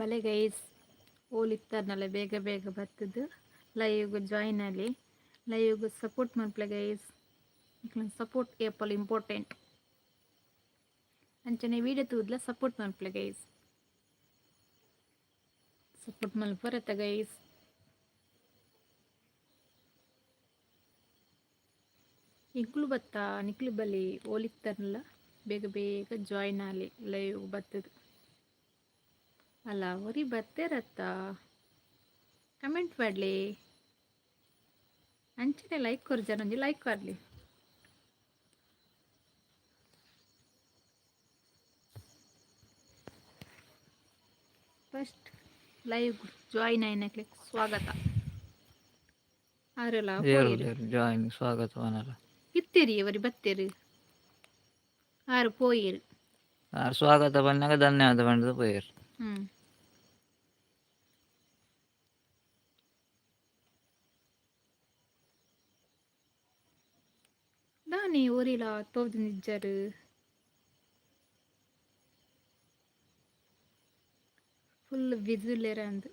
ಬಲೆ ಗೈಸ್, ಓಲಿತ್ತರ್ನಲ್ಲ ಬೇಗ ಬೇಗ ಬತ್ತದು ಲೈವ್ ಜಾಯಿನ್ ಅಲ್ಲಿ, ಲೈವ್ ಸಪೋರ್ಟ್ ಮನ್ಪುಲೆ ಗೈಸ್. ಸಪೋರ್ಟ್ ಏಪಲ್ ಇಂಪಾರ್ಟೆಂಟ್. ಅಂಚನೆ ವೀಡಿಯೋ ತೂದ್ಲ ಸಪೋರ್ಟ್ ಮನ್ಪುಲೆ ಗೈಸ್. ಸಪೋರ್ಟ್ ಮಲ್ಪರತ್ತ ಗೈಸ್? ಇಂಕ್ಲು ಬತ್ತ, ನಿಕ್ಲು ಬಲಿ. ಓಲಿತ್ತರ್ನಲ್ಲ ಬೇಗ ಬೇಗ ಜಾಯಿನ್ ಆಲಿ ಲೈವ್ ಬತ್ತದು. ಅಲ್ಲ, ಒರಿ ಬತ್ತೇರತ್ತ, ಕಮೆಂಟ್ ಮಾಡಲಿ. ಅಂಚನೆ ಲೈಕ್ ಕೊರ್ಜಾರ, ಒಂಜಿ ಲೈಕ್ ಕೊರ್ಲಿ. ಫಸ್ಟ್ ಲೈವ್ ಜಾಯಿನ್ ಆಯ್ನಕ್ಲೆ ಸ್ವಾಗತ. ಆರಲ್ಲ ಪೋಯಿರು. ಜಾಯಿನ್ ಸ್ವಾಗತ ವನರ. ಇತ್ತೀರಿ, ಅವರಿ ಬತ್ತೇರು, ಆರು ಪೋಯಿರು. ಆರ್ ಸ್ವಾಗತ ಬಂದಾಗ ಧನ್ಯವಾದ ಪಂಡ್ದು ಪೋಯೆರ್. ದಾನಿ ಒರಿಲ ತೋಜೊಂದಿಜ್ಜಾರು. ಫುಲ್ ಬಿಸಿ ಉಲ್ಲೆರ್ ಅಂದ್.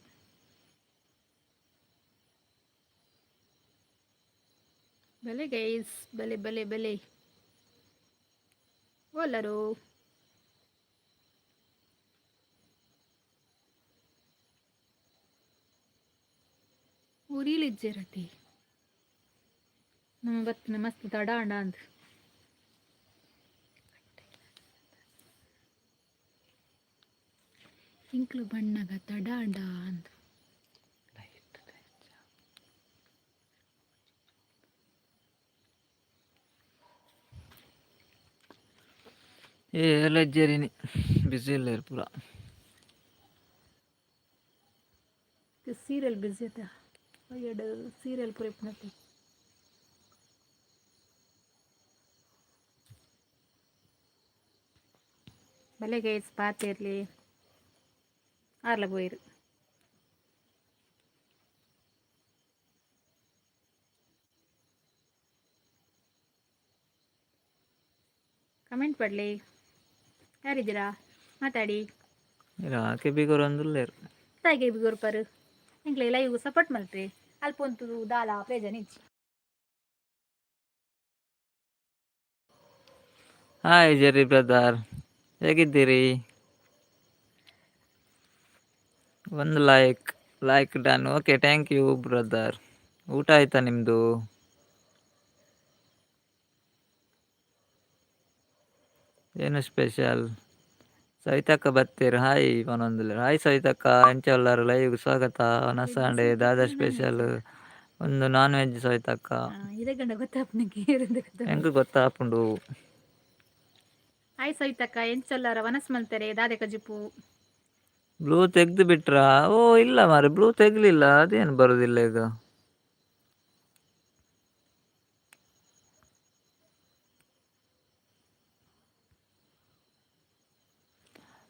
ಬಲೆ ಗೈಸ್, ಬಲೆ ಬಲೆ ಬಲೆ. ಓಲರು? ಒರಿಲ್ ಇಜ್ಜೆರತಿ. ನಮ್ಮ ಬತ್ತಿನ ಮಸ್ತ್ ತಡ ಆಂಡ ಅಂದ್. ಇಂಕ್ಲು ಬಣ್ಣಗ ತಡ ಆಂಡ ಅಂದ್. ಏ ಲಜ್ಜರಿನಿ, ಬಿಸಿ ಉಲ್ಲೆರ್ ಪೂರ. ಸೀರಿಯಲ್ ಬಿಸಿ ಅತ್ತ, ಎರಡು ಸೀರಿಯಲ್ ಪೂರ ಇಪ್ಪುನತೆ. ಬಲೆ ಗೈಸ್, ಪಾತೆರ್ಲಿ. ಆರ್ಲ ಪೋಯಿರು. ಕಮೆಂಟ್ ಪಡ್ಲಿ, ಯಾರಿದ್ದೀರಾ ಮಾತಾಡಿ. ಆಕೆ ಬಿಗೊರೊಂದುಲ್ಲೆರ್. ತಾಯಿಗೆ ಬಿಗೊರ್ಪರು? ಎಂಕ್ಲೆ ಲೈವ್ ಸಪೋರ್ಟ್ ಮಲ್ಪೆ. ಅಲ್ಪ ಉಂತುದು ದಾಲ ಪ್ರಯೋಜನ ಇಜ್ಜಿ. ಹಾಯ್ ಜೆರ್ರಿ ಬ್ರದರ್, ಹೇಗಿದ್ದೀರಿ? ಒಂದು like, like done. Okay, thank you brother. ಊಟ ಆಯ್ತಾ ನಿಮ್ಮದು? ಏನು ಸ್ಪೆಷಲ್? ಸವಿತಕ್ಕ ಬತ್ತೀರ್, ಹಾಯ್ ಪನೊಂದುಲ್ಲೆರ್. ಹಾಯ್ ಸವಿತಕ್ಕ, ಎಂಚ ಉಲ್ಲರ್? ಲೈವ್ ಸ್ವಾಗತ. ವನಸ್ ಆಂಡ್ ದಾದ ಸ್ಪೆಷಲ್? ಒಂದು ನಾನ್ ವೆಜ್ ಸವಿತಕ್ಕ. ಇರೆಗಂಡ ಗೊತ್ತಾಪುನಕ್ಕೆ ಏರಿಂದ. ಎಂಕ್ ಗೊತ್ತಾಪುಂಡು. ಹಾಯ್ ಸವಿತಕ್ಕ, ಎಂಚೊಲ್ಲಾರ? ವನಸ್ ಮಲ್ತಾರೆ, ದಾದೆ ಕಜಿಪು? ಬ್ಲೂ ತೆಗ್ದು ಬಿಟ್ರಾ? ಓ ಇಲ್ಲ ಮಾರೆ, ಬ್ಲೂ ತೆಗ್ಲಿಲ್ಲ. ಅದೇನು ಬರುದಿಲ್ಲ ಈಗ?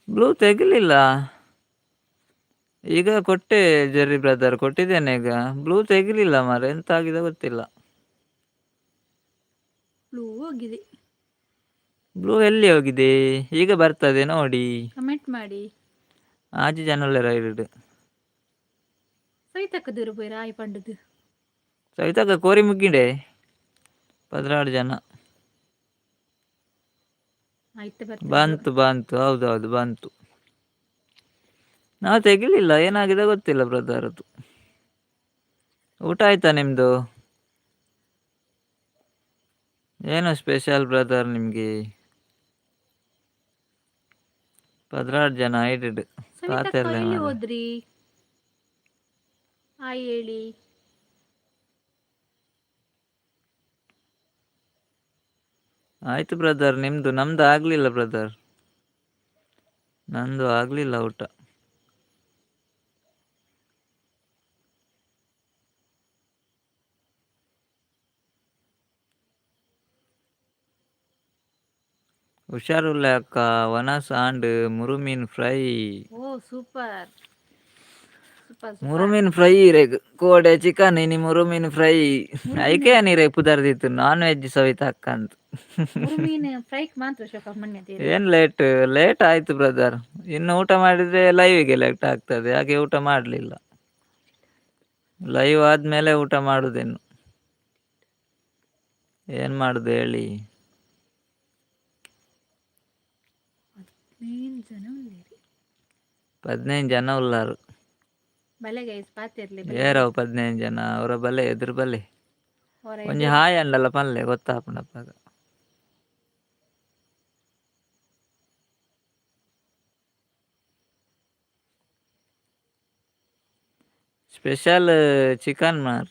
ಬ್ಲೂ ತೆಗಲಿಲ್ಲ. ಈಗ ಕೊಟ್ಟೆ ಜೆರ್ರಿ ಬ್ರದರ್, ಕೊಟ್ಟಿದ್ದೇನೆ ಈಗ. ಬ್ಲೂ ತೆಗಲಿಲ್ಲ ಮಾರೆ, ಎಂತ ಆಗಿದೆ ಗೊತ್ತಿಲ್ಲ. ಬ್ಲೂ ಹೋಗಿದೆ. ಬ್ಲೂ ಎಲ್ಲಿ ಹೋಗಿದೆ? ಈಗ ಬರ್ತದೆ ನೋಡಿ. ಕಮೆಂಟ್ ಮಾಡಿ. ಆಜಿ ಜನ ಉಲ್ಲೆರ್ ಐಡ್. ಸವಿತಕ್ಕ ದೂರ ಪೋಯಿರ ಆಯ್ ಪಂಡುದು. ಸವಿತಕ್ಕ ಕೋರಿ ಮುಗ್ಗಿಂಡೆ. 12 ಜನ. ಆಯ್ತು, ಬರ್ತದೆ. ಬಂತು ಬಂತು, ಹೌದೌದು, ಬಂತು. ನಾವು ತೆಗಿಲಿಲ್ಲ, ಏನಾಗಿದೆ ಗೊತ್ತಿಲ್ಲ ಬ್ರದರ್ ಅದು. ಊಟ ಆಯ್ತಾ ನಿಮ್ಮದು? ಏನು ಸ್ಪೆಷಲ್ ಬ್ರದರ್ ನಿಮಗೆ? 12 ಜನ ಐಡೆಡ್. ಸವಿತಕ್ಕ. ಪಾತೆರ್ಲೆ ಎಲ್ಲಿ ಮಾರ್ರೆ. ಹೋದ್ರಿ? ಹಾಯ್ ಹೇಳಿ. ಆಯ್ತು ಬ್ರದರ್ ನಿಮ್ಮದು? ನಮ್ದು ಆಗಲಿಲ್ಲ ಬ್ರದರ್, ನಂದು ಆಗಲಿಲ್ಲ ಊಟ. ಹುಷಾರುಲ್ಲ ಅಕ್ಕ? ವನಸ್ ಆಂಡ್ ಮುರುಮೀನ್ ಫ್ರೈ. ಓ ಸೂಪರ್. Super super. ಮುರುಮೀನ್ ಫ್ರೈ ಇರೆಗ್ ಕೋಡೆ ಚಿಕನ್ ಇನಿ ಮುರುಮೀನ್ ಫ್ರೈ. ಮುರುಮೀನ್ ಐಕೆ ನೀರೆ ಪುದರ್ದಿತ್ತು ನಾನ್ ವೆಜ್ ಸವಿತಾ ಅಕ್ಕ ಅಂತ. ಮುರುಮೀನ್ ಫ್ರೈಕ್ ಮಾತ್ರ ಶೋಕ ಮಣ್ಣೆ. ಏನು ಲೇಟ್ ಲೇಟ್ ಆಯ್ತು ಬ್ರದರ್. ಇನ್ನು ಊಟ ಮಾಡಿದ್ರೆ ಲೈವಿಗೆ ಲೇಟ್ ಆಗ್ತದೆ, ಹಾಗೆ ಊಟ ಮಾಡಲಿಲ್ಲ. ಲೈವ್ ಆದ್ಮೇಲೆ ಊಟ ಮಾಡುದಿನ್ನು. ಏನು ಮಾಡುದು ಹೇಳಿ. 15 ಜನ ಉಳ್ಳೇರಿ. 15 ಜನ ಉಳ್ಳಾರು. ಬಲೆ ಗೈಸ್ ಪಾತಿರ್ಲಿ. ಏರವು 15 ಜನ ಅವರ ಬಲೆ ಎದುರು ಬಲೆ. ಹೊರ. ಒಂಜಿ ಹಾಯ್ ಅಂಡಲ್ಲ ಪನ್ಲೆ ಗೊತ್ತಾಪುಂಡಪ್ಪಾಗ. ಸ್ಪೆಷಲ್ ಚಿಕನ್ ಮಾರ್,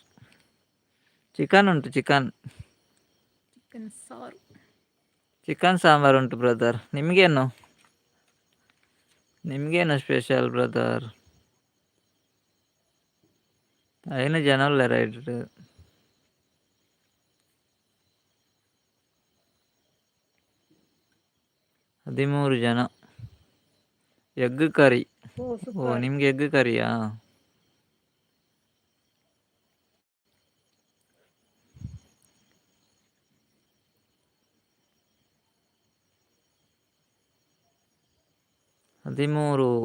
ಚಿಕನ್ ಉಂಟು, ಚಿಕನ್. ಚಿಕನ್ ಸಾರು. ಚಿಕನ್ ಸಾಂಬಾರು ಉಂಟು ಬ್ರದರ್. ನಿಮಗೇನು ನಿಮಗೇನು ಸ್ಪೆಷಲ್ ಬ್ರದರ್? 5 ಜನ ಉಲ್ಲೆರ್ ರೈಟ್. 13 ಜನ. Egg curry. ಓ ಓ ಸೂಪರ್. ನಿಮಗೆ ಎಗ್ ಕರಿಯಾ? 13.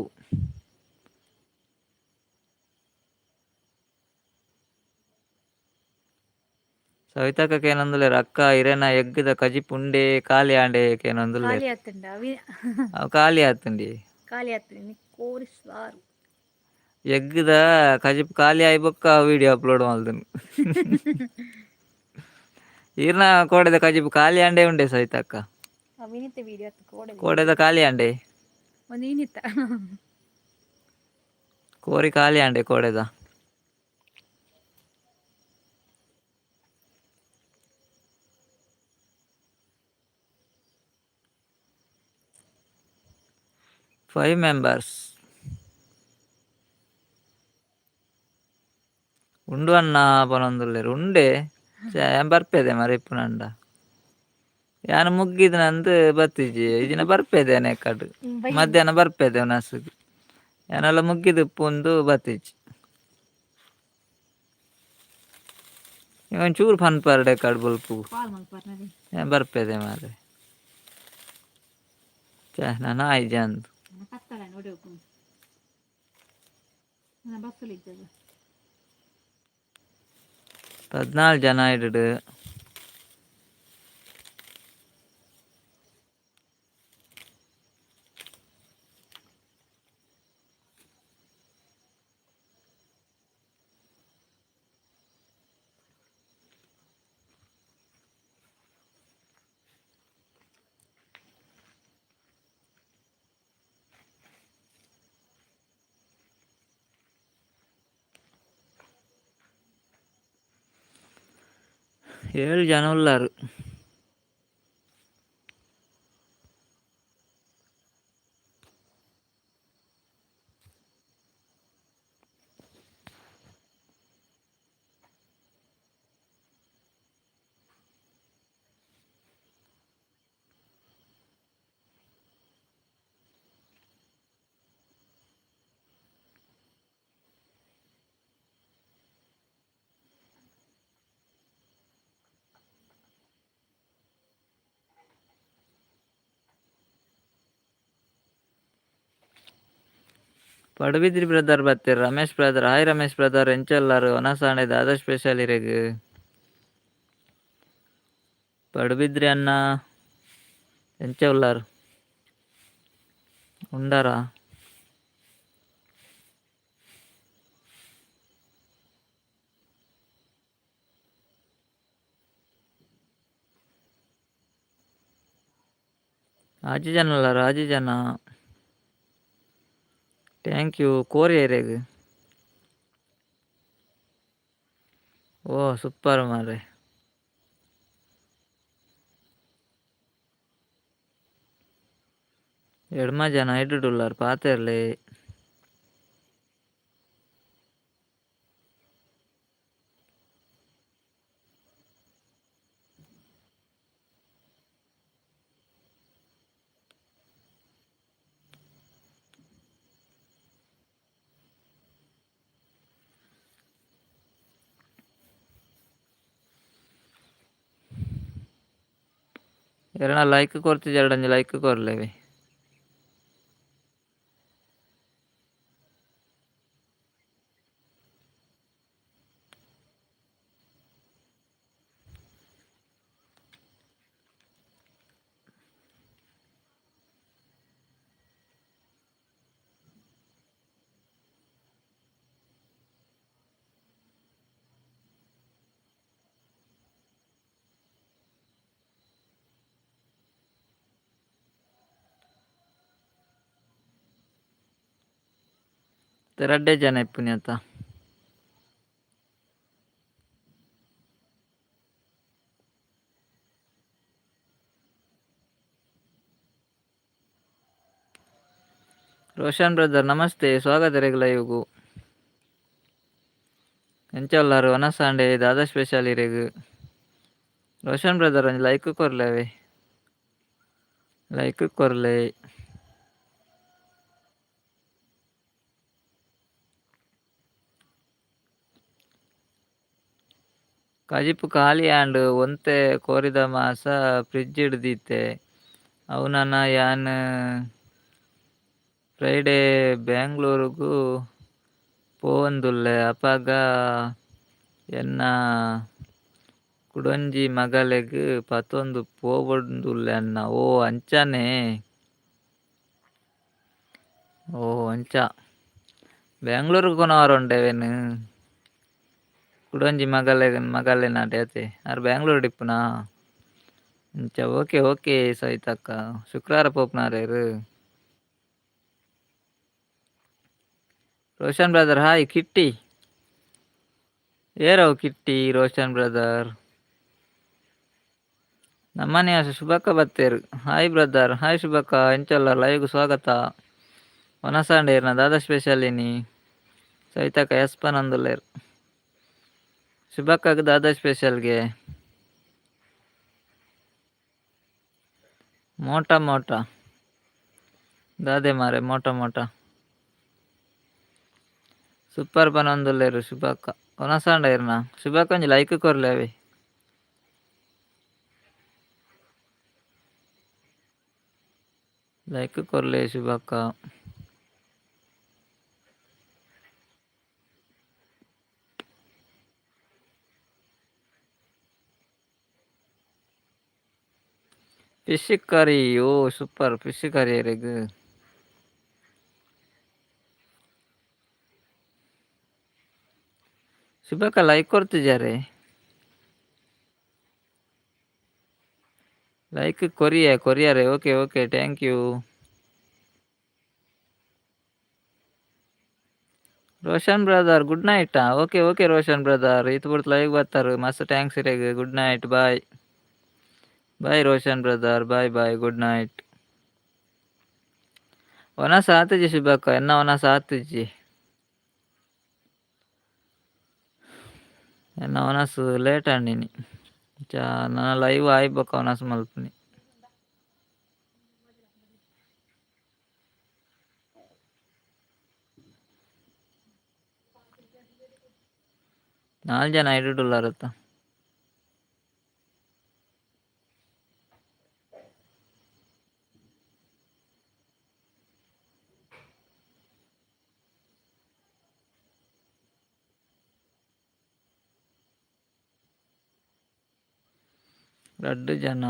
ಸವಿತಕ್ಕ ಏನಂದುಲ್ಲೇರು ಅಕ್ಕ ಇರೆನ ಎಗ್ಗುದ ಕಜಿಪುಂಡೆ ಖಾಲಿ ಆಂಡೆ ಕೇನೊಂದುಲ್ಲೇರು. ಖಾಲಿ ಆತುಂಡ ಅವಿ. ಅವು ಖಾಲಿ ಆತುಂಡಿ. ಖಾಲಿ ಆತುಂಡು ಕೋರಿ ಸಾರು. ಎಗ್ಗುದ ಕಜಿಪು ಖಾಲಿ ಆಯಿ ಬೊಕ್ಕ ವಿಡಿಯೋ ಅಪ್ಲೋಡ್ ಮಲ್ದನು. ಈರ್ನ ಕೋಡೆದ ಕಜಿಪು ಖಾಲಿ ಆಂಡೆ ಉಂಡೆ ಸವಿತಕ್ಕ. ಅವಿನಿತ ವಿಡಿಯೋ ಆತು ಕೋಡೆ. ಕೋಡೆದ ಖಾಲಿ ಆಂಡೆ. ಒಂದು ಇನಿತ. ಕೋರಿ ಖಾಲಿ ಆಂಡೆ ಕೋಡೆದ. 5 ಮೆಂಬರ್ಸ್. ಉಂಡು ಅಣ್ಣ ಪನೊಂದುಲ್ಲೆರ್ ಉಂಡೆ ಯಾನ್ ಬರ್ಪೆದೆ ಮಾರ್ರೆ ಇಪ್ಪುನಂಡ. ಯಾನ್ ಮುಗ್ಗಿದ್ ನಂದು ಬತ್ತಿಜಿ ಇಜಿನ ಬರ್ಪೆದೇನೆ ಕಡ್ ಮಧ್ಯಾಹ್ನ ಬರ್ಪೆದೆ ಉನಸುಗು. ಯಾನೆಲ್ಲ ಮುಗ್ಗಿದ್ ಉಪ್ಪುಂದು ಬತ್ತಿಜಿ. ಒಂಚೂರು ಪನ್ಪರ್ಡೆ ಕಡ್ ಬೊಲ್ಪುಗು. ಕಾಲ್ ಮಲ್ಪರ್ನರಿ. ಯಾನ್ ಬರ್ಪೆದೆ ಮಾರ್ರೆ. ಛೆ ನನ ಆಯ್ಜಂದ್. ಕತ್ತಲ ನೋಡಿ ಹೋಗು. ನನ್ನ ಬಸ್ಸಲ್ಲಿ ಇದ್ದದ್ದು. 14 ಜನ ಇಡು. 7 ಜನ ಉಳ್ಳಾರು. ಪಡುಬಿದ್ರಿ ಬ್ರದರ್ ಬತ್ತೆರ್ Ramesh brother. Hi Ramesh brother ಎಂಚ ಉಲ್ಲರ್ ವನಸಾಂಡೆ ದಾದ ಸ್ಪೆಷಲ್ ಇರೆಗ್. ಪಡುಬಿದ್ರಿ ಅಣ್ಣ ಎಂಚ ಉಲ್ಲರ್ ಉಂಡರಾ? 6 ಜನ ಉಲ್ಲರ್ 6 ಜನ. Thank you ಕೋರಿ ಇರೆಗ್. ಓ ಸೂಪರ್ ಮಾರ್ರೆ. ಎಡ್ಮ ಜನ ಇಡುಡುಲ್ಲಾರ್ ಪಾತೆರ್ಲೆ. ಎರಡ ಲೈಕ್ ಕೊರ್ತಿಜಾರ್ಡ ಲೈಕ್ ಕೊರ್ಲೇವಿ. ರಡ್ಡೆ ಜನ ಇಪ್ಪುನಿ ಅತ್ತ. ರೋಷನ್ ಬ್ರದರ್ ನಮಸ್ತೆ, ಸ್ವಾಗತ ರೆಗ್ ಲೈವ್ಗು. ಎಂಚ ಉಲ್ಲರ್ ವನಸ್ ಆಂಡ್ ದಾದ ಸ್ಪೆಷಲ್ ಇರೆಗ್? ರೋಷನ್ ಬ್ರದರ್ ಒಂಜಿ ಲೈಕ್ ಕೊರ್ಲೆವೆ, ಲೈಕ್ ಕೊರ್ಲೆ. ಕಜಿಪು ಖಾಲಿ ಆಂಡ್, ಒಂತೆ ಕೋರಿದ ಮಾಸ ಫ್ರಿಡ್ಜ್ ದೀತೆ, ಅವು ನನ ಯಾನ್ ಫ್ರೈಡೆ ಬೆಂಗಳೂರುಗು ಪೋವೊಂದುಲ್ಲೆ ಅಪಗ ಎನ್ನ ಕುಡೊಂಜಿ ಮಗಲೆಗ್ ಪತೊಂದು ಪೋವೊಂದುಲ್ಲೆ ಅಣ್ಣ. ಓ ಅಂಚನೆ, ಓ ಅಂಚ ಬೆಂಗಳೂರುಗು ಕೊನೊವರೆ ಉಂಡೇವೇನು ಕುಡೊಂಜಿ ಮಗಲೆಗ್ ಮಗಲೆನಾಡೆ ಅತೆ ಆರ್ ಬೆಂಗಳೂರುಡು ಇಪ್ಪುನಾ? ಅಂಚ ಓಕೆ ಓಕೆ ಸವಿತಕ್ಕ, ಶುಕ್ರವಾರ ಪೋಪುನಾರೇರು? Roshan brother hi. ಕಿಟ್ಟಿ ಏರವು ಕಿಟ್ಟಿ ರೋಷನ್ ಬ್ರದರ್? ನಮ್ಮನೆ ಶುಭಕ್ಕ ಬತ್ತೇರು. ಹಾಯ್ ಬ್ರದರ್, ಹಾಯ್ ಶುಭಕ್ಕ, ಎಂಚ ಲೈವ್ಗ್ ಸ್ವಾಗತ. ವನಸಾಂಡೇರ್ನ ದಾದ ಸ್ಪೆಷಲ್ ಇನಿ? ಸವಿತಕ್ಕ ಎಸ್ ಪನೊಂದುಲ್ಲೆರ್. ಶುಭಕ್ಕಗ್ ದಾದ ಸ್ಪೆಷಲ್ಗೆ? ಮೋಟ ಮೋಟ ದಾದೆ ಮಾರೆ ಮೋಟ ಮೋಟ ಸೂಪರ್ ಪನೊಂದುಲ್ಲೆರ್ ಶುಭಕ್ಕ. ವನಸಾಂಡ ಇರ್ನ ಶುಭಕ್ಕ ಒಂಜಿ ಲೈಕ್ ಕೊರ್ಲೆ ಅವೆ. ಲೈಕ್ ಕೊರ್ಲೆ ಶುಭಕ್ಕ. ಫಿಶ್ ಕರಿ, ಓ ಸೂಪರ್ ಫಿಶ್ ಕರಿ ಇರೆಗ್. ಶುಭಕ್ಕ ಲೈಕ್ ಕೊರ್ತಿಜಾರೆ? ಲೈಕ್ ಕೊರಿಯ ಕೊರಿಯರೆ. Okay okay thank you. Roshan brother good ನೈಟಾ? Okay okay Roshan brother, ಈತ್ ಪೊರ್ತು ಲೈವ್ ಬರ್ತಾರ, ಮಸ್ತ್ thanks ಇರೆಗ್. Good night, bye bye Roshan brother, bye bye, good night. ವನಸ್ ಆತುಜಿ ಶುಭಕ್ಕ, ಎನ್ನ ವನಸ್ ಆತುಜಿ, ಎನ್ನ ವನಸ್ ಲೇಟ್ ಆಂಡಿನಿ. ಚಾ ನನ ಲೈವ್ ಆಯಿ ಬೊಕ್ಕ ವನಸ್ ಮಲ್ಪುನಿ. ನಾಲ್ ಜನ ಐಡುಡುಲ್ಲಾರತ್ತ. ರಡ್ಡ್ ಜನ.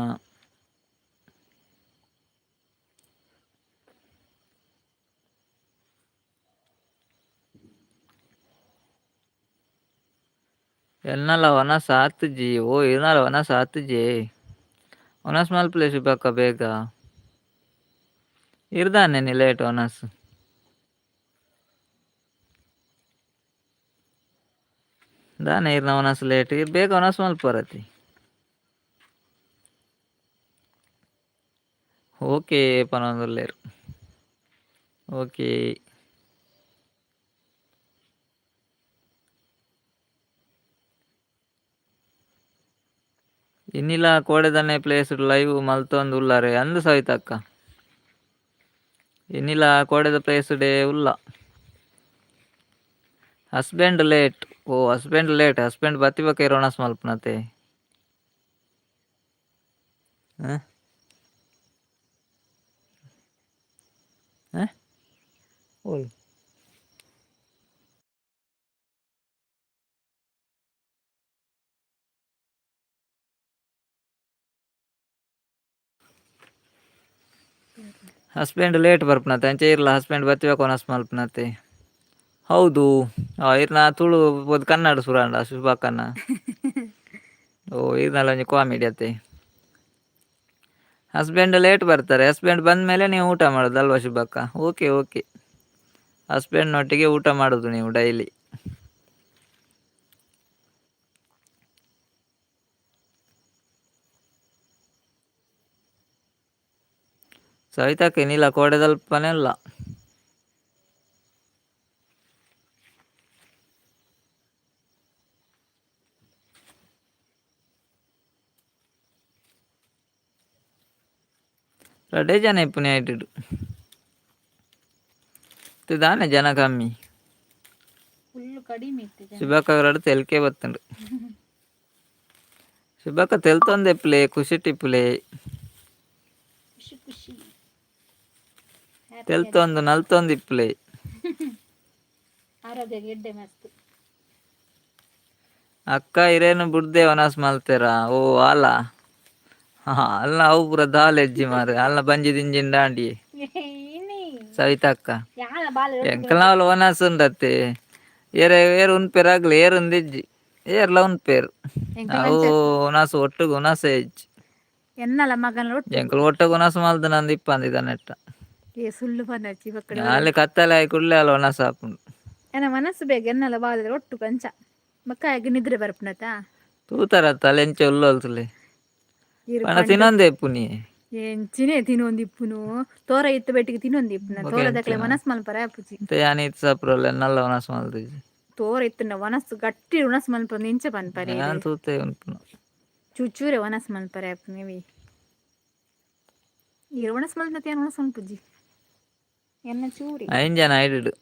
ಎನ್ನಲ ವನಸ್ ಆತುಜಿ. ಓ ಇರ್ನಲ ವನಸ್ ಆತುಜಿ. ವನಸ್ ಮಲ್ಪುಲೆ ಶುಭಕ್ಕ ಬೇಗ. ಇರ್ ದಾನೆ ಲೇಟ್ ವನಸ್? ದಾನೆ ಇರ್ನ ವನಸ್ ಲೇಟ್? ಇರ್ ಬೇಗ ವನಸ್ ಮಲ್ಪರತಿ. ಓಕೆ ಪನೊಂದುಲ್ಲೆರ್. ಓಕೆ ಇನಿಲ ಕೋಡೆದನೆ ಪ್ಲೇಸ್ ಲೈವ್ ಮಲ್ತೊಂದು ಉಲ್ಲಾರೆ ಅಂದ್ ಸವಿತಕ್ಕ. ಇನಿಲ ಕೋಡೆದ ಪ್ಲೇಸ್ ಡೇ ಉಲ್ಲ. ಹಸ್ಬೆಂಡ್ ಲೇಟ್, ಓ ಹಸ್ಬೆಂಡ್ ಲೇಟ್, ಹಸ್ಬೆಂಡ್ ಬತ್ತಿ ಬೊಕ ಇರ್ ವನಸ್ ಮಲ್ಪುನತೆ. ಓಲ್ ಹಸ್ಬೆಂಡ್ ಲೇಟ್ ಬರ್ಪನತೆ ಅಂಚೆ ಇರ್ಲ ಹಸ್ಬೆಂಡ್ ಬತ್ತಿಬೇಕು ಒನಸ್ ಮಲ್ಪನತೆ. ಹೌದು, ಇರ್ನ ತುಳು ಪೋದು ಕನ್ನಡ ಸುರಾಂಡ ಶುಭಕ್ಕನ. ಓ ಇರ್ನಲ್ಲ ಒಂಜಿ ಕಾಮಿಡಿ ಅತ್ತೆ. ಹಸ್ಬೆಂಡ್ ಲೇಟ್ ಬರ್ತಾರೆ, ಹಸ್ಬೆಂಡ್ ಬಂದ ಮೇಲೆ ನೀವು ಊಟ ಮಾಡೋದು ಅಲ್ವಾ ಶುಭಕ್ಕ? ಓಕೆ ಓಕೆ, ಹಸ್ಬೆಂಡ್ನೊಟ್ಟಿಗೆ ಊಟ ಮಾಡೋದು ನೀವು ಡೈಲಿ. ಸವಿತಕ್ಕ ಏನಿಲ್ಲ ಕೋಡೆದಲ್ಪನೇ ಇಲ್ಲ. ರಡ್ಡೆ ಜನ ಇಪ್ಪುನಿ ಐಟಿಡು ದಾನೆ ಜನ ಕಮ್ಮಿ. ಫುಲ್ ಕಡಿಮೆ ಇತ್ತು ಜನ. ಶುಭಕ್ಕ ರಡ್ಡು ತೆಲ್ಕೆ ಬತ್ತುಂಡು. ಶುಭಕ್ಕ ತೆಲ್ತೊಂದೆ ಇಪ್ಪುಲೆ, ಖುಷಿ ಇಪ್ಪುಲೆ. ಖುಷಿ ಖುಷಿ. ಹ್ಯಾಪಿ. ತೆಲ್ತೊಂದು ನಲ್ತೊಂದು ಇಪ್ಪುಲೆ. ಆರೋಗ್ಯ ಗೆಡ್ಡೆ ಮಸ್ತ್. ಅಕ್ಕ ಇರೇನು ಬುಡ್ದೆ ವನಸ್ ಮಲ್ತೆರಾ? ಓ ಅಲ್ಲ ಹಾ ಅಲ್ಲ, ಅವು ಪೂರ ದಾಲ್ ಎಜ್ಜಿ ಮಾರೆ, ಅಲ್ಲ ಬಂಜಿ ದಿಂಜಿಂಡ ಆಂಡಿ. ಸವಿತಕ್ಕ. ಯಾನ ಬಾಲೆ. ಎಂಕಲ್ನಾವಲ ವನಸ್ ಉಂಡತ್ತೆ, ಏರೆ ಏರು ಉನ್ಪೇರ್ ಆಗ್ಲಿ, ಏರುಂದಿಜ್ಜಿ, ಏರ್ಲ ಉನ್ಪೇರು. ಅವು ಉನಾಸು ಒಟ್ಟುಗು ಉನಾಸೆ ಇಜ್ಜಿ. ಎನ್ನಲ ಮಗನ ಒಟ್ಟು. ಎಂಕಲ್ ಒಟ್ಟುಗು ಉನಾಸು ಮಲ್ದು ನಂದು ಇಪ್ಪಂದು ಇದನ್ನೆಟ್ಟ. ಏ ಸುಳ್ಳು ಪಂದಚ್ಚಿ ಬಕ್ಕಡೆ. ಅಲ್ಲಿ ಕತ್ತಲೆ ಆಯಿ ಕೂಡ್ಲೆ ಅಲ್ಲ ಒಣಸ ಆಪುಂಡು. ಎನ್ನ ಮನಸ್ಸು ಬೇಗ ಎನ್ನಲ ಬಾಲೆ ಒಟ್ಟು ಕಂಚ ಬಕ್ಕ ನಿದ್ರೆ ಬರ್ಪುನತ. ತೂತಾರತ್ತ ಅಲ್ಲಿ ಎಂಚ ಉಲ್ಲೋಲ್ತಲೆ. ಇರು. ಪಣ ತಿನ್ನೊಂದೇ ಇಪ್ಪುನಿ. ಎಂಚಿನೇ ತಿನ್ನೊಂದು ಇಪ್ಪುನು, ತೋರ ಇತ್ತು ಬೆಟ್ಟಿಗೆ ತಿನ್ನೊಂದು ಇಪ್ಪುನ. ಬೊಕ ತೋರ ದಕ್ಲೆ ಎಂಚಿನ? ಮನಸ್ ಮಲ್ಪರ ಆಪುಜಿ. ಮತ್ತೆ ಯಾನ್ ಇತ್ ಸಪ್ರಲ್ಲ ನಲ್ಲ ಒಣಸ್ ಮಲ್ದಿಜಿ. ತೋರ ಇತ್ತುಂಡ ವನಸ್ ಗಟ್ಟಿ ಉಣಸ್ ಮಲ್ಪಂದು ಇಂಚ ಪನ್ಪರೆ. ಯಾನ್ ತೂತೆ ಉನ್ಪುನು. ಚೂಚೂರೆ ವನಸ್ ಮಲ್ಪರೆ ಆಪುನಿ. ಈರ್ ಒಣಸ್ ಮಲ್ಪನ, ಯಾನ್ ಒಣಸ್ ಮಲ್ಪುಜಿ ಎನ್ನ ಚೂರಿ. ಐನ್ ಜನ ಐಡಿಡು.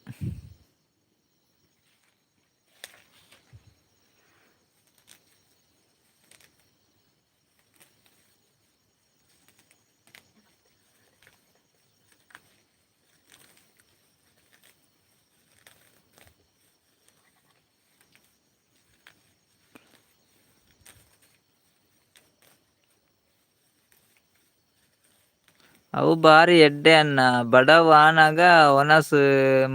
ಅವು ಬಾರಿ ಎಡ್ಡೆ ಅನ್ನ, ಬಡವ ಆನಗ ಒನಸ್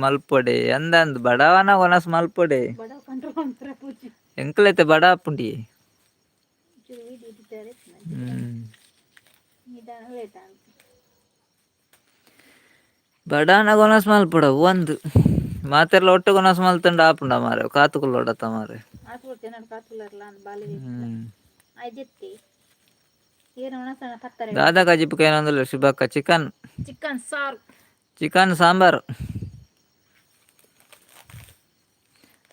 ಮಲ್ಪೊಡೆ ಅಂದಂದ್, ಬಡವನ ಒನಸ್ ಮಲ್ಪೊಡೆ. ಬಡವ ಕಂಟ್ರೋಲ್ ಮಲ್ಪರೆ ಆಪುಜಿ. ಎಂಕಲೈತೆ ಬಡ ಆಪುಂಡಿ. ಚೂರು ವೀಡಿಯೋ ಎಡಿಟರ್. ನಿಧಾನ ಲೇಟ್. ಬಡಾನಗ ಒನಸ್ ಮಲ್ಪೊಡ ಒಂದು ಮಾತೆರ್ಲ ಒಟ್ಟುಗು ಒನಸ್ ಮಲ್ತಂಡ ಆಪುಂಡ ಮಾರೆ, ಕಾತುಕುಲ್ಲೊಡತ್ತ ಮಾರೆ. ಆತು ಜನರು ಕಾತುಲರ್ಲ ಬಾಲೆ. ಆಯ್ತು, ಏನು ಒಣಸಣ ಪತ್ತಾರೆ. ದಾದಾ ಕಜಿಪು ಏನಂದ್ರೆ ಶುಭಕ್ಕ? ಚಿಕನ್. ಚಿಕನ್ ಸಾರು. ಚಿಕನ್ ಸಾಂಬಾರ್,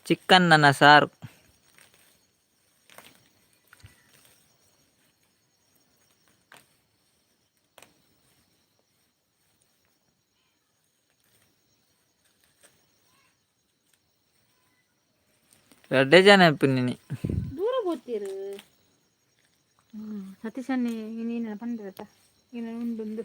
ಚಿಕನ್ ನನ್ನ ಸಾರು. ರಡ್ಡೆ ಜನ ಇಪ್ಪುನಿನಿ. ದೂರ ಪೋತೀರು ಸತೀಶನ್ನೇ ನೀನು ಪಂಡಿರತ್ತ ಇನ್ನು ಉಂಡುಂದು.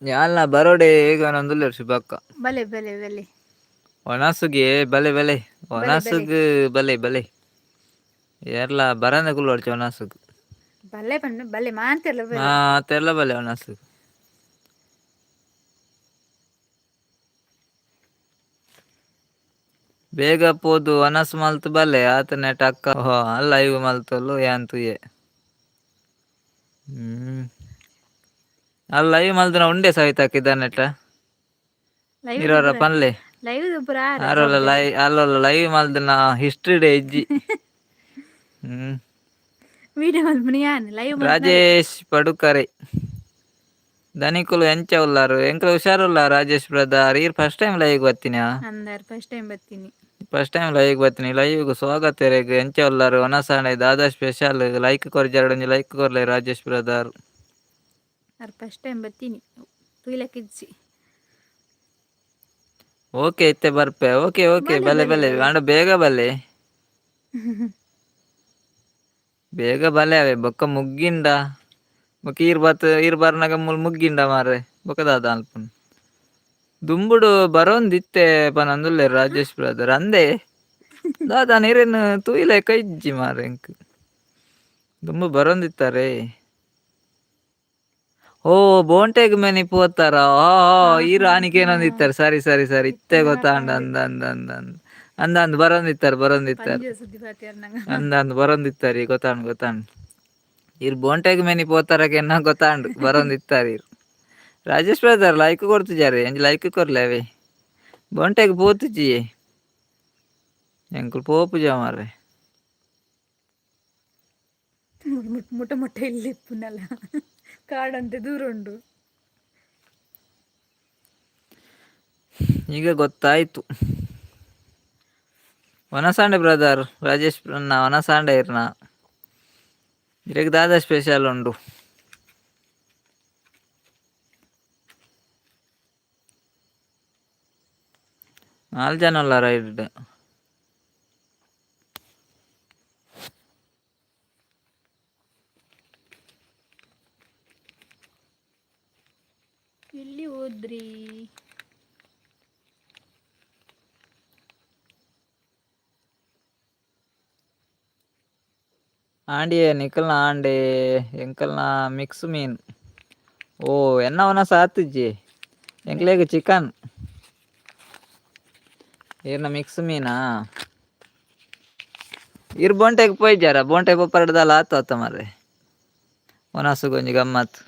ಯಾಲ್ನ ಬರೋಡೆ ಈಗ ನಂದುಲ್ಲೆರ್ ಶುಭಕ್ಕ. ಬಲೆ ಬಲೆ ಬಲೆ. ಒಣಸುಗೆ ಬಲೆ ಬಲೆ, ಒಣಸುಗ್ ಬಲೆ ಬಲೆ, ಏರ್ಲ ಬರಂದೆ ಕುಲ್ಲೊಡ್ಚಿ ಒಣಸುಗ್. ಬಲ್ಲೆ ಪಂಡ ಬಲ್ಲೆ ಮಾಂತೆರ್ಲ ಬಲೆ. ಮಾತೆರ್ಲ ಬಲೆ ಒಣಸುಗ್. ಬೇಗ ಪೋದು ಒಣಸ್ ಮಲ್ತ್ ಬಲ್ಲೆ ಆತನೆಟ್ ಅಕ್ಕ. ಓ ಅಲ್ಲ ಇವು ಮಲ್ತೊಲ್ಲು ಯಾನ್ ತೂಯೆ. ಅಲ್ಲ ಲೈವ್ ಮಲ್ದಿನ ಉಂಡೆ ಸವಿತಕ್ಕ ಇದನ್ನೆಟ್ಟ. ಲೈವ್. ಇರೋರ ಪನ್ಲೆ. ಲೈವ್ ಪೂರ. ಆರೋಲ ಲೈವ್ ಅಲ್ಲಲ್ಲ, ಲೈವ್ ಮಲ್ದಿನ ಹಿಸ್ಟ್ರಿ ಡೇ ಇಜ್ಜಿ. ವಿಡಿಯೋ ಮಲ್ಪುನಿ ಯಾನ್ ಲೈವ್. ರಾಜೇಶ್ ಪಡುಕರೆ, ದನಿಕುಲು ಎಂಚ ಉಲ್ಲಾರು? ಎಂಕುಲು ಹುಷಾರುಲ್ಲ ರಾಜೇಶ್ ಬ್ರದರ್. ಈರ್ ಫಸ್ಟ್ ಟೈಮ್ ಲೈವ್ ಬತ್ತಿನ? ಅಂದಾರ್ ಫಸ್ಟ್ ಟೈಮ್ ಬರ್ತೀನಿ. ಫಸ್ಟ್ ಟೈಮ್ ಲೈವ್ ಬತ್ತೀನಿ. ಲೈವ್ ಸ್ವಾಗತ ಇರೆಗ್. ಎಂಚ ಉಲ್ಲರ್? ವನಸಾಂಡೆ ದಾದಾ ಸ್ಪೆಷಲ್? ಲೈಕ್ ಕೊರ್ಜಾರಡ್ ಒಂಜಿ ಲೈಕ್ ಕೊರ್ಲೆ ರಾಜೇಶ್ ಬ್ರದರ್. ಅರ್ ಫಸ್ಟ್ ಟೈಮ್ ಬತ್ತೀನಿ, ತೂಯ್ಲಕ್ಕಿಜ್ಜಿ. ಓಕೆ, ಇತ್ತೆ ಬರ್ಪೆ. Okay okay. ಬಲೆ. ಬಲೆ. ಬಲೆ. ಬಲೆ. ಬಲೆ. ಆಂಡ ಬೇಗ ಬಲೆ, ಬೇಗ ಬಲೆ. ಅವೆ ಬೊಕ್ಕ ಮುಗ್ಗಿಂಡ ಬೊಕ್ಕ ಈರ್ ಬತ್ ಈರ್ ಬರ್ನಗ ಮೂಲು ಮುಗ್ಗಿಂಡ ಮಾರ್ರೆ, ಬೊಕ್ಕ ದಾದ ಅನ್ಪುನು? ದುಂಬುಡು ಬರೋಂದಿತ್ತೆ ಪನೊಂದುಲ್ಲೆರ್ ರಾಜೇಶ್ ಬ್ರದರ್. ಅಂದೆ ದಾದ ನೀರೇನು ತೂಯಿಲೆಕ ಇಜ್ಜಿ ಮಾರ್ರೆ ಎಂಕ್. ದುಂಬು ಬರೋಂದಿತ್ತಾರೆ. ಓ, ಬೋಂಟೆಗ್ ಮೆನಿ ಪೋತಾರ? ಆ ಈರ್ ಆನಿಕೆ ಏನೊಂದಿತ್ತಾರೆ. ಸರಿ ಸರಿ ಸರಿ, ಇತ್ತೆ ಗೊತ್ತಾಂಡ. ಅಂದ ಅಂದ ಅಂದ ಅಂದ ಅಂದ ಅಂದ್ ಬರೋಂದಿತ್ತಾರೆ ಬರೋಂದಿತ್ತಾರೆ. ಪಂಜೆ ಸುದ್ದಿ ಪಾತೆರ್ ನಂಗ. ಅಂದ ಅಂದ್ ಬರೋಂದಿತ್ತಾರೆ, ಗೊತ್ತಾಂಡ್ ಗೊತ್ತಾಂಡ್. ಈರ್ ಬೋಂಟೆಗ್ ಮೆನಿ ಪೋತಾರಕ್ಕೆ ಎನ್ನ ಗೊತ್ತಾಂಡ್, ಬರೋಂದಿತ್ತಾರೆ ಈರ್. ರಾಜೇಶ್ ಬ್ರದರ್ ಲೈಕ್ ಕೊಡ್ತಿದ್ದಾರೆ, ಎಂಜಿ ಲೈಕ್ ಕೊರ್ಲೆ ಅವೇ. ಬೋಂಟೆಗ್ ಪೋತುಜಿ, ಎಂಕುಲು ಪೋಪುಜ ಮಾರ್ರೆ. ಮುಟ್ಟ ಮುಟ್ಟ ಇಲ್ಲಿ ಇಪ್ಪುನಲ್ಲ, ಕಾಡಂತೆ ದೂರ ಉಂಡು. ಈಗ ಗೊತ್ತಾಯ್ತು. ವನಸಾಂಡೆ ಬ್ರದರ್, ರಾಜೇಶ್ ಅಣ್ಣ ವನಸಾಂಡೆ ಇರ್ನ. ಇರೆಗ್ ದಾದ ಸ್ಪೆಷಲ್ ಉಂಡು? ನಾಲ್ ಜನ ಉಲ್ಲಾರ ರೈಡ್. ಎಲ್ಲಿ ಹೋದ್ರಿ? ಆಂಡಿಯೇ ನಿಕಲ್ನ ಆಂಡೆ, ಎಂಕಲ್ನ ಮಿಕ್ಸ್ ಮೀನ್. ಓ, ಎನ್ನ ವನಸ ಆತಿಜ್ಜಿ. ಎಂಕ್ಲೆಗ್ ಚಿಕನ್, ಈರ್ನ ಮಿಕ್ಸ್ ಮೀನಾ? ಇರ್ ಬೋಂಟೆಗ್ ಪೋಯಿಜಾರ? ಬೋಂಟೆ ಪೋಪರಡ್ದಾಲ ಆತು ಅತ್ತ ಮಾರ್ರೆ, ವನಸುಗೊಂಜಿ ಗಮ್ಮತ್.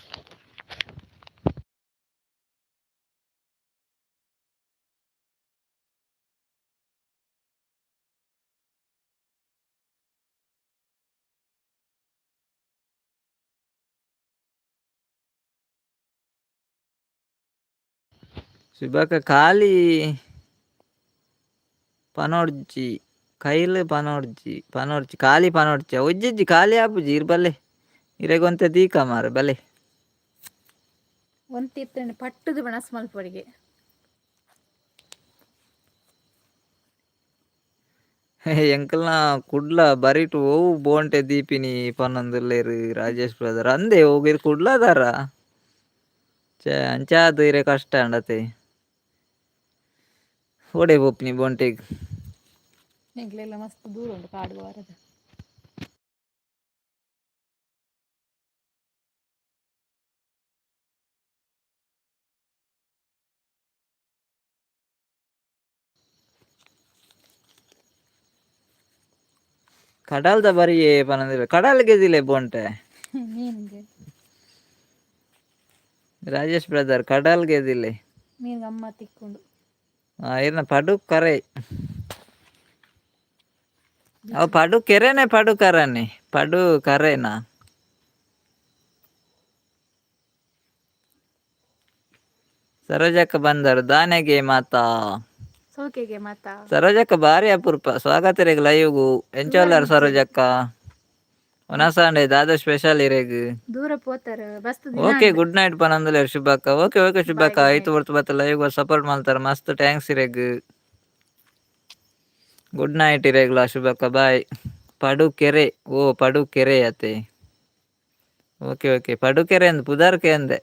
ಶುಭಕ ಖಾಲಿ ಪನೊಡ್ಜಿ, ಕೈಲ್ ಪನೊಡ್ಜಿ, ಪನೊಡ್ಜಿ ಖಾಲಿ ಪನೊಡ್ಜಿ ಒಜ್ಜಿಜ್ಜಿ ಖಾಲಿ ಆಪುಜಿ. ಇರ್ ಬಲ್ಲೆ, ಇರೆಗೊಂತೆ ದೀಕ ಮಾರೆ, ಬಲೆ. ಒಂತೆ ಇತ್ತಂಡೆ ಪಟ್ಟುದು ಬಣಸ್ ಮಲ್ಪೊಡಿಗೆ. ಎಂಕಲ್ನ ಕುಡ್ಲ ಬರಿಟ್ ಒವು ಬೋಂಟೆ ದೀಪಿನಿ ಪನ್ನೊಂದುಲ್ಲೆರ್ ರಾಜೇಶ್ ಬ್ರದರ್. ಅಂದೆ ಒಗಿರ್ ಕುಡ್ಲದಾರ? ಛೆ, ಅಂಚಾದ್ ಇರೆ ಕಷ್ಟ ಅಂಡತೆ. ಓಡೆ ಪೋಪಿನಿ ಬೋಂಟೆಗ್? ಎಂಕ್ಲೆಲ್ಲ ಮಸ್ತ್ ದೂರ ಉಂಡು ಕಾಡು ವಾರದ. ಕಡಲ್ದ ಬರಿಯೇ ಪನೊಂದಿಲ್ಲ, ಕಡಲ್ಗೆ ಬೋಂಟೆ. ಮೀನ್ಗೆ. ರಾಜೇಶ್ ಬ್ರದರ್, ಕಡಲ್ಗೆ. ಮೀನ್ ಗಮ್ಮತ್ ತಿಕ್ಕೊಂಡು. ಇರ್ನ ಪಡು ಕರೆ ಅವು ಪಡು ಕೆರೆನೆ, ಪಡು ಕರನೆ, ಪಡು ಕರೆನಾ? ಸರೋಜಕ್ಕ ಬಂದರು ದಾನೆಗೆ ಮಾತಾ. ಸೋಕೆಗೆ ಮಾತಾ. ಸರೋಜಕ್ಕ ಭಾರಿ ಅಪರೂಪ. ಸ್ವಾಗತ ಇರೆಗ್ ಲೈವ್ಗು. ಎಂಚ ಉಲ್ಲರ್ ಸರೋಜಕ್ಕ? ವನಸಾಂಡೆ ದಾದ ಸ್ಪೆಷಲ್ ಇರೆಗ್? ದೂರ ಪೋತಾರ ಬಸ್ತ್. ಓಕೆ, ಗುಡ್ ನೈಟ್ ಪನೊಂದುಲ್ಲೆರ್ ಶುಭಕ್ಕ. ಓಕೆ ಓಕೆ ಶುಭಕ್ಕ. ಗುಡ್. ಐತು ಹೊರ್ತು ಬತ್ತ ಲೈವ್ ಸಪೋರ್ಟ್ ಮಲ್ತಾರ, ಮಸ್ತ್ thanks ಇರೆಗ್. ಗುಡ್ ನೈಟ್ ಇರೆಗ್ಲಾ ಶುಭಕ್ಕ, ಬಾಯ್. ಪಡುಕೆರೆ? ಓ, ಪಡುಕೆರೆ ಅತೆ. ಓಕೆ ಓಕೆ, ಪಡುಕೆರೆ ಅಂದ್ ಪುದರ್ ಕೇಂದೆ,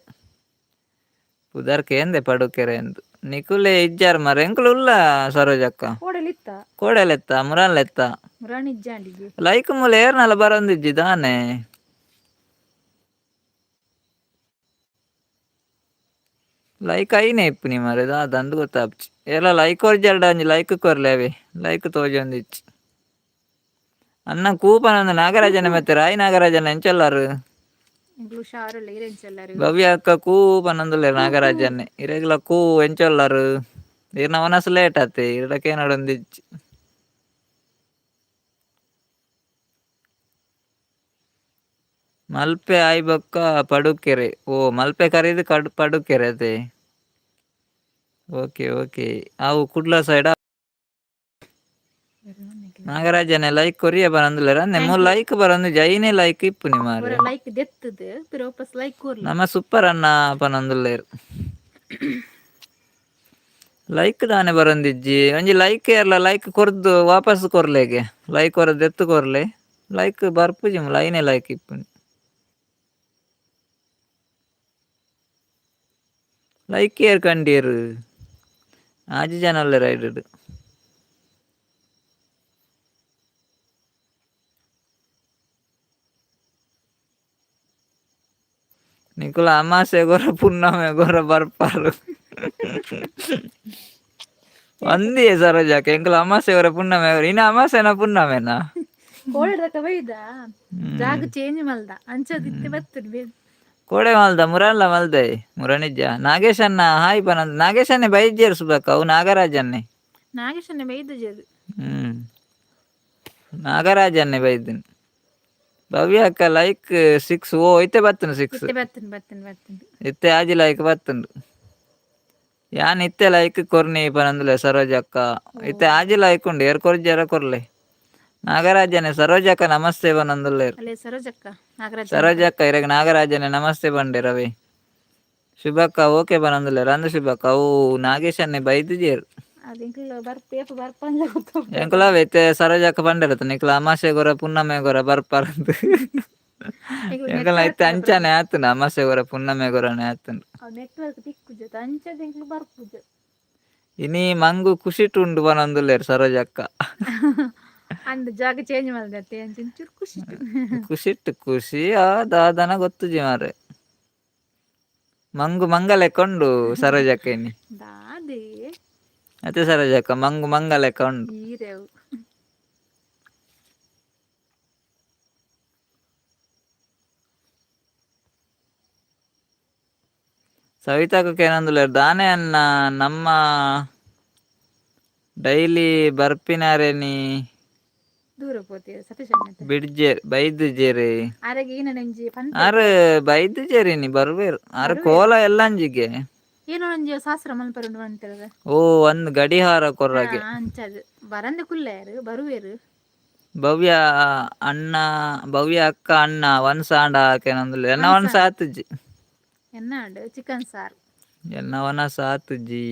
ಪುದರ್ ಕೇಂದೆ ಪಡುಕೆರೆ ಅಂದ್. ನಿಕುಲೆ ಇಜ್ಜಾರ್ ಮಾರ್ರೆ, ಎಂಕುಲು ಉಲ್ಲ ಸರೋಜಕ್ಕ. ಕೋಡಲಿತ್ತ. ಕೋಡೆಲೆತ್ತ, ಮುರಾನ್ಲೆತ್ತ. ಮುರಾಣಿಜ್ಜಾಂಡಿಗೆ. ಲೈಕ್ ಮೂಲ ಏರ್ನಲ ಬರೊಂದಿಜ್ಜಿ ದಾನೆ? ಲೈಕ್ ಐನೆ ಇಪ್ಪುನಿ ಮಾರ್ರೆ, ದಾದ ಅಂದ್ ಗೊತ್ತಾಪ್ಜಿ. ಏರ್ಲ ಲೈಕ್ ಕೊರ್ಜಾರ್ಡ ಒಂಜಿ ಲೈಕ್ ಕೊರ್ಲೆ ಅವೆ, ಲೈಕ್ ತೋಜೊಂದಿಜ್ಜಿ. ಅಣ್ಣ ಕೂಪನಂದು ನಾಗರಾಜನ ಮತ್ತೆ ರಾಯ್ ನಾಗರಾಜನ, ಎಂಚೊಲ್ಲಾರು? ಎಂಕ್ಲು ಹುಷಾರುಲ್ಲ, ಇರೆಂಚೊಲ್ಲಾರು? ಭವ್ಯ ಅಕ್ಕ ಕೂ ಪನೊಂದುಲ್ಲೆರ್ ನಾಗರಾಜನ್ನೆ. ಇರೆಗ್ಲ ಕೂ. ಎಂಚೊಲ್ಲಾರು? ಇರ್ನ ವನಸ್ ಲೇಟ್ ಆತೆ, ಇರ್ಡ ಕೇನೊಡೊಂದಿಜ್ಜಿ. ಮಲ್ಪೆ ಆಯ್ಬೊಕ್ಕ ಪಡುಕೆರೆ. ಓ, ಮಲ್ಪೆ ಕರಿದ್ ಕಡ್ ಪಡುಕೆರೆ ಅತೆ. ಓಕೆ ಓಕೆ, ಅವು ಕುಡ್ಲ ಸೈಡ್. ನಾಗರಾಜನೇ ಲೈಕ್ ಕೊರಿಯ ಬರಂದುಲ್ಲೆರ್ ಅಂದೆ thank ಮೂಲು you. Like ಬರಂದು ಜೈನೆ like ಇಪ್ಪುನಿ ಒರ ಮಾರ್ರೆ. ಲೈಕ್ ದೆತ್ತದು ಪಿರ ವಾಪಸ್ ಲೈಕ್ ಕೊರ್ಲೆ. ನಮ್ಮ ಸೂಪರ್ ಅಣ್ಣ ಪನೊಂದುಲ್ಲೆರ್. ಲೈಕ್ ದಾನೆ ಬರಂದಿಜ್ಜಿ ಒಂಜಿ ಲೈಕ್ ಏರ್ಲ ಲೈಕ್ ಕೊರ್ದು ವಾಪಸ್ ಕೊರ್ಲೆಗೆ ಲೈಕ್ ಕೊರ ದೆತ್ತು ಕೊರ್ಲೆ ಲೈಕ್ ಬರ್ಪುಜಿ ಮೂಲು ಐನೆ ಲೈಕ್ ಇಪ್ಪುನಿ. ಲೈಕ್ ಏರ್ ಕಂಡೀರ್ ಆಜಿ ಜನ ಉಲ್ಲೆರ್ ಐಡ್. ನಿಕುಲು ಅಮಾಸೆ ಗೊರ ಪುನ್ನಮೆ ಗೊರ ಬರ್ಪಾರು. ಒಂದಿಯೇ ಸರೋಜಕ್ಕ ಎಂಕುಲು ಅಮಾಸೆ ಗೊರ ಪುನ್ನಮೆ ಗೊರ ಇನ್ನ ಅಮಾಸೆನ ಪುನ್ನಮೆನಾ? ಕೋಡೆಡ್ದಕ ಬೈದ ಜಾಗ ಚೇಂಜ್ ಮಲ್ದ ಅಂಚದಿತ್ತೆ ಬತ್ತುದು. ಕೋಡೆ ಮಲ್ದ ಮುರಲ್ಲ ಮಲ್ದೆ ಮುರನಿಜ್ಜ ನಾಗೇಶಣ್ಣ ಹಾಯ್ ಪನಂದ್ ನಾಗೇಶನ್ನೇ ಬೈದ್ಯರು ಸುಬಕ್ಕ ಅವು ನಾಗರಾಜನ್ನೇ. ನಾಗೇಶನ್ನೇ ಬೈದಜೆರ್. ಹ್ಮ್ ನಾಗರಾಜನ್ನೇ ಬೈದಿನಿ. ಭವ್ಯ ಅಕ್ಕ ಲೈಕ್ 6 ಓ ಇತ್ತೆ ಬತ್ತುಂಡು 6. ಇತ್ತೆ ಬತ್ತುಂಡು ಬತ್ತುಂಡು ಬತ್ತುಂಡು. ಇತ್ತೆ ಆಜಿ ಲೈಕ್ ಬತ್ತುಂಡು. ಯಾನ್ ಇತ್ತೆ ಲೈಕ್ ಕೊರ್ನಿ ಪನಂದುಲ್ಲೆ ಸರೋಜ ಅಕ್ಕ. ಇತ್ತೆ ಆಜಿ ಲೈಕ್ ಉಂಡು ಏರ್ ಕೊರ್ಜೆರ ಕೊರ್ಲೆ. ನಾಗರಾಜನೇ ಸರೋಜಕ್ಕ ನಮಸ್ತೆ ಪನೊಂದುಲ್ಲೆರ್. ಅಲ್ಲೇ ಸರೋಜಕ್ಕ ನಾಗರಾಜ್. ಸರೋಜಕ್ಕ ಇರೆಗ್ ನಾಗರಾಜನೇ ನಮಸ್ತೆ ಪಂಡೆ ರವಿ. ಶುಭಕ್ಕ ಓಕೆ ಪನೊಂದುಲ್ಲೆರ್ ಅಂದ್ ಶುಭಕ್ಕ ಅವು ನಾಗೇಶನ್ನೇ ಬೈದಿಜೆರ್. ಅದು ಎಂಕುಲು ಬರ್ಪ ಏಪ ಬರ್ಪಂದ ಗೊತ್ತುಂಡು. ಎಂಕುಲ ಇತ್ತೆ ಸರೋಜಕ್ಕ ಪಂಡೆರತ್ತ ನಿಕುಲು ಅಮಾಸೆ ಗೊರ ಪುನ್ನಮೆ ಗೊರ ಬರ್ಪಾರಂದ್. ಎಂಕಲ್ನ ಇತ್ತೆ ಅಂಚನೆ ಆತುಂಡು ಅಮಾಸೆ ಗೊರ ಪುನ್ನಮೆ ಗೊರನೆ ಆತುಂಡು. ನೆಟ್ವರ್ಕ್ ತಿಕ್ಕುಜ ಅಂಚದ ಎಂಕುಲು ಬರ್ಪುಜ. ಇನಿ ಮಂಗು ಖುಷಿಟ್ ಉಂಡು ಪನೊಂದುಲ್ಲೆರ್ ಸರೋಜಕ್ಕ. ಅಂದ್ ಜಾಗ ಚೇಂಜ್ ಮಲ್ದತ್ತೆ ಅಂಚ ಒಂಚೂರು ಖುಷಿ. ಖುಷಿಟ್ ಖುಷಿ ಆ ದಾದನ ಗೊತ್ತುಜಿ ಮಾರ್ರೆ. ಮಂಗು ಮಂಗಲೆಕ್ಕ ಉಂಡು ಸರೋಜಕ್ಕ ಇನಿ. ದಾದೆ. ಅತ್ತೆ ಸರೋಜಕ್ಕ ಮಂಗು ಮಂಗಲೆಕ್ಕ ಉಂಡು. ಈರೆವು. ಸವಿತಾಕ್ಕ ಏನಂದುಲ್ಲೆರ್ ದಾನೆ ಅನ್ನ ನಮ್ಮ ಡೈಲಿ ಬರ್ಪಿನಾರೇನಿ ದೂರ ಪೋತೆ ಸತೀಶ್ ಅಣ್ಣತೆ. ಬಿಡ್ಜೆರ್ ಬೈದುಜೆರ್. ಅರೆಗ್ ಈನ ಒಂಜಿ ಆರ್ ಪಂತೆ. ಬೈದುಜೆರ್ ಇನಿ ಬರುವೆರ್ ಆರ್ ಬರುವೆರ್. ಕೋಲ ಎಲ್ಲಂಜಿಗೆ. ಏನೋ ಒಂಜಿ ಶಾಸ್ತ್ರ ಮಲ್ಪರುಂಡು ಪಂತೆರ್. ಓ ಒಂದ್ ಗಡಿಹಾರ ಕೊರ್ರಗೆ. ಅಂಚದು ಬರಂದೆ ಕುಲ್ಲೆರ್ ಬರುವೆರ್. ಭವ್ಯ ಅಣ್ಣ ಭವ್ಯ ಅಕ್ಕ ಅಣ್ಣ ವನ್ಸ ಆಂಡ ಕೇನೊಂದುಲ್ಲೆರ್ ಎನ್ನ ವನ್ಸ ವನ್ಸ ಆತುಜಿ. ಎನ್ನ ಆಂಡ್ ಚಿಕನ್ ಸಾರ್. ಎನ್ನ ವನಸ ಆತುಜಿ.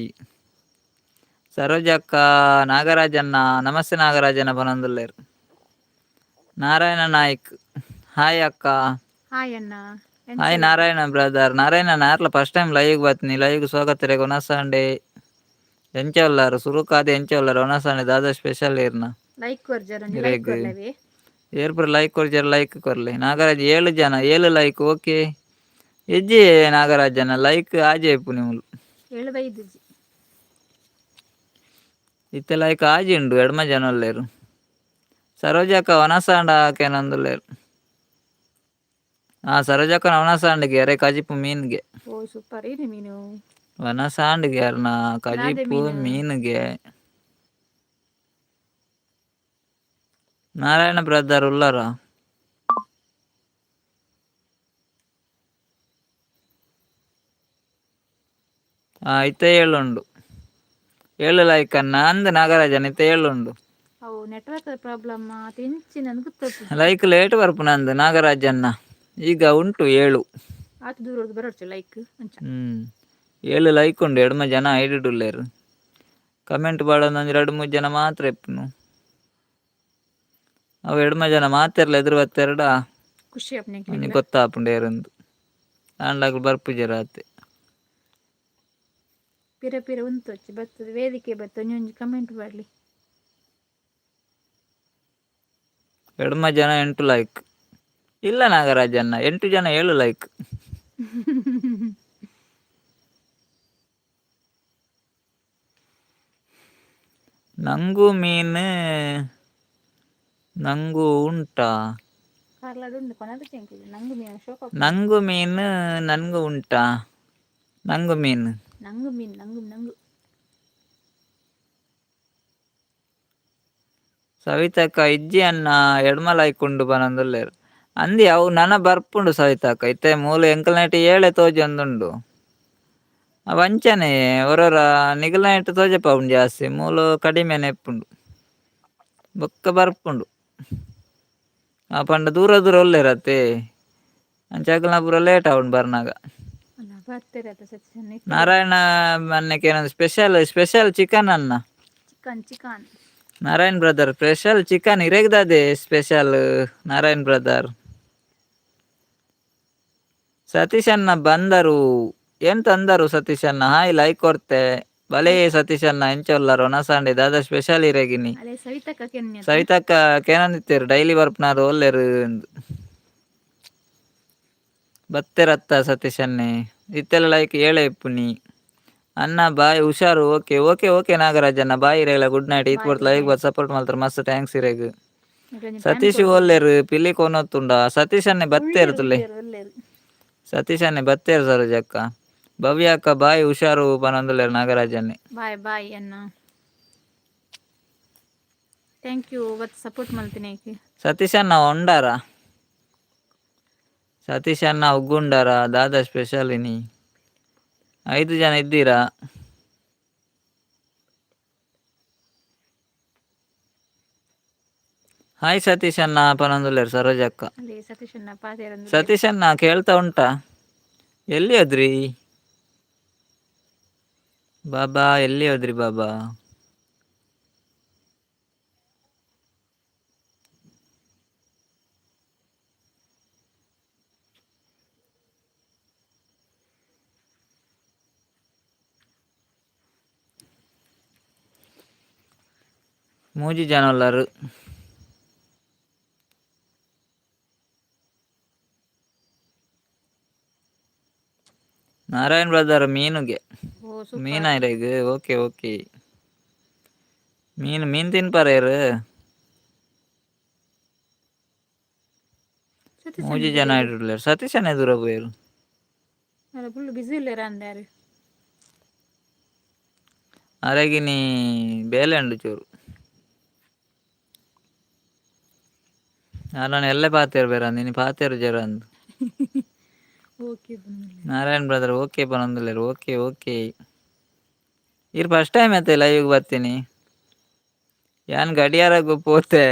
ಸರೋಜಕ್ಕ ನಾಗರಾಜಣ್ಣ ನಮಸ್ತೆ ನಾಗರಾಜಣ್ಣ ಪನೊಂದುಲ್ಲೆರ್. ನಾರಾಯಣ ನಾಯ್ಕ್ ಹಾಯ್ ಅಕ್ಕ. ಹಾಯ್ ಅಣ್ಣ. ಹಾಯ್ ಎಂಚ ನಾರಾಯಣ ಬ್ರದರ್ ನಾರಾಯಣ ನಾರ್ಲ first time live ಬತ್ನಿ live ಸ್ವಾಗತ ರೇಗ್ ವನಸಾಂಡೆ ಎಂಚ ಉಲ್ಲಾರು ಸುರುಕಾದ್ ಎಂಚ ಉಲ್ಲಾರು ವನಸಾಂಡೆ ದಾದ ಸ್ಪೆಷಲ್ ಇರ್ನ. ಲೈಕ್ ಕೊರ್ಜರ್ ಒಂಜಿ ಲೈಕ್ ಇರೆಗ್ ಕೊರ್ಲೆವೆ. ಏರ್ ಪೂರ ಲೈಕ್ ಕೊರ್ಜರ್ ಲೈಕ್ ಕೊರ್ಲೆ ನಾಗರಾಜ್ 7 ಜನ 7 ಲೈಕ್ ಓಕೆ ಇಜ್ಜಿ ನಾಗರಾಜನ ಲೈಕ್ ಆಜೆ ಇಪ್ಪುನಿ ಮೂಲು. ಏಳು ಬೈದುಜಿ. ಇತ್ತೆ ಲೈಕ್ ಆಜಿ ಉಂಡು ಎಡ್ಮ ಜನ ಉಲ್ಲೆರ್. ಸರೋಜಕ್ಕ ವನಸಾಂಡ ಕೇನೊಂದುಲ್ಲೆರ್. ಹಾ ಸರೋಜಕ್ಕನ ವನಸಾಂಡ್ಗೆ ಅರೆ ಕಜಿಪು ಮೀನ್ಗೆ. ಓ ಸೂಪರ್ ಏನಿ ಮೀನು. ವನಸಾಂಡ್ಗೆ ಅರ್ನ ದಾದೆ ಕಜಿಪು ಮೀನು. ಮೀನುಗೆ. ನಾರಾಯಣ ಬ್ರದರ್ ಉಲ್ಲರಾ? ಇತ್ತೆ 7 ಉಂಡು. 7 ಲೈಕ್ ಅನ್ನ ಅಂದ್ ನಾಗರಾಜನ್ ಇತ್ತೆ 7 ಉಂಡು. ಅವು ನೆಟ್ವರ್ಕ್ ಪ್ರಾಬ್ಲಮ್ ಇಂಚಿನ ಗೊತ್ತುಜಿ. ಲೈಕ್ ಲೇಟ್ ಬರ್ಪುನ ಅಂದ್ ನಾಗರಾಜನ್ನ ಈಗ ಉಂಟು 7. ಆತ್ ದೂರದ್ದು ಬರೊಡ್ಚಿ ಲೈಕ್ ಅಂಚ. 7 ಲೈಕ್ ಉಂಡು ಎಡ್ಮ ಜನ ಐಡಿಡ್ ಉಲ್ಲೆರ್. ಕಮೆಂಟ್ ಪಾಡೊಂದು ಒಂಜಿ 2-3 ಜನ ಮಾತ್ರ ಇಪ್ಪುನು. ಅವು ಎಡ್ಮ ಜನ ಮಾತೆರ್ಲ ಎದುರು ಬತ್ತೆರಡ ಖುಷಿ ಆಪುಂಡು ಒಂಜಿ ಎಂಕ್ಲೆಗ್ಲ. ಗೊತ್ತಾಪುಂಡು ಏರಂದು. ಆಂಡ ಅಕುಲು ಬರ್ಪುಜೆರ್ ಆತೆ. ಪಿರ ಪಿರ ಉಂತೊಚ್ಚಿ ಬತ್ತದ ವೇದಿಕೆ ಬತ್ತ ಒಂಜೊಂಜಿ ಕಮೆಂಟ್ ಪಾಡ್ಲಿ. ಎಡ್ಮ ಜನ 8 ಲೈಕ್. ಇಲ್ಲ ನಾಗರಾಜಣ್ಣ 8 ಜನ 7 ಲೈಕ್. ನಂಗು ಮೀನು ನಂಗು ಉಂಟಾ? ಕಾರ್ಲಡ್ ಉಂಡು ಕೊನದ ಎಂಕ್ಲೆ ನಂಗು ಮೀನು ಶೋಕ. ನಂಗು ಮೀನು ನನ್ಗು ಉಂಟಾ? ನಂಗು ಮೀನು. ನಂಗು ಮೀನು ನಂಗು ನಂಗು. ಸವಿತಕ್ಕ ಇಜ್ಜಿ ಅಣ್ಣ ಎಡ್ಮ ಲೈಕ್ ಉಂಡು ಪನೊಂದುಲ್ಲೆರ್. ಅಂದಿ ಅವು ನನ ಬರ್ಪುಂಡು ಸವಿತಕ್ಕ ಇತ್ತೆ ಮೂಲು ಎಂಕಲ್ನೈಟ್ ಏಳೆ ತೋಜೊಂದುಂಡು. ಅವು ಅಂಚನೆ ಒರೊರ ನಿಗಲ್ನೈಟ್ ತೋಜಪಾವುಂಡು ಜಾಸ್ತಿ ಮೂಲು ಕಡಿಮೆನೆ ಇಪ್ಪುಂಡು. ಬೊಕ್ಕ ಬರ್ಪುಂಡು. ಆ ಪಂಡ ದೂರ ದೂರ ಒಲ್ಲೆರತ್ತೆ ಅಂಚಾಕಲ್ನ ಪೂರ ಲೇಟ್ ಆವುಂಡು ಬರ್ನಾಗ. ಅಲ್ಲ ಬರ್ತೀರತ್ತ ಸತೀಶಣ್ಣ. ನಾರಾಯಣ ಅನ್ನಕ್ಕೆ ಏನೊಂದು ಸ್ಪೆಷಲ್ ಸ್ಪೆಷಲ್ ಚಿಕನ್ ಅನ್ನ. Chicken chicken. Narayan brother special chicken ಇರೆಗ್ದದೆ special Narayan brother. Satish ಅಣ್ಣ ಬಂದರು, ಏನ್ ತಂದರು ಸತೀಶ್ ಅಣ್ಣ? ಹಾಯ್, ಲೈಕ್ ಕೊರ್ತೆ ಬಲೇ ಸತೀಶ್ ಅಣ್ಣ. ಎಂಚೊಲ್ಲರು ಒನಸಾಂಡೆ ದಾದ ಸ್ಪೆಷಲ್ ಇರೆಗಿನಿ? ಅಲ್ಲೇ ಸವಿತಕ್ಕ ಕೆನ್ನೆ. ಸವಿತಕ್ಕ ಕೇನಂದಿತ್ತೇರು ಡೈಲಿ ಬರ್ಪುನಾರು ಒಲ್ಲೆರು ಅಂದ್. ಬತ್ತೆರತ್ತ ಸತೀಶ್ ಅಣ್ಣೆ? ಇತ್ತೆಲ್ಲ ಲೈಕ್ ಏಳೆ ಇಪ್ಪುನಿ ಅಣ್ಣ. ಬಾಯ್, ಹುಷಾರು. ಓಕೆ ಓಕೆ ಓಕೆ ನಾಗರಾಜ್ ಅಣ್ಣ, ಬಾಯ್ ಇರೆಗ್ಲ, ಗುಡ್ ನೈಟ್. ಈತ್ ಬಾಯ್, ಪೊರ್ತು ಗುಡ್ ಲೈಕ್ ನೈಟ್. ಸಪೋರ್ಟ್ ಮಲ್ತಾರ, ಮಸ್ತ್ thanks ಇರೆಗ್. ಸತೀಶ್ ಒಲ್ಲೆರು? ಪಿಲಿ ಕೊನೊತ್ತುಂಡ ಸತೀಶ್ ಅಣ್ಣೆ? ಬತ್ತೇರು ಉಲ್ಲೇರು. ತುಲೆ. ಉಲ್ಲೇರು ಉಲ್ಲೇರು. ಸತೀಶ್ ಅಣ್ಣೆ ಬತ್ತೇರು. ಸರೋಜಕ್ಕ, ಭವ್ಯ ಅಕ್ಕ ಬಾಯ್, ಹುಷಾರು ಪನೊಂದುಲ್ಲೆರ್ ನಾಗರಾಜನ್ನೆ. ಬಾಯ್ ಬಾಯ್ ಅಣ್ಣ, thank you ಬತ್ ಸಪೋರ್ಟ್ ಮಲ್ತಿನೇಕ್. ಸತೀಶ್ ಅಣ್ಣ ಉಂಡಾರ? ಸತೀಶ್ ಅಣ್ಣ ಉಗ್ಗುಂಡಾರ? ದಾದಾ ಸ್ಪೆಷಲ್ ಇನಿ? ಐದು ಜನ ಇದ್ದೀರಾ. ಹಾಯ್ ಸತೀಶ್ ಅಣ್ಣ ಪನೊಂದುಲ್ಲೆರ್ ಸರೋಜಕ್ಕ. ಅಲ್ಲಿ ಸತೀಶ್ ಅಣ್ಣ ಪಾತೆರಂದು. ಸತೀಶ್ ಅಣ್ಣ ಕೇಳ್ತಾ ಉಂಟಾ? ಎಲ್ಲಿ ಹೋದ್ರಿ ಬಾಬಾ? ಎಲ್ಲಿ ಹೋದ್ರಿ ಬಾಬಾ? ಮೂಜಿ ಜನ ಉಲ್ಲರು. ನಾರಾಯಣ್ ಬ್ರದರ್ ಮೀನುಗೆ. ಓ ಸೂಪರ್. ಮೀನಾ ಇರೆಗ್? ಓಕೆ ಓಕೆ, ಮೀನು ಮೀನು ತಿನ್ಪಾರೇರು? ಸತೀಶ್ ಮೂಜಿ ಜನ ಇಡುಲ್ಲೆರ್. ಸತೀಶ್ ಅಣ್ಣ ದೂರ ಪೋಯೆರ್. ಅಲ್ಲ, ಫುಲ್ ಬಿಸಿ ಉಲ್ಲೇರ ಅಂದಾರು. ಅರೆಗಿನಿ ಬೇಲೆ ಉಂಡು ಚೂರು. ನಾನು ಎಲ್ಲೆ ಪಾತೆರ್ ಬೇರ ಅಂದ್ ಪಾತೆರು ಜರ ಅಂದ್. ಓಕೆ. ನಾರಾಯಣ್ ಬ್ರದರ್ ಓಕೆ ಪನೊಂದುಲ್ಲೆರ್. ಓಕೆ ಓಕೆ, ಇರ್ ಫಸ್ಟ್ ಟೈಮ್ ಅತ್ತೆ ಲೈವ್ ಬರ್ತೀನಿ. ಯಾನ್ ಗಡಿಯಾರಗು ಪೋತೆ,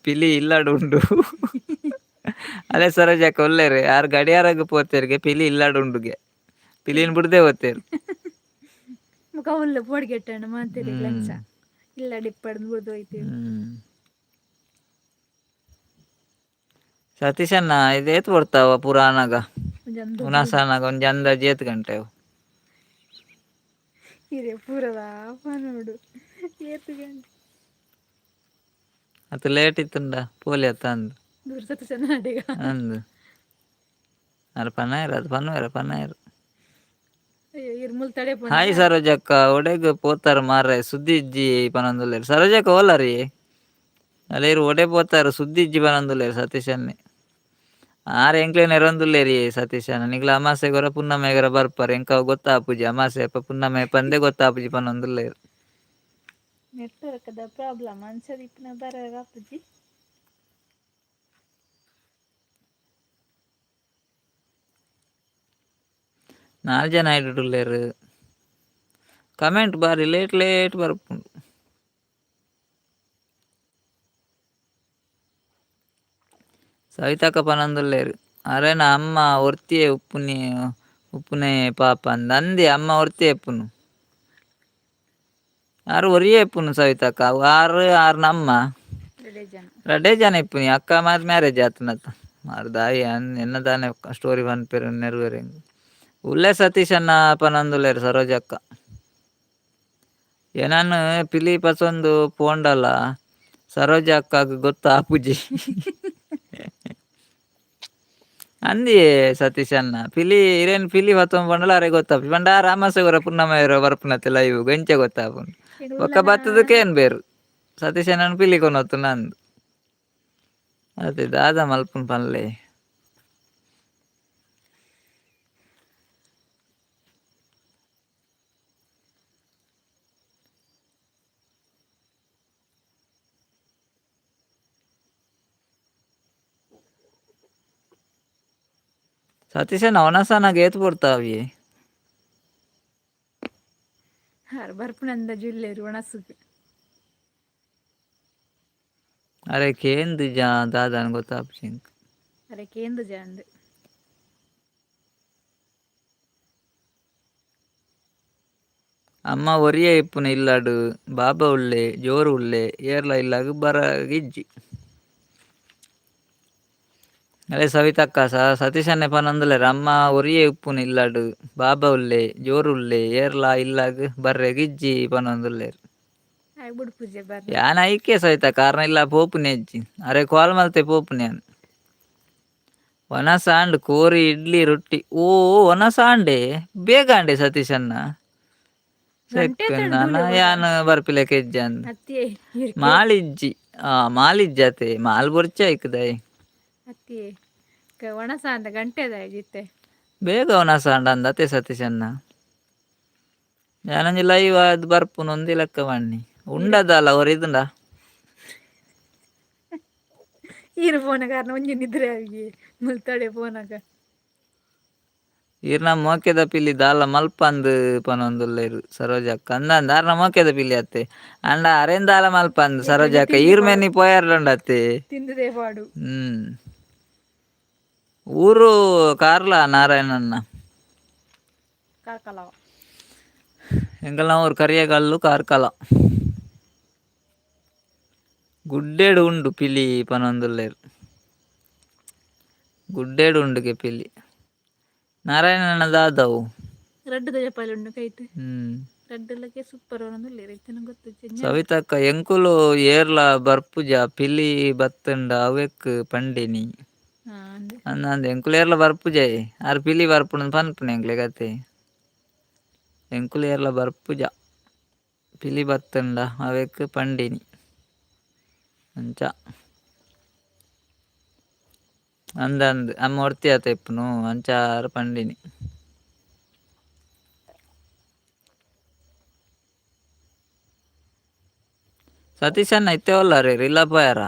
ಪಿಲಿ ಇಲ್ಲಡ್ ಉಂಡು. ಅದೇ ಸರೋಜಕ್ಕ ಒಲ್ಲೆರ್? ಯಾರು ಗಡಿಯಾರಗು ಪೋತೆರ್ಗೆ, ಪಿಲಿ ಇಲ್ಲಡ್ ಉಂಡುಗೆ, ಪಿಲಿನ್ ಬಿಡ್ದೆ ಹೋತೇರು. ಮುಖ ಉಲ್ಲ ಪೋಡಿಗೆಟ್ಟಣ್ಣ ಮಾತೇರಿ ಲಂಚ ಇಲ್ಲ ಡಿಪ್ಪಡ್ದು ಬಿಡ್ದು ಹೋಯ್ತೀವಿ. ಸತೀಶಣ್ಣ ಇದು ಏತ್ ಬರ್ತಾವ ಪುರಾಣಗ? ಒಂಜಿ ಅಂದಾಜು. ಉನಸಾನಗ ಒಂಜಿ ಅಂದಾಜು ಏತ್ ಗಂಟೆ ಅವು? ಇರೆ ಪೂರದ ನೋಡು ಏತ್ ಗಂಟೆ. ಅತ್ ಲೇಟ್ ಇತ್ತುಂಡ ಪೋಲಿ ಅತ್ತ ಅಂದ್. ದೂರ ಸತೀಶಣ್ಣ ಅಡಿಗ. ಅಂದ್ ಅರ್ ಪನಾಯರ್ ಅದು ಪನ್ವೇರ ಪನಾಯರ್. ಅಯ್ಯೋ, ಇರ್ಮುಲ್ ತಡೆ. ಹಾಯ್ ಸರೋಜಕ್ಕ, ಒಡೆಗ್ ಪೋತಾರ ಮಾರ್ರೆ, ಸುದ್ದಿ ಇಜ್ಜಿ ಪನೊಂದುಲ್ಲೆರ್. ಸರೋಜಕ್ಕ ಓಲಾರಿ? ಅಲ್ಲೇರು ಒಡೆ ಪೋತಾರ, ಸುದ್ದಿ ಇಜ್ಜಿ ಪನೊಂದುಲ್ಲೆರ್ ಸತೀಶನ್ನೇ. ಆರ್ ಎಂಕ್ಲೆನ ಎರೊಂದುಲ್ಲೇರಿ ಸತೀಶಣ್ಣ. ನಿಕ್ಲ ಅಮಾಸೆಗೊರ ಪುನ್ನಮೆಗರ ಬರ್ಪರ್, ಎಂಕ್ ಅವು ಗೊತ್ತಾಪುಜಿ. ಅಮಾಸೆ ಏಪ ಪುನ್ನಮೆ ಪಂದೇ ಗೊತ್ತಾಪುಜಿ ಪನೊಂದುಲ್ಲೆರ್. ನೆಟ್ವರ್ಕ್ ದ ಪ್ರಾಬ್ಲಮ್ ಅಂಚದಿಪ್ಪುನ ಬರ ಆಪುಜಿ. ನಾಲ್ ಜನ ಐಡುಲ್ಲೆರ್. ಕಮೆಂಟ್ ಬಾರಿ ಲೇಟ್ ಲೇಟ್ ಬರ್ಪುಂಡು. ಸವಿತಕ್ಕ ಪನೊಂದುಲ್ಲೆರ್ ಅರೆನ ಅಮ್ಮ ಒರ್ತಿಯೇ ಉಪ್ಪುನಿ ಉಪ್ಪುನೆ ಪಾಪ ಅಂದ್. ಅಂದೆ ಅಮ್ಮ ಒರ್ತಿಯೇ ಉಪ್ಪುನು. ಆರ್ ಒರಿಯೇ ಇಪ್ಪುನು ಸವಿತಕ್ಕ. ಆರ್ ಆರ್ನ ಅಮ್ಮ. ರಡ್ಡೆ ಜನ. ರಡ್ಡೇ ಜನ ಇಪ್ಪುನಿ. ಅಕ್ಕ ಮಾತ ಮ್ಯಾರೇಜ್ ಆತನತ್ತ. ಆರ್ ದಾಯಿ ಎನ್ನ ದಾನೆ ಸ್ಟೋರಿ ಪನ್ಪೆರ್ ನೆರವೇರೆ. ಉಲ್ಲೆ ಸತೀಶ್ ಅಣ್ಣ ಪನೊಂದುಲ್ಲೆರ್ ಸರೋಜಕ್ಕ. ಎನನ್ ಪಿಲಿ ಪಸೊಂದು ಪೋಂಡಲ ಸರೋಜಕ್ಕಗ್ ಗೊತ್ತಾಪುಜಿ ಅಂದಿಯೇ ಸತೀಶ್ ಅಣ್ಣ. ಪಿಲಿ ಇರೇನ್ ಪಿಲಿ ಪತ್ತೊಂದು ಪಂಡಲ ಅರೆ ಗೊತ್ತಾಪುಜಿ ಪಂಡ ಆರ್ ಅಮಾಸೆಗೊರ ಪುನ್ನಮೆ ಬರ್ಪುನತ್ತೆ ಲೈವ್ ಎಂಚ ಗೊತ್ತಾಪುಂಡು? ಬೊಕ್ಕ ಬತ್ತದ ಕೇನ್ ಬೇರು ಸತೀಶ್ ಅಣ್ಣನ್ ಪಿಲಿ ಕೊನೊತ್ತುನ ಅಂದ್. ಅದೇ ದಾದ ಮಲ್ಪುನ್ ಪನ್ಲೆ. ಸತೀಶಣ್ಣ ಒನಸನಾಗ ಏತ್ ಪೊರ್ತಾವಿಯೇ? ಆರ್ ಬರ್ಪುನ ಅಂದಾಜು ಉಲ್ಲೆರ್ ಒಣಸುಗ್. ಅರೆ ಕೇಂದ್ ಜಾ ದಾದಾನ್ ಗೊತ್ತಾಪುಜಿ. ಅರೆ ಕೇಂದ್ ಜಾಂದ್. ಅಮ್ಮ ಒರಿಯೇ ಇಪ್ಪುನ ಇಲ್ಲಡ್ ಬಾಬಾ ಉಲ್ಲೆ ಜೋರು ಉಲ್ಲೆ ಏರ್ಲ ಇಲ್ಲಗ್ ಬರಗಿಜ್ಜಿ. ಅರೆ ಸವಿತಕ್ಕ ಸತೀಶನ್ನೆ ಪನೊಂದುಲ್ಲೆರ್ ಅಮ್ಮ ಒರಿಯೇ ಇಪ್ಪುನ ಇಲ್ಲಡ್ ಬಾಬಾ ಉಲ್ಲೆ ಜೋರು ಉಲ್ಲೆ ಏರ್ಲ ಇಲ್ಲಗ್ ಬರ್ರೆಗಿಜ್ಜಿ ಪನೊಂದುಲ್ಲೆರ್. ಆಯ್ ಬುಡ್ಪುಜೆ ಬರ್ರೆ. ಯಾನ್ ಐಕೆ ಸವಿತ ಕಾರಣ ಇಲ್ಲ ಪೋಪುನೆ ಇಜ್ಜಿ ಅರೆ ಕಾಲ್ ಮಲ್ತೆ ಪೋಪುನೆ ಯಾನ್. ವನಸ ಆಂಡ್ ಕೋರಿ ಇಡ್ಲಿ ರೊಟ್ಟಿ ಓ ವನಸ ಆಂಡೆ ಬೇಗ ಆಂಡೆ ಸತೀಶಣ್ಣ. ಗಂಟೆ ಸೆಕ್ ಎತ್ತಂಡು ನನ ತೂಲೆ ಪೋರ. ಯಾನ್ ಬರ್ಪಿಲೆಕ ಇಜ್ಜಂದ್. ಅತ್ತಿಯೇ ಇರ್ಕೆ. ಮಾಲಿಜ್ಜಿ ಆ ಮಾಲಿಜ್ಜಿ ಅತೆ ಮಾಲ್ ಬೊರ್ಚಿ ಐಕ್ ದಾಯೆ. ಅತ್ತಿಯೇ ಒಣಸ ಅಂದ ಗಂಟೆದ ಇತ್ತೆ. ಬೇಗ ವನಸ ಆಂಡ ಅಂದ್ ಅತೆ ಸತೀಶಣ್ಣ. ಯಾನೊಂಜಿ ಲೈವ್ ಆದ್ ಬರ್ಪುನು ಒಂದಿ ಲೆಕ್ಕ ಬನ್ನಿ ಉಂಡದಲ್ಲ ಒರಿದುಂಡ. ಈರು ಪೋನ ಕಾರಣ ಒಂಜಿ ನಿದ್ರೆ ಆಗಿ ಮುಲ್ತಡೆ ಪೋನಾಗ. ಈರ್ನ ಮೋಕೆದ ಪಿಲಿ ದಾಲ ಮಲ್ಪಂದ್ ಪನೊಂದುಲ್ಲೆರ್ ಸರೋಜಕ್ಕ ಅಂದಂದ್ ಆರ್ನ ಮೋಕೆದ ಪಿಲಿ ಅತ್ತೆ ಆಂಡ ಅರೆನ್ ದಾಲ ಮಲ್ಪಂದ್ ಎಂಕ್ಲೆನ ಸರೋಜಕ್ಕ ತಿಂಡಿ ಈರ್ ಪಾಡು ಮೆನಿ ಪೋಯರ್ಡಂಡತ್ತೆ. ತಿಂದುದೇ ಪಾಡು. ಹ್ಮ್ ಊರು ಕಾರ್ಲ ನಾರಾಯಣಣ್ಣ. ಕಾರ್ಕಳ. ಎಂಕಲ್ನ ಊರು ಕರಿಯಗಲ್ಲು ಕಾರ್ಕಳ. ಗುಡ್ಡೆಡ್ ಉಂಡು ಪಿಲಿ ಪನೊಂದುಲ್ಲೆರ್. ಗುಡ್ಡೆಡ್ ಉಂಡುಗೆ ಪಿಲಿ. ನಾರಾಯಣಣ್ಣ ದಾದವು. ರಡ್ಡ್ ತೋಜಪಾಲೆ ಉಂಡು ಕೈಟ್. ಹ್ಮ್. ರಡ್ಡಲಕ್ಕೆ ಸೂಪರ್ ಒಂದುಲ್ಲೆರ್ ಇತ್ತನ ಗೊತ್ತುಜ್ಜಿ. ಸವಿತಕ್ಕ ಎಂಕುಲು ಏರ್ಲ ಬರ್ಪುಜ ಪಿಲಿ ಬತ್ತುಂಡ ಅವೆಕ್ ಪಂಡಿನಿ. ಹಾ ಅಂದ್. ಅಂದಂದ್ ಎಂಕುಲು ಏರ್ಲ ಬರ್ಪುಜೆ ಆರ್ ಪಿಲಿ ಬರ್ಪುಂಡು ಪನ್ಪುನೆ ಎಂಕ್ಲೆಗ್ ಅತೆ. ಎಂಕುಲು ಏರ್ಲ ಬರ್ಪುಜ ಪಿಲಿ ಬತ್ತುಂಡ ಅವೆಕ್ ಪಂಡಿನಿ. ಅಂಚ. ಅಂದಂದ್ ಅಮ್ಮ ಒರ್ತಿ ಆತೆ ಇಪ್ಪುನು ಅಂಚ ಆರ್ ಪಂಡಿನಿ. ಸತೀಶಣ್ಣ ಇತ್ತೆ ಓಲಾರ್ ಇಲ್ಲ ಪೋಯಾರ.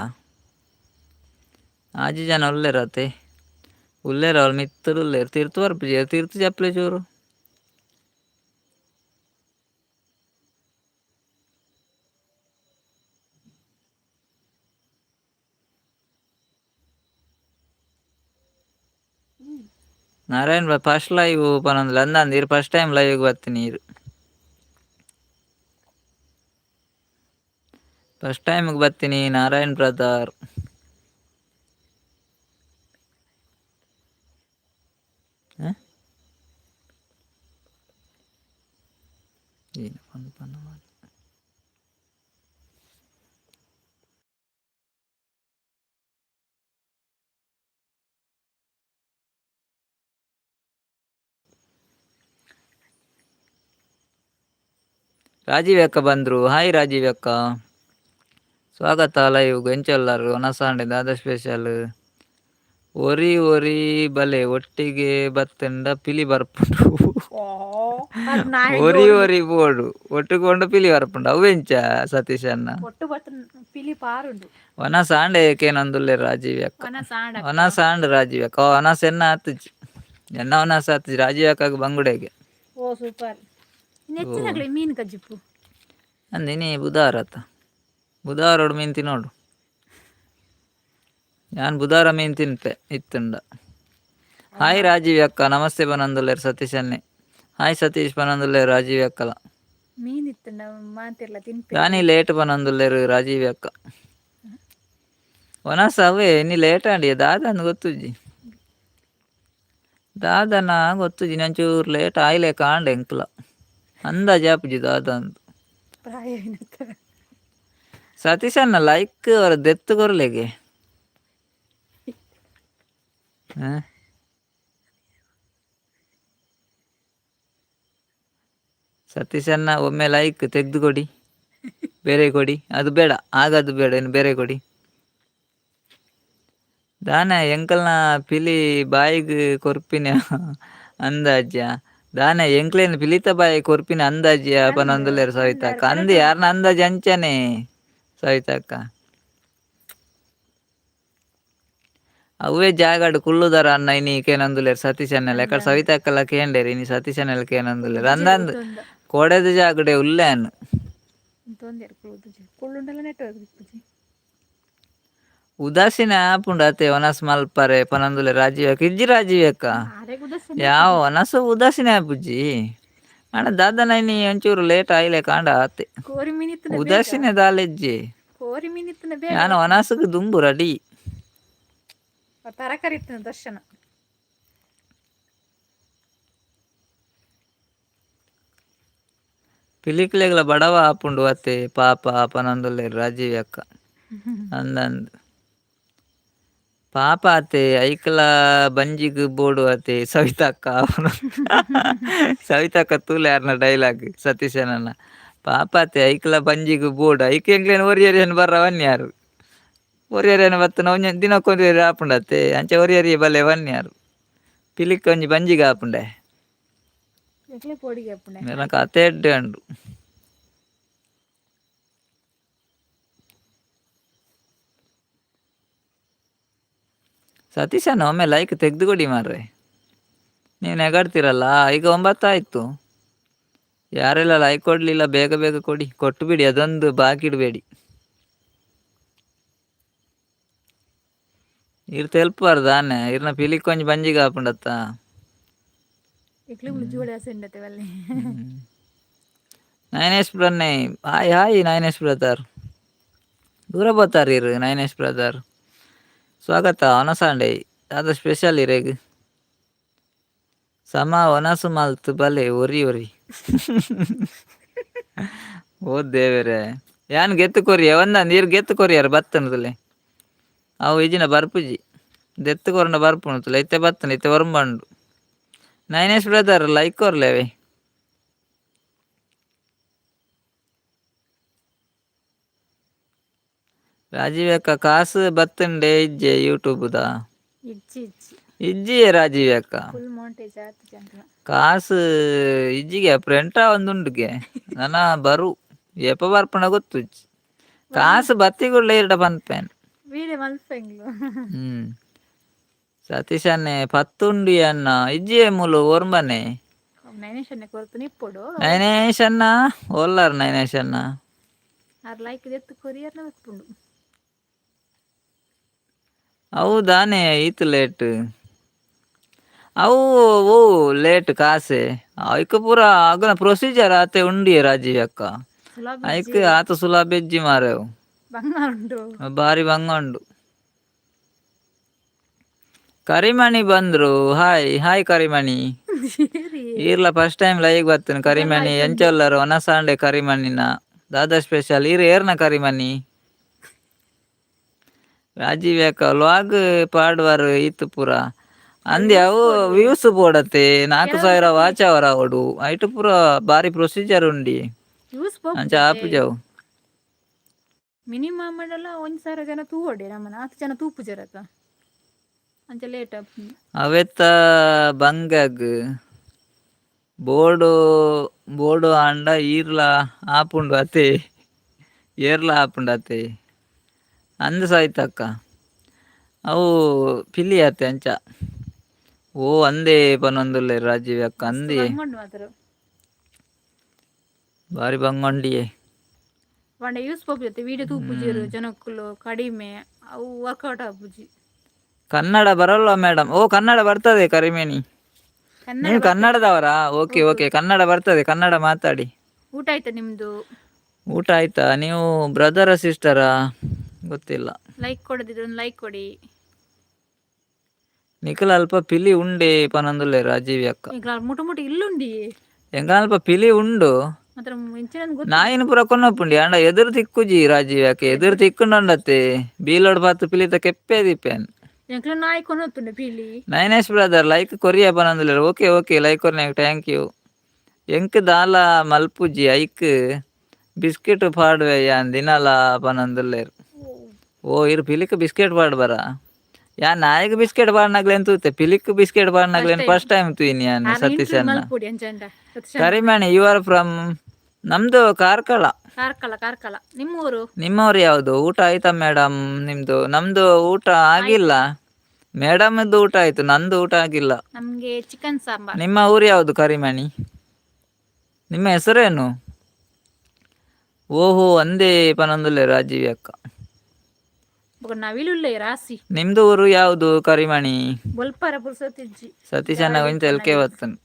ಆಜಿ ಜನ ಉಲ್ಲೆರ್ ಅತೆ ಉಲ್ಲೆರ್ ಅವ್ಲು ಮಿತ್ತ್ ಉಲ್ಲೆರ್ ತಿರ್ತ್ ಬರ್ಪುಜೆರ್ ತಿರ್ತ್ ಜಪ್ಪುಲೆ ಚೂರು. ನಾರಾಯಣ್ ಫಸ್ಟ್ ಲೈವ್ ಪನೊಂದುಲ್ಲೆ ಅಂದಂದ್ ಈರ್ ಫಸ್ಟ್ ಟೈಮ್ ಲೈವ್ ಗ್ ಬತ್ತಿನಿ ಈರ್. ಫಸ್ಟ್ ಟೈಮ್ ಗ್ ಬತ್ತಿನಿ ನಾರಾಯಣ್ ಬ್ರದರ್. ಹ. ರಾಜೀವ್ ಅಕ್ಕ ಬಂದ್ರು ಹಾಯ್ ರಾಜೀವ್ ಅಕ್ಕ. ಸ್ವಾಗತ ಲೈವ್ ಎಂಚ ಉಲ್ಲರ್ ವನಸ ಆಂಡ್ ದಾದ ಸ್ಪೆಷಲ್. ಒರಿ ಒರಿ ಬಲೆ ಒಟ್ಟಿಗೆ ಬತ್ತುಂಡ ಪಿಲಿ ಬರ್ಪುಂಡು. ಅರ್ ನಾಯಿ ಒರಿ ಜೋರು ಒರಿ ಬೋಡು ಒಟ್ಟುಗ್ ಪೋಂಡ ಪಿಲಿ ಬರ್ಪುಂಡು ಅವ್ವೆಂಚ ಸತೀಶಣ್ಣ. ಒಟ್ಟು ಬತ್ತುಂಡ ಪಿಲಿ ಪಾರುಂಡು. ವನಸ ಆಂಡೆ ಕೇನೊಂದುಲ್ಲೆರ್ ರಾಜೀವ್ ಅಕ್ಕ. ವನಸ ಆಂಡ್ ಅಕ್ಕ. ವನಸ ಆಂಡ್ ರಾಜೀವ್ ಅಕ್ಕ ವನಸ ಎನ್ನ ಆತುಜಿ ಎನ್ನ ವನಸ ಆತುಜಿ ರಾಜೀವ್ ಅಕ್ಕಗ್ ಬಂಗುಡೆಗೆ. ಓ ಸೂಪರ್. ಓ ನೆಚ್ಚಿನಕ್ಲೆ ಮೀನು ಕಜ್ಜಿಪ್ಪು. ಅಂದ್ ಇನಿ ಬುಧಾರ ಅತ್ತ ಬುಧಾರೊಡು ಮೀನು ತಿನ್ನೋಡು. ಯಾನ್ ಬುಧಾರ ಮೀನು ತಿನ್ಪೆ ಇತ್ತುಂಡ. ಹಾಯ್ ರಾಜೀವ್ ಅಕ್ಕ ನಮಸ್ತೆ ಪನೊಂದುಲ್ಲೆರ್ ಸತೀಶನ್ನೇ. ಹಾಯ್ ಸತೀಶ್ ಪನೊಂದುಲ್ಲೆರ್ ರಾಜೀವ್ ಅಕ್ಕಲ. ಮೀನ್ ಇತ್ತುಂಡ ಮಾತೆರ್ಲ ತಿನ್ಪೆರ್. ದಾನಿ ಲೇಟ್ ಪನೊಂದುಲ್ಲೆರ್ ರಾಜೀವ್ ಅಕ್ಕ. ವನಸ ಅವೇ ಇನಿ ಲೇಟ್ ಆಂಡ್ ದಾದಂದ್ ಗೊತ್ತುಜ್ಜಿ. ದಾದನ ಗೊತ್ತುಜ್ಜಿ ಒಂಚೂರು ಲೇಟ್ ಆಯ್ಲೆಕ ಆಂಡ್ ಎಂಕ್ಲ. ಅಂದಾಜಿ ಆಪುಜಿ ದಾದಂದ್. ಪ್ರಾಯ ಆಯಿನತ. ಸತೀಶಣ್ಣ ಲೈಕ್ ಒರ ದೆತ್ತ್ ಕೊರ್ಲೆಗೆ. ಹ. ಸತೀಶಣ್ಣ ಒಮ್ಮೆ ಲೈಕ್ ತೆಗ್ದು ಕೊಡಿ ಬೇರೆ ಕೊಡಿ ಅದು ಬೇಡ ಆಗದು ಬೇಡ ಇನ್ನು ಬೇರೆ ಕೊಡಿ. ದಾನೆ ಎಂಕಲ್ನ ಪಿಲಿ ಬಾಯಿಗ್ ಕೊರ್ಪಿನ ಅಂದಾಜ್ಯ ದಾನೆ ಎಂಕ್ಲೆನ್ ಪಿಲಿತ ಬಾಯಿಗ್ ಕೊರ್ಪಿನ ಅಂದಾಜಿಯ ಅಂದ್ ಪನೊಂದುಲ್ಲೆರ್ ಅಂದ್ ಸವಿತಕ್ಕ ಆರ್ ಅಂದ್ ಕರೆಕ್ಟ್ ಯಾರ್ನ ಅಂದಾಜಿ ಅಂಚನೆ ಸವಿತಕ್ಕ. ಅವ್ವೇ ಜಾಗಡ್ ಕುಲ್ಲುದರ ಅಣ್ಣ ಇನಿ ಕೇನೊಂದುಲ್ಲೆರ್ ಸತೀಶ್ ಅಣ್ಣಲ ಅಂದ್ ಎಕಡೆ ಅಂದ್ ಸವಿತಕ್ಕಲ ಕೇಂಡೆರ್ ಇನಿ ಸತೀಶನೆಲ್ಲ ಕೇನೊಂದುಲ್ಲೆರ್ ಕುಲ್ಲುದಿಜೆರ್ ಅಂದಂದ್ ಉಂತೊಂದ ಕೋಡೆದ ಜಾಗಡೆ ಉಲ್ಲೆ ಯಾನ್. ಉಂತೊಂದೆರ್ ಕುಲ್ಲುದಿಜೆರ್ ಕುಲ್ಲುಂಡಲ ನೆಟ್ವರ್ಕ್ ತಿಕ್ಕುಜಿ. ಉದಾಸೀನ ಆಪುಂಡು ಅತೆ ವನಸ್ ಮಲ್ಪರೆ ಪನೊಂದುಲ್ಲೆ ರಾಜೀವ್ ಅಕ್ಕ. ಇಜ್ಜಿ ರಾಜೀವ್ ಅಕ್ಕ. ಆರೆಗ್ ಉದಾಸೀನ. ಯಾವ ವನಸ್ ಉದಾಸೀನ ಆಪುಜಿ. ಆಂಡ ದಾದನ ಇನಿ ಒಂಚೂರು ಲೇಟ್ ಆಯಿಲೆ ಕಾಂಡ ಆತೆ. ಕೋರಿ ಮೀನ್ ಇತ್ತುಂಡ ಬೇಗ. ಉದಾಸೀನ ದಾಲೆಜ್ಜಿ. ಕೋರಿ ಮೀನ್ ಇತ್ತುಂಡ ಬೇಗ. ಯಾನ್ ವನಸ್ಗ್ ದುಂಬು ರೆಡಿ. ತರಕಾರಿ ಇತ್ತು ದರ್ಶನ. ಪಿಲಿಕ್ಲೆಗ್ಲ ಬಡವ ಆಪುಂಡು ಅತೆ ಪಾಪ ಪನೊಂದುಲ್ಲೆರ್ ರಾಜೀವ್ ಅಕ್ಕ. ಅಂದಂದ್. ಪಾಪ ಅತೆ ಐಕ್ಲ ಬಂಜಿಗ್ ಬೋಡು ಅತೆ ಸವಿತಕ್ಕ. ಸವಿತಕ್ಕ ತೂಲೆ ಯಾರ್ನ ಡೈಲಾಗ್ ಸತೀಶನನ್ನ. ಪಾಪ ಅತೆ ಐಕ್ಲ ಬಂಜಿಗ್ ಬೋಡು ಐಕ್ ಎಂಕ್ಲೆನ್ ಒರಿಯರಿಯನ್ ಬರ್ರ ವನ್ಯಾರು. ಒರಿಯರಿಯನ್ ಬತ್ತುನ ಒಂಜಿ ದಿನಕ್ಕೊಂಜಿ ಆಪುಂಡತ್ತೆ ಅಂಚ ಒರಿಯರಿಯೆ ಬಲ್ಲೆ ವನ್ಯಾರು. ಪಿಲಿಕ್ ಒಂಜಿ ಬಂಜಿಗ್ ಆಪುಂಡೆ. ಎಂಕ್ಲೆ ಪೋಡಿಗೆ ಆಪುಂಡೆ. ಮೇರ್ನ ಕತೆ ಎಡ್ಡೆ ಉಂಡು. ಸತೀಶನ ಒಮ್ಮೆ ಲೈಕ್ ತೆಗ್ದು ಕೊಡಿ ಮಾರ್ರೆ. ನೀವು ನೆಗಡ್ತೀರಲ್ಲ. ಈಗ 9 ಆಯ್ತು. ಯಾರೆಲ್ಲ ಲೈಕ್ ಕೊಡ್ಲಿಲ್ಲ ಬೇಗ ಬೇಗ ಕೊಡಿ, ಕೊಟ್ಟು ಬಿಡಿ, ಅದೊಂದು ಬಾಕಿ ಇಡಬೇಡಿ. ಇರ್ ತೆಲ್ಪಾರ್ದಾನೆ ಇರ್ನ ಪಿಲಿಕ್ ಒಂಜಿ ಬಂಜಿಗ್ ಆಪುಂಡತ್ತ. ಎಂಕ್ಲೆ ಜೋಡಿ ಆಸೆ ಉಂಡತೆ ಬಲ್ಲೆ. ನಯನೇಶ್ ಬ್ರನ್ನೆ ಹಾಯ್ ಹಾಯ್ ನಯನೇಶ್ ಬ್ರದರ್. ದೂರ ಬೋತಾರ್ ಇರು ನಯನೇಶ್ ಬ್ರದರ್. ಸ್ವಾಗತ ವನಸಾಂಡೆ ದಾದ ಸ್ಪೆಷಲ್ ಇರೆಗ್. ಸಮ ವನಸು ಮಲ್ತ್ ಬಲೆ ಒರಿ ಒರಿ. ಓ ದೇವೆರೆ ಯಾನ್ ಗೆತ್ತು ಕೊರಿಯ ಒಂದ ನೀರ್ ಗೆತ್ತು ಕೊರಿಯರ್ ಬತ್ತನದಲೆ. ಅವು ಇಜಿನ ಬರ್ಪುಜಿ ದೆತ್ತು ಕೊರಂಡ ಬರ್ಪುಂಡು ಇತ್ತೆ ಬತ್ತನ ಇತ್ತೆ ಒರಂಬಂಡು. ನಯನೇಶ್ ಬ್ರದರ್ ಲೈಕ್ ಕೊರ್ಲೆವೆ. ರಾಜೀವ್ ಅಕ್ಕ ಕಾಸು ಬತ್ತಂಡೆ ಇಜ್ಜೆ ಯೂಟ್ಯೂಬ್ ದ. ಇಜ್ಜಿ ಇಜ್ಜಿ. ಇಜ್ಜಿಯೇ ರಾಜೀವ್ ಅಕ್ಕ. ಫುಲ್ ಮೋಂಟೇಜ್ ಆತು ಜಂಕ್ಲ. ಕಾಸು ಇಜ್ಜಿಗೆ ಪ್ರೆಂಟ ಒಂದುಂಡುಗೆ ನನ ಬರು ಏಪ ಬರ್ಪುಣ ಗೊತ್ತುಜ್ಜಿ. ಕಾಸು ಬತ್ತಿಗುಳ್ಳೆ ಇರಡ ಪನ್ಪೇನ್. ವೀಡಿಯೋ ಮಲ್ಪೆಂಗ್ಲು. ಸತೀಶನ್ನೆ ಪತ್ತುಂಡು ಅನ್ನ ಇಜ್ಜಿಯೇ ಮೂಲು ಒರ್ಂಬನೆ. ನೈನೇಶನ್ನೆ ಕೊರ್ತು ನಿಪ್ಪೊಡು. ನಯನೇಶ್ ಅಣ್ಣ ಓಲ್ಲಾರ್ ನಯನೇಶ್ ಅಣ್ಣ. ಆರ್ ಲೈಕ್ ದೆತ್ತು ಕೊರಿಯರ್ನ ಬರ್ಪುಂಡು. ಹೌದಾನೆ ಈತ್ ಲೇಟ್. ಅವು ಓ ಲೇಟ್ ಕಾಸೆ ಐಕ್ ಪೂರ ಅಗನ ಪ್ರೊಸೀಜರ್ ಆತೆ ಉಂಡಿಯೆ ರಾಜೀವ್ ಅಕ್ಕ. ಸುಲಭ. ಐಕ್ ಆತ ಸುಲಭ ಇಜ್ಜಿ ಮಾರ್ರೆ. ಬಂಗ ಉಂಡು. ಬಾರಿ ಬಂಗ ಉಂಡು. ಕರಿಮಣಿ ಬಂದ್ರು. Hi hi Karimani. ಈರ್ಲ ಫಸ್ಟ್ ಟೈಮ್ ಲೈವ್ ಬತ್ತನ ಕರಿಮಣಿ. ಎಂಚ ಉಲ್ಲರ್ ವನಸಾಂಡೆ ಕರಿಮಣಿನ ದಾದಾ ಸ್ಪೆಷಲ್ ಈರ್ ಏರ್ನ ಕರಿಮಣಿ. ರಾಜೀವ್ ಅಕ್ಕ ವ್ಲಾಗ್ ಪಾಡುವರು ಈತ್ ಪೂರ ಅಂದೆ ಅವು ವ್ಯೂಸ್ ಬೋಡತ್ತೆ 4000 ವಾಚ್ ಅವರ್ ಅವಡು ಐಟ್ ಪೂರ ಬಾರಿ ಪ್ರೊಸೀಜರ್ ಉಂಡಿ. ಯೂಸ್. ಅಂಚ ಆಪುಜವು. ಮಿನಿಮಮ್ ಮಂಡಲ 1000 ಜನ ತೂವೊಡೆ ನಮ್ಮನ ಆತ್ ಜನ ತೂಪುಜರತ ಅಂಚ ಲೇಟ್ ಆಪುಂಡು. ಅವೆತ ಬಂಗಗ್ ಬೋಡು ಬೋಡು ಆಂಡ ಈರ್ಲ ಆಪುಂಡು ಅತೆ ಏರ್ಲ ಆಪುಂಡು ಅತೆ ಅಂದ್ ಸೈತಕ್ಕ ಅವು ಪಿಲಿ ಅತೆ ಅಂಚ ಓ ಅಂದೇ ಪನೊಂದುಲ್ಲೆರ್ ರಾಜೀವ್ ಅಕ್ಕ. ಮಸ್ತ್ ಅಂದೇ. ಬಂಗ ಉಂಡು ಮಾತ್ರ. ಬಾರಿ ಬಂಗೊಂಡಿಯೇ. ಪಂಡ ಯೂಸ್ ಪೋಪುಜತ್ತೆ ವೀಡಿಯೋ ತೂಪುಜೆರ್ ಜನಕ್ಕುಲು ಕಡಿಮೆ ಅವು ವರ್ಕೌಟ್ ಆಪುಜಿ. ಕನ್ನಡ ಬರಲ್ವಾ ಮೇಡಮ್? ಓ ಕನ್ನಡ ಬರ್ತದೆ ಕರಿಮೇನಿ. ಕನ್ನಡ. ನೀವು ಕನ್ನಡದವರಾ? ಓಕೆ ಓಕೆ, ಕನ್ನಡ ಬರ್ತದೆ, ಕನ್ನಡ ಮಾತಾಡಿ. ಊಟ ಆಯ್ತಾ ನಿಮ್ದು? ಊಟ ಆಯ್ತಾ? ನೀವು ಬ್ರದರ ಸಿಸ್ಟರಾ ಗೊತ್ತಿಲ್ಲ. ಲೈಕ್ ಕೊಡದಿದ್ರೆ ಒಂದು ಲೈಕ್ ಕೊಡಿ. ನಿಖಲ್ ಅಲ್ಪ ಪಿಲಿ ಉಂಡೆ ಪನೊಂದುಲ್ಲೆ ರಾಜೀವ್ ಅಕ್ಕ. ಈಗ ಮುಟು ಮುಟು ಇಲ್ಲುಂಡಿ. ಎಂಕ ಅಲ್ಪ ಪಿಲಿ ಉಂಡು. ಮಾತ್ರ ಎಂಚಿನ ಗೊತ್ತು. ನಾಯಿನ ಪೂರ ಕೊನೊಪುಂಡಿ ಆಂಡ ಎದುರು ತಿಕ್ಕುಜಿ ರಾಜೀವ್ ಅಕ್ಕ. ಎದುರು ತಿಕ್ಕುಂಡಂಡತ್ತೆ ಬೀಲೋಡ್ ಬಾತು ಪಿಲಿತ ಕೆಪ್ಪೆ ದಿಪ್ಪೇನ್. ಎಂಕ್ಲ ನಾಯಿ ಕೊನೊತ್ತುಂಡೆ ಪಿಲಿ. ನಯನೇಶ್ ಬ್ರದರ್ ಲೈಕ್ ಕೊರಿಯ ಪನೊಂದುಲ್ಲೆರ್. ಓಕೆ ಓಕೆ, ಲೈಕ್ ಕೊರ್ನೆಗ್ thank you. ಎಂಕ್ ದಾಲ ಮಲ್ಪುಜಿ ಐಕ್ ಬಿಸ್ಕೆಟ್ ಪಾಡುವೆ ಯಾನ್ ದಿನಲ ಪನೊಂದುಲ್ಲೆರ್. ಓ ಇರ್ ಪಿಲಿಕ್ ಬಿಸ್ಕೆಟ್ ಪಾಡ್ ಬರ. ಯಾನ್ ನಾಯಿಗ್ ಬಿಸ್ಕೆಟ್ ಪಾಡ್ನಗ್ಲೇನ್ ತೂತೆ, ಪಿಲಿಕ್ ಬಿಸ್ಕೆಟ್ ಪಾಡ್ನಗ್ಲೇನ್ ಫಸ್ಟ್ ಟೈಮ್ ತೂಯಿನಿ ಯಾನ್ ಸತೀಶ್ ಅಣ್ಣ. ಮಲ್ಪೊಡಿ ಅಂಚಂಡ. ಕರಿಮಣಿ you are from? ನಮ್ದು ಕಾರ್ಕಳ. ಕಾರ್ಕಳ ಕಾರ್ಕಳ. ನಿಮ್ಮೂರು? ನಿಮ್ಮವ್ರು ಯಾವುದು? ಊಟ ಆಯ್ತಾ ಮೇಡಮ್ ನಿಮ್ದು? ನಮ್ದು ಊಟ ಆಗಿಲ್ಲ. ಮೇಡಮ್ ಊಟ ಆಯ್ತು, ನಂದು ಊಟ ಆಗಿಲ್ಲ. ನಮ್ಗೆ ಚಿಕನ್ ಸಾಂಬಾರ್. ನಿಮ್ಮ ಊರು ಯಾವುದು ಕರಿಮಣಿ? ನಿಮ್ಮ ಹೆಸರೇನು? ಓಹೋ ಅಂದೇ ಪನೊಂದುಲ್ಲೆ ರಾಜೀವ್ ಅಕ್ಕ. ಬೊಕ ನವಿಲುಲ್ಲೆ ರಾಸಿ. ನಿಮ್ದು ಊರು ಯಾವುದು ಕರಿಮಣಿ? ಬೊಲ್ಪರ ಪುರ್ಸೊತಿಜ್ಜಿ. ಸತೀಶ್ ಅಣ್ಣ ಒಂಜಿ ತೆಲ್ಕೆ ಬತ್ತನ್.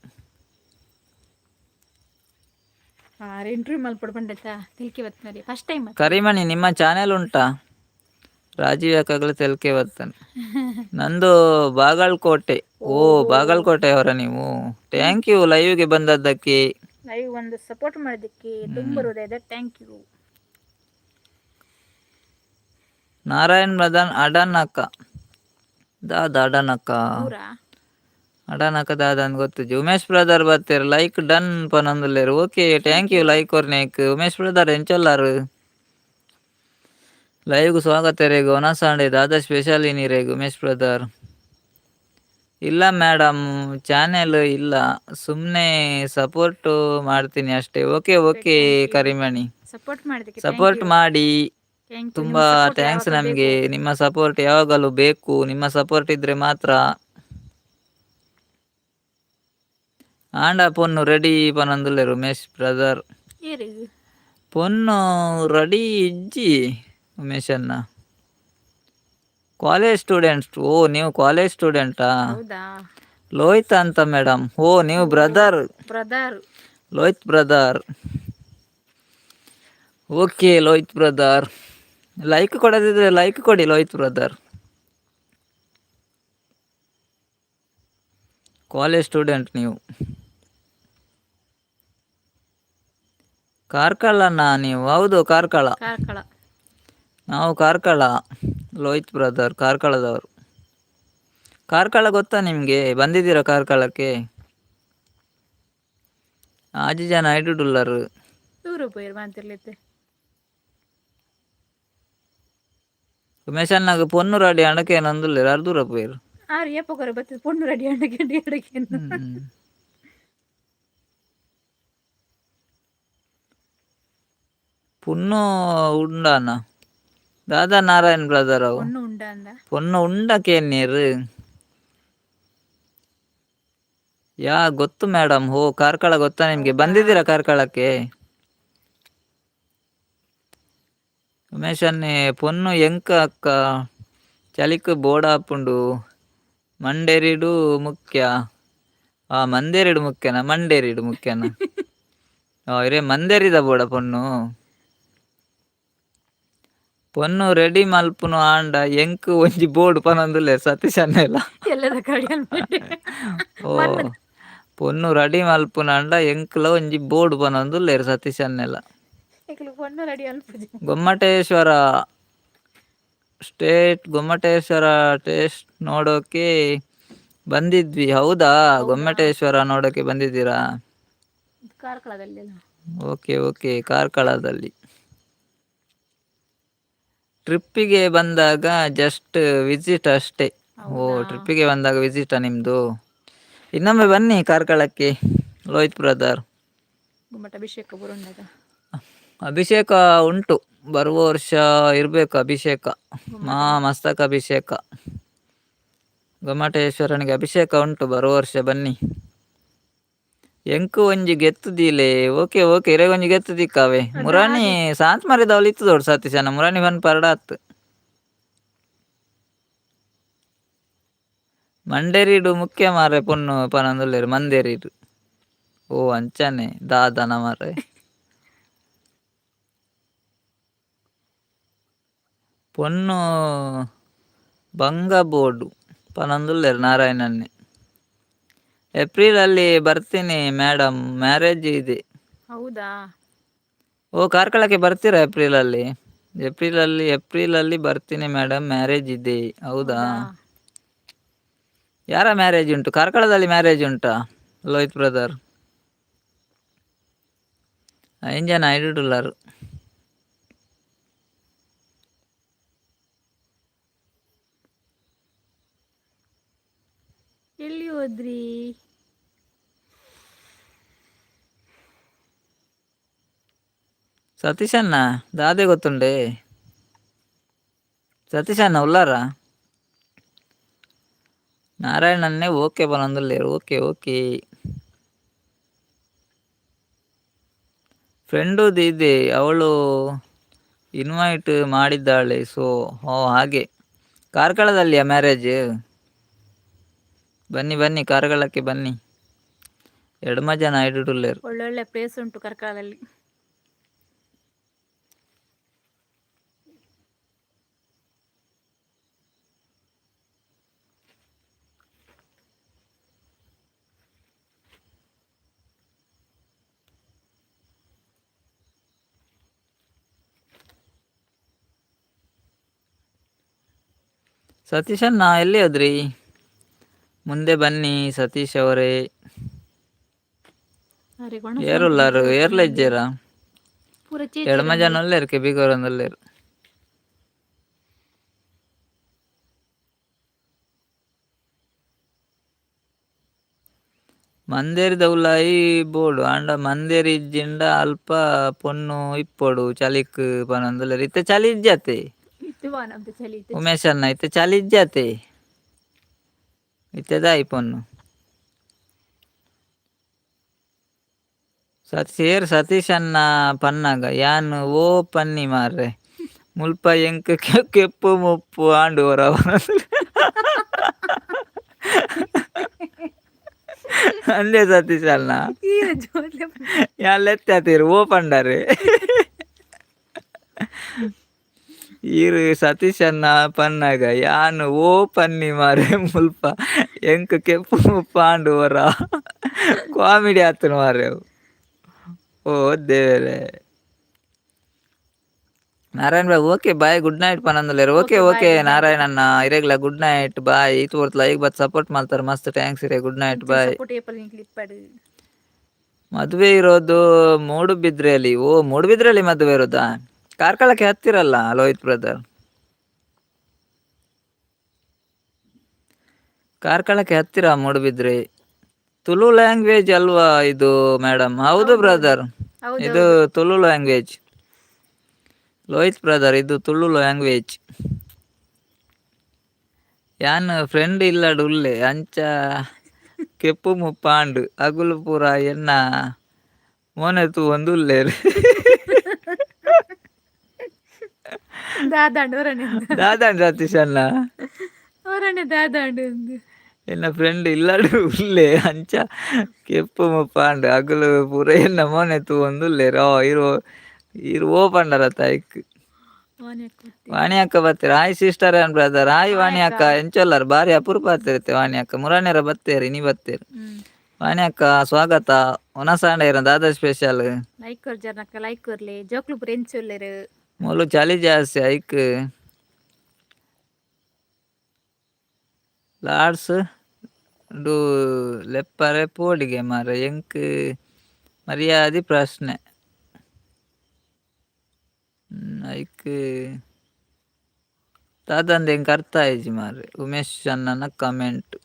ಇಂಟರ್ವ್ಯೂ ಮಲ್ಪೊಡು ಪಂಡತ ತೆಲ್ಕೆ ಬತ್ತನರಿ ಫಸ್ಟ್ ಟೈಮ್. ಕರಿಮಣಿ ನಿಮ್ಮ ಚಾನೆಲ್ ಉಂಟಾ? ರಾಜೀವ್ ಅಕ್ಕಗಳ ತೆಲ್ಕೆ ಬತ್ತನ್. ನಂದು ಬಾಗಲಕೋಟೆ. ಓ ಬಾಗಲಕೋಟೆ ಅವರ ನೀವು? Thank you ಲೈವ್ಗೆ ಬಂದದ್ದಕ್ಕೆ. ಲೈವ್ ಒಂದು ಸಪೋರ್ಟ್ ಮಾಡಿದ್ದಕ್ಕೆ ತುಂಬ ಹೃದಯದ thank you. Narayan Madan ಅಡನಕ ದಾದ ಅಡನಕ ಊರಾ? ಅಡನಕ ದಾದ ಅಂದ್ ಗೊತ್ತಿಜ್ಜಿ. ಉಮೇಶ್ ಬ್ರದರ್ ಬತ್ತೆರ್ ಲೈಕ್ ಡನ್ ಪನೊಂದುಲ್ಲೆರ್. ಓಕೆ thank you like ಕೊರ್ನೇಕ್. ಉಮೇಶ್ ಬ್ರದರ್ ಎಂಚೊಲ್ಲಾರು? ಲೈವ್ಗ್ ಸ್ವಾಗತ ರೇಗ್. ಒನಸಾಂಡೆ ದಾದ ಸ್ಪೆಷಲ್ ಇನಿ ರೇಗ್ ಉಮೇಶ್ ಬ್ರದರ್? ಇಲ್ಲ ಮೇಡಮ್, ಚಾನೆಲ್ ಇಲ್ಲ, ಸುಮ್ಮನೆ ಸಪೋರ್ಟ್ ಮಾಡ್ತೀನಿ ಅಷ್ಟೇ. ಓಕೆ ಓಕೆ ಕರಿಮಣಿ, ಸಪೋರ್ಟ್ ಮಾಡಿದ್ದಕ್ಕೆ ಸಪೋರ್ಟ್ ಮಾಡಿ. Thank you. ತುಂಬಾ thanks. ನಮಗೆ ನಿಮ್ಮ ಸಪೋರ್ಟ್ ಯಾವಾಗಲೂ ಬೇಕು. ನಿಮ್ಮ ಸಪೋರ್ಟ್ ಇದ್ರೆ ಮಾತ್ರ. ಆಂಡ ಪೊನ್ನು ರೆಡಿ ಪನೊಂದುಲ್ಲೆರ್ ಉಮೇಶ್ ಬ್ರದರ್. ಏರಿಗ್? ಪೊನ್ನು ರೆಡಿ ಇಜ್ಜಿ ಉಮೇಶ್ ಅಣ್ಣ. College students. ಓ ನೀವು ಕಾಲೇಜ್ ಸ್ಟೂಡೆಂಟಾ? ಹೌದಾ? ಲೋಹಿತ್ ಅಂತ ಮೇಡಮ್. ಓ ನೀವು brother? Brother. Lohith brother, okay Lohith brother. Like ಕೊಡದಿದ್ರೆ like ಕೊಡಿ ಲೋಹಿತ್ ಬ್ರದರ್. ಕಾಲೇಜ್ ಸ್ಟೂಡೆಂಟ್ ನೀವು. ಕಾರ್ಕಳನ ನೀವು? ಹೌದು, ಕಾರ್ಕಳ. ಕಾರ್ಕಳ. ನಾವು ಕಾರ್ಕಳ ಲೋಹಿತ್ ಬ್ರದರ್, ಕಾರ್ಕಳದವರು. ಕಾರ್ಕಳ ಗೊತ್ತಾ ನಿಮಗೆ? ಬಂದಿದ್ದೀರಾ ಕಾರ್ಕಳಕ್ಕೆ? ಆಜಿ ಜನ ಐಡುಡುಲ್ಲರು. ದೂರ ಪೋಯೆರ್ ಮಾತಿರ್ಲಿತ್ತೆ. ಉಮೇಶ್ ಅಣ್ಣಗ್ ಪೊನ್ನು ರೆಡಿ ಅಣಕೆ ನಂದುಲ್ಲೆರ್, ಆರ್ ದೂರ ಪೋಯೆರ್. ಆರು ಏಪೊಗೊರ ಬತ್ತಿದ್ ಪೊಣ್ಣು ರೆಡಿ ಅಂಡಕ್ಕೆ ಅಡಕೆ. ಪೊನ್ನು ಉಂಡಾನ ದಾದಾ ನಾರಾಯಣ್ ಬ್ರದರ್ ಅವು? ಪೊಣ್ಣು ಉಂಡ ಅಂದ. ಪೊನ್ನು ಉಂಡ ಕೇನ್ಯೆರ್ ಯಾ ಗೊತ್ತು ಮೇಡಮ್. ಹೋ ಕಾರ್ಕಳ ಗೊತ್ತಾ ನಿಮಗೆ? ಬಂದಿದ್ದೀರಾ ಕಾರ್ಕಳಕ್ಕೆ? ಉಮೇಶ್ ಅನ್ನೆ ಪೊನ್ನು ಎಂಕ ಅಕ್ಕ ಚಳಿಕ್ ಬೋಡಾಪುಂಡು ಮಂಡೇರಿಡು ಮುಖ್ಯ. ಆ ಮಂದೇರಿಡು ಮುಖ್ಯನಾ ಮಂಡೇರಿಡು ಮುಖ್ಯನಾ? ಇರೇ ಮಂದೇರಿದ ಬೋಡ ಪೊನ್ನು. ಪೊನ್ನು ರೆಡಿ ಮಲ್ಪುನು ಆಂಡ ಎಂಕ್ ಒಂಜಿ ಬೋರ್ಡ್ ಪನೊಂದುಲ್ಲೆರ್ ಸತೀಶ್ ಅಣ್ಣೆಲ. ಎಲ್ಲದ ಕಡಿಯಲ್. ಓ ಪೊನ್ನು ರೆಡಿ ಮಲ್ಪುನ ಆಂಡ ಎಂಕ್ಲ ಒಂಜಿ ಬೋರ್ಡ್ ಪನೊಂದುಲ್ಲೆರ್ ಸತೀಶ್ ಅಣ್ಣೆಲ. ಎಂಕ್ಲು ಪೊಣ್ಣು ರೆಡಿ ಅಲ್ಪುಜಿ. ಗೊಮ್ಮಟೇಶ್ವರ ಸ್ಟೇಟ್, ಗೊಮ್ಮಟೇಶ್ವರ ಟೇಸ್ಟ್ ನೋಡೋಕೆ ಬಂದಿದ್ವಿ. ಹೌದಾ? ಗೊಮ್ಮಟೇಶ್ವರ ನೋಡೋಕೆ ಬಂದಿದ್ದೀರಾ? ಕಾರ್ಕಳದಲ್ಲಿ. ಓಕೆ ಓಕೆ, ಕಾರ್ಕಳದಲ್ಲಿ ಟ್ರಿಪ್ಪಿಗೆ ಬಂದಾಗ ಜಸ್ಟ್ ವಿಸಿಟ್ ಅಷ್ಟೇ. ಓ ಟ್ರಿಪ್ಪಿಗೆ ಬಂದಾಗ ವಿಸಿಟಾ ನಿಮ್ಮದು? ಇನ್ನೊಮ್ಮೆ ಬನ್ನಿ ಕಾರ್ಕಳಕ್ಕೆ ಲೋಹಿತ್ ಬ್ರದರ್. ಗುಮ್ಮಟ ಅಭಿಷೇಕ ಬರುಂಡದ. ಅಭಿಷೇಕ ಉಂಟು, ಬರುವ ವರ್ಷ ಇರಬೇಕು ಅಭಿಷೇಕ. ಮಾ ಮಸ್ತಕ ಅಭಿಷೇಕ, ಗೊಮ್ಮಟೇಶ್ವರನಿಗೆ ಅಭಿಷೇಕ ಉಂಟು ಬರುವ ವರ್ಷ, ಬನ್ನಿ. ಎಂಕು ಒಂಜಿ ಗೆತ್ತುದೀಲೆ. ಓಕೆ ಓಕೆ, ಇರೆಗ್ ಒಂಜಿ ಗೆತ್ತು ದಿಕ್ಕಾವೆ. ಮುರಾಣಿ ಸಾಂತ್ ಮರಿದವಳು ಇತ್ತು ದೊಡ್ಡ ಸತೀಶನ ಮುರಾಣಿ ಬನ್ ಪರಡಾತ್. ಮಂಡೇರಿಡು ಮುಖ್ಯ ಮಾರೆ ಪೊನ್ನು ಪನೊಂದುಲ್ಲೆರ್ ಮಂದೇರಿಡು. ಓ ಅಂಚನೆ ದಾದನ ಮಾರೆ. ಪೊನ್ನು ಬಂಗ ಬೋರ್ಡು ಪನೊಂದುಲ್ಲೆರ್ ನಾರಾಯಣನ್ನೇ. ಏಪ್ರಿಲ್ ಅಲ್ಲಿ ಬರ್ತೀನಿ ಮೇಡಮ್, ಮ್ಯಾರೇಜ್ ಇದೆ. ಹೌದಾ? ಓ ಕಾರ್ಕಳಕ್ಕೆ ಬರ್ತೀರಾ ಏಪ್ರಿಲ್ ಅಲ್ಲಿ? ಏಪ್ರಿಲ್ ಅಲ್ಲಿ ಏಪ್ರಿಲ್ ಅಲ್ಲಿ ಬರ್ತೀನಿ ಮೇಡಮ್, ಮ್ಯಾರೇಜ್ ಇದೆ. ಹೌದಾ? ಯಾರ ಮ್ಯಾರೇಜ್ ಉಂಟು ಕಾರ್ಕಳದಲ್ಲಿ? ಮ್ಯಾರೇಜ್ ಉಂಟಾ ಲೋಹಿತ್ ಬ್ರದರ್? ಐನ್ ಜನ ಐಡುಡುಲ್ಲರು. ಎಲ್ಲಿ ಹೋದ್ರಿ? ಸತೀಶಣ್ಣ ದಾದೆ ಗೊತ್ತುಂಡೆ? ಸತೀಶಣ್ಣ ಉಲ್ಲಾರ? ನಾರಾಯಣನ್ನೇ ಓಕೆ ಪನೊಂದುಲ್ಲೆರ್. Okay okay. ಫ್ರೆಂಡುದು ಇದೆ, ಅವಳು ಇನ್ವೈಟ್ ಮಾಡಿದ್ದಾಳೆ ಸೊ ಓ ಹಾಗೆ. ಕಾರ್ಕಳದಲ್ಲಿಯಾ ಮ್ಯಾರೇಜ್? ಬನ್ನಿ ಬನ್ನಿ ಕಾರ್ಕಳಕ್ಕೆ ಬನ್ನಿ. ಎಡ್ಮ ಜನ ಐಡುಡುಲ್ಲೇರು. ಒಳ್ಳೊಳ್ಳೆ ಪ್ಲೇಸ್ ಉಂಟು ಕಾರ್ಕಳದಲ್ಲಿ. ಸತೀಶಣ್ಣ ಎಲ್ಲಿ ಹೋದ್ರಿ? ಮುಂದೆ ಬನ್ನಿ ಸತೀಶ್ ಅವರೇ. ಅರೆ ಒಣಸ್ ಏರುಲ್ಲಾರು ಏರ್ಲ ಇಜ್ಜೇರಾ? ಪೂರ ಎಡ್ಮ ಚೇಚೆರ್ ಜನ ಉಲ್ಲೇರು ಕೆಬಿಗೋರಂದುಲ್ಲೇರು. ಮಂದೇರಿದ ಉಲಾಯಿ ಬೋಡು ಆಂಡ ಮಂದೇರಿ ಇಜ್ಜಿಂಡ ಅಲ್ಪ ಪೊಣ್ಣು ಇಪ್ಪೊಡು ಚಳಿಕ್ ಪನೊಂದುಲ್ಲೆರ್ ಇತ್ತೆ ಚಳಿ ಇಜ್ಜತೆ. ಇತ್ತೆ ವಾನಂತ ಚಳಿ ಇತ್ತೆ. ಉಮೇಶ್ ಅಣ್ಣ ಇತ್ತೆ ಚಳಿ ಇಜ್ಜತೆ. ಇತ್ತೆ ದಾಯಿ ಪೊಣ್ಣು. ಸೇರ್ ಸತೀಶ್ ಅಣ್ಣ ಪನ್ನಾಗ ಯಾನ್ ಓ ಪನ್ನಿ ಮಾರ್ರೆ ಮುಲ್ಪ ಎಂಕ್ ಕೆಪ್ಪು ಮುಪ್ಪು ಆಂಡ್ ಒರ. ಅಂದೆ ಸತೀಶ್ ಅಣ್ಣ. ಈರ ಜೋರ್ಲೆ ಯಾನ್ ಲೆತ್ತೆ ಓ ಪಂಡರ್. ಈರ್ ಸತೀಶ್ ಅಣ್ಣ ಪನ್ನಾಗ ಯಾನ್ ಓ ಪನ್ನಿ ಮಾರ್ರೆ ಮುಲ್ಪ ಎಂಕ್ ಕೆಪ್ಪು ಮುಪ್ಪು ಆಂಡ್ ಒರ. ಕಾಮಿಡಿ ಆತುಂಡು ಮಾರ್ರೆ ಅವು. ಓ ದೇವೆರೆ. Narayan Babu okay bye good night ಪನೊಂದುಲ್ಲೆರ್. Okay okay bye okay good night. Narayan ಅಣ್ಣ ಇರೆಗ್ಲ ಗುಡ್ ನೈಟ್ ಬಾಯ್. ಈತ್ ಪೊರ್ತು ಲೈಕ್ ಬತ್ತ್ ಸಪೋರ್ಟ್ ಮಲ್ತರ್ ಮಸ್ತ್ thanks ಇರೆಗ್ ಗುಡ್ ನೈಟ್ ಇಂಚಿನ ಬಾಯ್. ಸಪೋರ್ಟ್ ಏಪಲ ನಿಕ್ಲ್ ಇಪ್ಪಡ್. ಮದುವೆ ಇರೋದು ಮೂಡುಬಿದ್ರೆಯಲ್ಲಿ. ಓ ಮೂಡುಬಿದ್ರೆಯಲ್ಲಿ ಮದುವೆ ಇರೋದಾ? ಕಾರ್ಕಳಕ್ಕೆ ಹತ್ತಿರಲ್ಲ ಲೋಹಿತ್ ಬ್ರದರ್. ಕಾರ್ಕಳಕ್ಕೆ ಹತ್ತಿರ ಮೂಡುಬಿದ್ರೆ. ತುಳು ಲ್ಯಾಂಗ್ವೇಜ್ ಅಲ್ವಾ ಇದು ಮೇಡಮ್? ಹೌದು ಹೌದೌದು. ಬ್ರದರ್, ಇದು ಹೌದೌದು. ತುಳು ಲ್ಯಾಂಗ್ವೇಜ್. ಲೋಹಿತ್ ಬ್ರದರ್ ಇದು ತುಳು ಲ್ಯಾಂಗ್ವೇಜ್. ಯಾನ್ ಫ್ರೆಂಡ್ ಇಲ್ಲಡ್ ಉಲ್ಲೆ ಅಂಚ ಕೆಪ್ಪು ಮುಪ್ಪಾಂಡ್ ಅಗುಲು ಪೂರ ಎನ್ನ ಮೋನೆ ತೂವೊಂದು ಉಲ್ಲೆರ್. ದಾದಾಂಡ್ ಒರಣೆ. ದಾದಾಂಡ್ ಸತೀಶ್ ಅಣ್ಣ? ಒರಣೆ ದಾದಾಂಡ್ ಅಂದ್. ಎನ್ನ ಫ್ರೆಂಡ್ ಇಲ್ಲಡ್ ಉಲ್ಲೆ ಅಂಚ ಕೆಪ್ಪು ಮುಪ್ಪಾಂಡ್ ಅಗುಲು ಪೂರ ಎನ್ನ ಮೋನೆ ತೂವೊಂದು ಉಲ್ಲೆರ್. ಓ ಇರು ಇರು ಓ ಪಂಡರತ್ತ ಐಕ್. ವಾಣಿ ಅಕ್ಕ ಬತ್ತೆರ್. ವಾಣಿ ಅಕ್ಕ ಬತ್ತೆರ್. Hi sister and brother. Hi hi ವಾಣಿ ಅಕ್ಕ. ಅಕ್ಕ ಎಂಚೊಲ್ಲರ್ ಬಾರಿ ಅಪರೂಪ ಆತಿರುತ್ತೆ ವಾಣಿ ಅಕ್ಕ. ಮುರಾನಿಯರ ಬತ್ತೇರ್ ಇನಿ ಬತ್ತೇರ್. ವಾಣಿ ಅಕ್ಕ ಸ್ವಾಗತ. ಒನಸಾಂಡ ಇರ ದಾದಾ ಸ್ಪೆಷಲ್? ಲೈಕ್ ಕೊರ್ಜರ್ನಕ್ಕ ಲೈಕ್ ಕೊರ್ಲೆ. ಜೋಕ್ಲು ಪೂರ ಎಂಚ ಉಲ್ಲೆರ್? ಮೂಲು ಚಳಿ ಜಾಸ್ತಿ ಐಕ್ ಲಾಡ್ಸ್ do ಲೆಪ್ಪರೆ ಪೋಡಿಗೆ ಮಾರ್ರೆ ಎಂಕ್ ಮರ್ಯಾದಿ ಪ್ರಶ್ನೆ. ಐಕ್ ದಾದಂದ್ ಎಂಕ್ ಅರ್ಥ ಆಯಿಜಿ ಮಾರ್ರೆ ಉಮೇಶ್ ಅಣ್ಣನ ಕಮೆಂಟ್.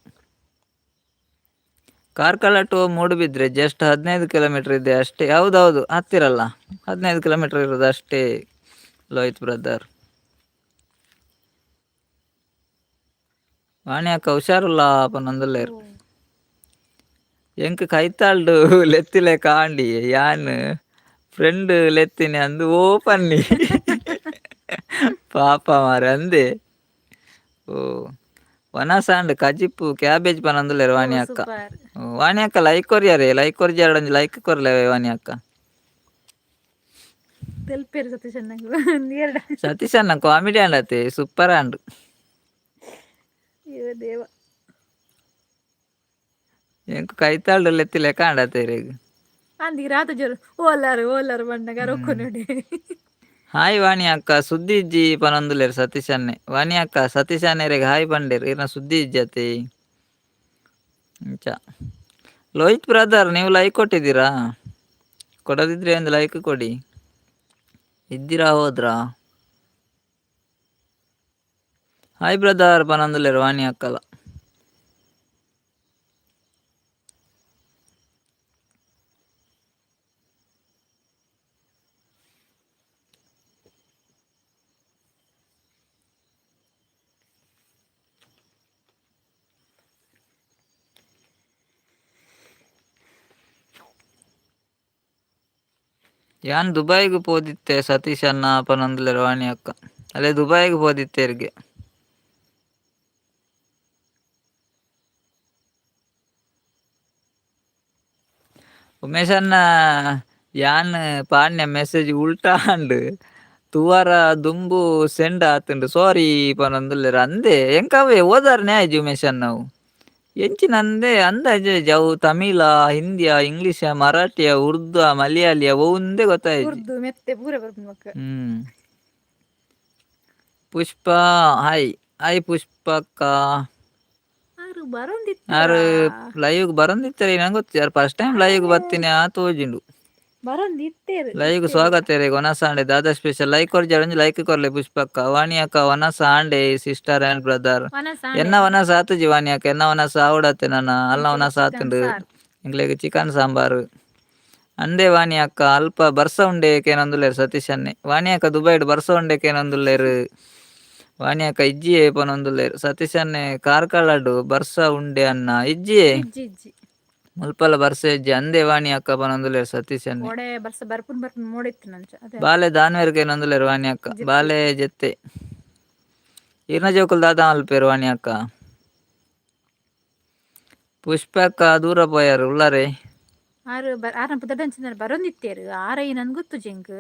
ಕಾರ್ಕಳ ಟು ಮೂಡುಬಿದ್ರೆ ಜಸ್ಟ್ 15 ಕಿಲೋಮೀಟರ್ ಇದೆ ಅಷ್ಟೇ. ಹೌದೌದು ಹತ್ತಿರಲ್ಲ, 15 ಕಿಲೋಮೀಟರ್ ಇರೋದು ಅಷ್ಟೇ ಲೋಹಿತ್ ಬ್ರದರ್. ವಾಣಿ ಅಕ್ಕ ಹುಷಾರುಲ್ಲ ಪನೊಂದುಲ್ಲೆರ್. ಎಂಕ್ ಕೈತಾಲ್ಡ್ ಲೆತ್ತಿಲೆಕ ಆಂಡಿ ಯಾನ್ ಫ್ರೆಂಡ್ ಲೆತ್ತಿನಿ ಅಂದ್ ಓ ಪನ್ನಿ ಪಾಪ ಮಾರ್ರೆ ಅಂದೆ. ಓ ವನಸಾಂಡ್ ಕಜಿಪು ಕ್ಯಾಬೇಜ್ ಪನೊಂದುಲ್ಲೆರ್ ಓ ವಾಣಿ ಅಕ್ಕ. ಸೂಪರ್. ವಾಣಿ ಅಕ್ಕ ಲೈಕ್ ಕೊರಿಯರೆ, ಲೈಕ್ ಕೊರ್ಜಾರ್ಡ ಒಂಜಿ ಲೈಕ್ ಕೊರ್ಲೆ ವಾಣಿ ಅಕ್ಕ. ತೆಲ್ಪೇರು ಸತೀಶ್ ಅಣ್ಣಗ್ ಒಂದ್ ಸತೀಶ್ ಅಣ್ಣ ಕಾಮಿಡಿ ಆಂಡ್ ಅತೆ ಸೂಪರ್ ಆಂಡ್. ಅಯ್ಯೋ ದೇವ. ಎಂಕ್ ಕೈತಾಲ್ಡ್ ಲೆತ್ತಿಲೆಕ ಆಂಡ್ ಅತೆ ಇರೆಗ್. ಅಂದ್ ರಾತ ಜೋರು ಓಲಾರು ಓಲಾರು ಪನ್ನಗ ರೊಕ್ಕುನುಡೆ. ಹಾಯ್ ವಾಣಿ ಅಕ್ಕ ಸುದ್ದಿ ಇಜ್ಜಿ ಪನೊಂದುಲ್ಲೆರ್ ಸತೀಶ್ ಅಣ್ಣೆ. ವಾಣಿ ಅಕ್ಕ ಸತೀಶ್ ಅಣ್ಣೆರೆಗ್ ಹಾಯ್ ಪಂಡೆರ್ ಇರ್ನ ಸುದ್ದಿ ಇಜ್ಜಿ ಅತೆ. ಇಂಚ ಲೋಹಿತ್ ಬ್ರದರ್ ನೀವು ಲೈಕ್ ಕೊಟ್ಟಿದ್ದೀರಾ? ಕೊಡದಿದ್ರೆ ಒಂದು ಲೈಕ್ ಕೊಡಿ. ಇದ್ದೀರಾ ಹೋದ್ರಾ? ಹಾಯ್ ಬ್ರದರ್ ಪನೊಂದುಲ್ಲೆರ್ ವಾಣಿ ಅಕ್ಕಲ. ಯಾನ್ ದುಬೈಗ್ ಪೋದಿತ್ತೆ ಸತೀಶ್ ಅಣ್ಣ ಪನೊಂದುಲ್ಲೆರ್ ವಾಣಿ ಅಕ್ಕ. ಅಲ್ಲೇ ದುಬೈಗ್ ಪೋದಿತ್ತೆರ್ಗೆ. ಉಮೇಶ್ ಅಣ್ಣ ಯಾನ್ ಪಾಡ್ನ ಮೆಸೇಜ್ ಉಲ್ಟಾ ಆಂಡ್. ತೂವರ ದುಂಬು ಸೆಂಡ್ ಆತುಂಡು ಸಾರಿ ಪನೊಂದುಲ್ಲೆರ್ ಅಂದೆ ಎಂಕ್ ಅವೇ ಓದಾರನೆ ಆಯಿಜಿ ಉಮೇಶ್ ಅಣ್ಣ ಅವು. ಎಂಚಿನ ಅಂದೆ ಅಂದಾಜೆ ಅವು ತಮಿಳ ಹಿಂದಿಯ ಇಂಗ್ಲೀಷ ಮರಾಠಿಯ ಉರ್ದು ಮಲಯಾಳಿಯ ಒವುಂದೇ ಗೊತ್ತಾಯಿಜಿ. ಉರ್ದು ಮೆತ್ತೆ ಪೂರ ಬರ್ಪುಂಡು ಬೊಕ್ಕ. ಹ್ಮ್. ಪುಷ್ಪ ಹಾಯ್ ಹಾಯ್ ಪುಷ್ಪಕ್ಕ. ಆರು ಆರು ಬರೊಂದಿತ್ತೆರಾ? ಲೈವ್ ಬರೊಂದಿತ್ತೆರ್ ನಂಗೆ ಗೊತ್ತಿಜ್ಜಿ ಆರ್ first time live ಬತ್ತಿನ ತೋಜುಂಡು. ಬರೊಂದಿತ್ತೆರ್ ಲೈವ್ ಇತ್ತೆರ್. ಸ್ವಾಗತ ಇರೆಗ್ ವನಸ್ ಆಂಡೆ ದಾದಾ ಸ್ಪೆಷಲ್ ಲೈಕ್ ಕೊರ್ಜಾರ ಒಂಜಿ ಲೈಕ್ ಕೊರ್ಲೆ ಪುಷ್ಪಕ್ಕ. ವಾಣಿ ಅಕ್ಕ ವನಸ್ ಆಂಡೆ sister and brother. ವನಸ್ ಎನ್ನ ಆಂಡೆನಾ? ವನಸ್ ಆತುಜಿ ವಾಣಿ ಅಕ್ಕ, ಎನ್ನ ವನಸ್ ಆವಡತ್ತೆ ನನ ಅಲ್ನ ಎಂಕ್ಲೆಗ್ ವನಸ್ ಚಿಕನ್ ಆತುಂಡು. ಸಾರ್. ಎಂಕ್ಲೆಗ್ ಚಿಕನ್ ಸಾಂಬಾರ್. ಅಂದೆ ವಾಣಿ ಅಕ್ಕ ಅಲ್ಪ ಬರ್ಸ ಉಂಡೆ ಕೇನೊಂದುಲ್ಲೆರ್ ಸತೀಶ್ ಅಣ್ಣೆ. ವಾಣಿ ಅಕ್ಕ ದುಬೈಡ್ ಬರ್ಸ ಉಂಡೆ ಕೇನೊಂದುಲ್ಲೆರ್. ವಾಣಿ ಅಕ್ಕ ಇಜ್ಜಿಯೇ ಪನೊಂದುಲ್ಲೆರ್. ಸತೀಶ್ ಅಣ್ಣೆ ಕಾರ್ಕಳಡ್ ಬರ್ಸ ಉಂಡೆ ಅಣ್ಣ ಇಜ್ಜಿಯೇ. ಇಜ್ಜಿ ಇಜ್ಜಿ. ಮುಲ್ಪಲ ಬರ್ಸ ಇಜ್ಜಿ ಅಂದೆ ವಾಣಿ ಅಕ್ಕ ಪನೊಂದುಲ್ಲೆರ್ ಸತೀಶ್ ಅಣ್ಣೆ. ಓಡೆ ಬರ್ಸ ಬರ್ಪುನ್ ಬರ್ಪುನ್ ಮೋಡ ಇತ್ತಿನಂಚ ಅದೇ. ಬಾಲೆ ದಾನ್ವೆರ್ ಕೇನೊಂದುಲ್ಲೆರ್ ವಾಣಿ ಅಕ್ಕ. ಜೆತ್ತೆ. ಬಾಲೆ ಜೆತ್ತೆ. ಈರ್ನ ಜೋಕುಲು ದಾದ ಮಲ್ಪೆರ್ ವಾಣಿ ಅಕ್ಕ. ಪುಷ್ಪಕ್ಕ ದೂರ ಪೋಯಾರ್ ಉಳ್ಳಾರೆ. ಆರು ಆರ್ನ ಪುದರ್ದಂಚಿನ ಬರೊಂದಿತ್ತೆರ್ ಆರೈ ನನ್ ಗೊತ್ತುಜಿ ಎಂಕ್.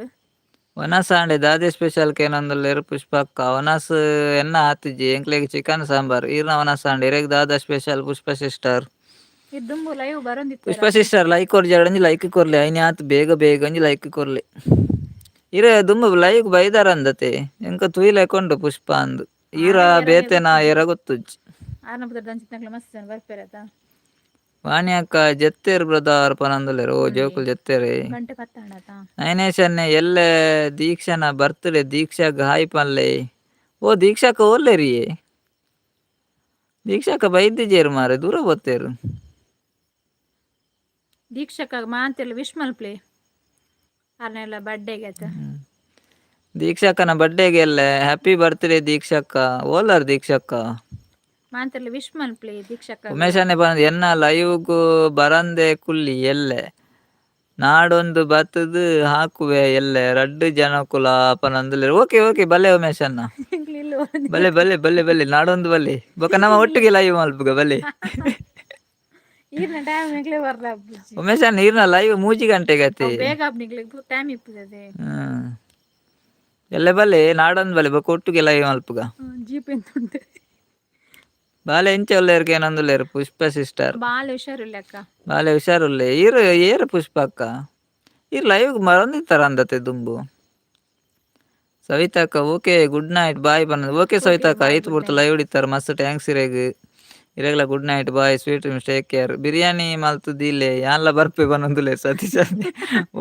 ವನಸ್ ಆಂಡೆ ದಾದೆ ಸ್ಪೆಷಲ್ ಕೇನೊಂದುಲ್ಲೆರ್ ಪುಷ್ಪಕ್ಕ. ವನಸ್ ಎನ್ನ ಆತಿಜಿ ಎಂಕ್ಲೆಗ್ ಚಿಕನ್ ಸಾಂಬಾರ್. ಈರ್ನ ವನಸ್ ಆಂಡೆ ಇರೆಗ್ ದಾದ ಸ್ಪೆಷಲ್ ಪುಷ್ಪ ಸಿಸ್ಟರ್. ಇರ್ ದುಂಬು ಲೈವ್ ಪುಷ್ಪ ಬರೊಂದಿತ್ತೆರ್. ಸಿಸ್ಟರ್ ಲೈಕ್ ಕೊರ್ಜಾರ ಒಂಜಿ ಲೈಕ್ ಕೊರ್ಲೆ ಐನ ಆತ್ ಬೇಗ ಬೇಗ ಒಂಜಿ ಲೈಕ್ ಕೊರ್ಲೆ. ಇರೆ ದುಂಬು ಲೈವ್ ಬೈದಾರ ಅಂದತೆ ಎಂಕ ತೂಯ್ಲೆಕೊಂಡು ಪುಷ್ಪ ಅಂದ್. ಈರ ಆರೈ ಏರೈ ಬೇತೆನ ಗೊತ್ತುಜಿ. ಏರ ಗೊತ್ತುಜ್ಜಿ. ಆರ್ನ ಪುದರ್ದಂಚಿನಕ್ಲೆ ಮಸ್ತ್ ಜನ ಬರ್ಪೆರತ. ವಾಣಿ ಅಕ್ಕ ಜೆತ್ತೆರ್ ಬ್ರದರ್ ಪನೊಂದುಲ್ಲೆರ್. ಓ ಅಂದೆ ಜೋಕುಲು ಜೆತ್ತೆರೆ. ಗಂಟೆ ಪತ್ತಾಂಡತ. ನಯನೇಶ್ ಅಣ್ಣೆ ಎಲ್ಲೆ ದೀಕ್ಷಾನ ಬರ್ತ್ಡೇ ದೀಕ್ಷಾಗ್ ಹಾಯ್ ಪನ್ಲೆ. ಓ ದೀಕ್ಷಾಕ್ಕ ಓಲ್ಲೆರಿಯೇ. ದೀಕ್ಷಾಕ್ಕ ಬೈದಿಜೇರು ಮಾರೆ ದೂರ ಪೋತೇರು. ದೀಕ್ಷಕ ಮಾಂತೆಲ್ಲ ವಿಶ್ ಮಲ್ಪ್ಲೆ. ಆರ್ನೆಲ್ಲ ಬರ್ಡೇಗೆ ಆತ. ದೀಕ್ಷಾಕ್ಕನ ಬರ್ಡೇಗೆ ಎಲ್ಲೆ ಹ್ಯಾಪಿ ಬರ್ತ್ಡೇ ದೀಕ್ಷಕ್ಕ. ಓಲಾರ್ ದೀಕ್ಷಕ್ಕ. ಮಾಂತೆಲ್ಲ ವಿಶ್ ಮಲ್ಪ್ಲೆ ದೀಕ್ಷಕ್ಕ. ಉಮೇಶ್ ಅಣ್ಣೆ ಪನೊಂದು ಎನ್ನ ಲೈವ್ಗ್ ಬರಂದೆ ಕುಲ್ಲಿ ಎಲ್ಲೆ. ನಾಡೊಂದು ಬತ್ತುದು ಹಾಕುವೆ ಎಲ್ಲೆ ರಡ್ಡ್ ಜನಕುಲ ಪನೊಂದುಲ್ಲೆರ್. ಓಕೆ ಓಕೆ ಬಲ್ಲೆ ಉಮೇಶ್ ಅಣ್ಣ. ಬಲ್ಲೆ ಬಲ್ಲೆ ಬಲ್ಲೆ ಬಲ್ಲೆ ನಾಡೊಂದು ಬಲ್ಲೆ. ಬೊಕ ನಮ್ಮ ಒಟ್ಟಿಗೆ ಲೈವ್ ಮಲ್ಪುಗ ಬಲ್ಲೆ. ಈರ್ನ ಟೈಮ್ ಎಂಕ್ಲೆ ಬರ್ಲ ಅಪ್ಪುಜಿ. ಉಮೇಶ್ ಅಣ್ಣ ಈರ್ನ ಲೈವ್ 3 ಗಂಟೆಗೆ ಅತೆ. ಅವು ಬೇಗ ಆಪ್ನಿಗ್ಲೆ ಟೈಮ್ ಇಪ್ಪುಜದೆ. ಹ್ಮ್. ಎಲ್ಲೆ ಬಲ್ಲೆ ನಾಡೊಂದು ಬಲ್ಲೆ ಬೊಕ ಒಟ್ಟಿಗೆ ಲೈವ್ ಮಲ್ಪುಗ. ಜೀಪ್ ಎಂತ ಉಂಟು. ಬಾಲೆ ಎಂಚ ಉಲ್ಲೆರ್ ಕೇನೊಂದುಲ್ಲೆರ್ ಪುಷ್ಪ ಸಿಸ್ಟರ್. ಬಾಲೆ ಹುಷಾರಿಲ್ಲ ಅಕ್ಕ. ಬಾಲೆ ಹುಷಾರುಲ್ಲೆ. ಈರ್ ಏರ್ ಪುಷ್ಪ ಅಕ್ಕ. ಈರ್ ಲೈವ್ ಬರೊಂದಿತ್ತರ ಅಂದತೆ ದುಂಬು. ಸವಿತಕ್ಕ okay good night bye ಪನ್ನದು. Okay okay ಸವಿತಕ್ಕ ಬಾಯ್ ಐತ್ ಗುಡ್ ಪೊರ್ತು ನೈಟ್. ಲೈವ್ ಇತ್ತರ ಮಸ್ತ್ thanks ಇರೆಗ್. ಇರೆಗ್ಲ good night bye sweet dreams take care. Biryani ಮಲ್ತ್ ದೀಲೆ ಯಾನ್ಲ ಬರ್ಪೆ ಪನೊಂದುಲ್ಲೆರ್ ಸತೀಶ್ ಅಣ್ಣೆ.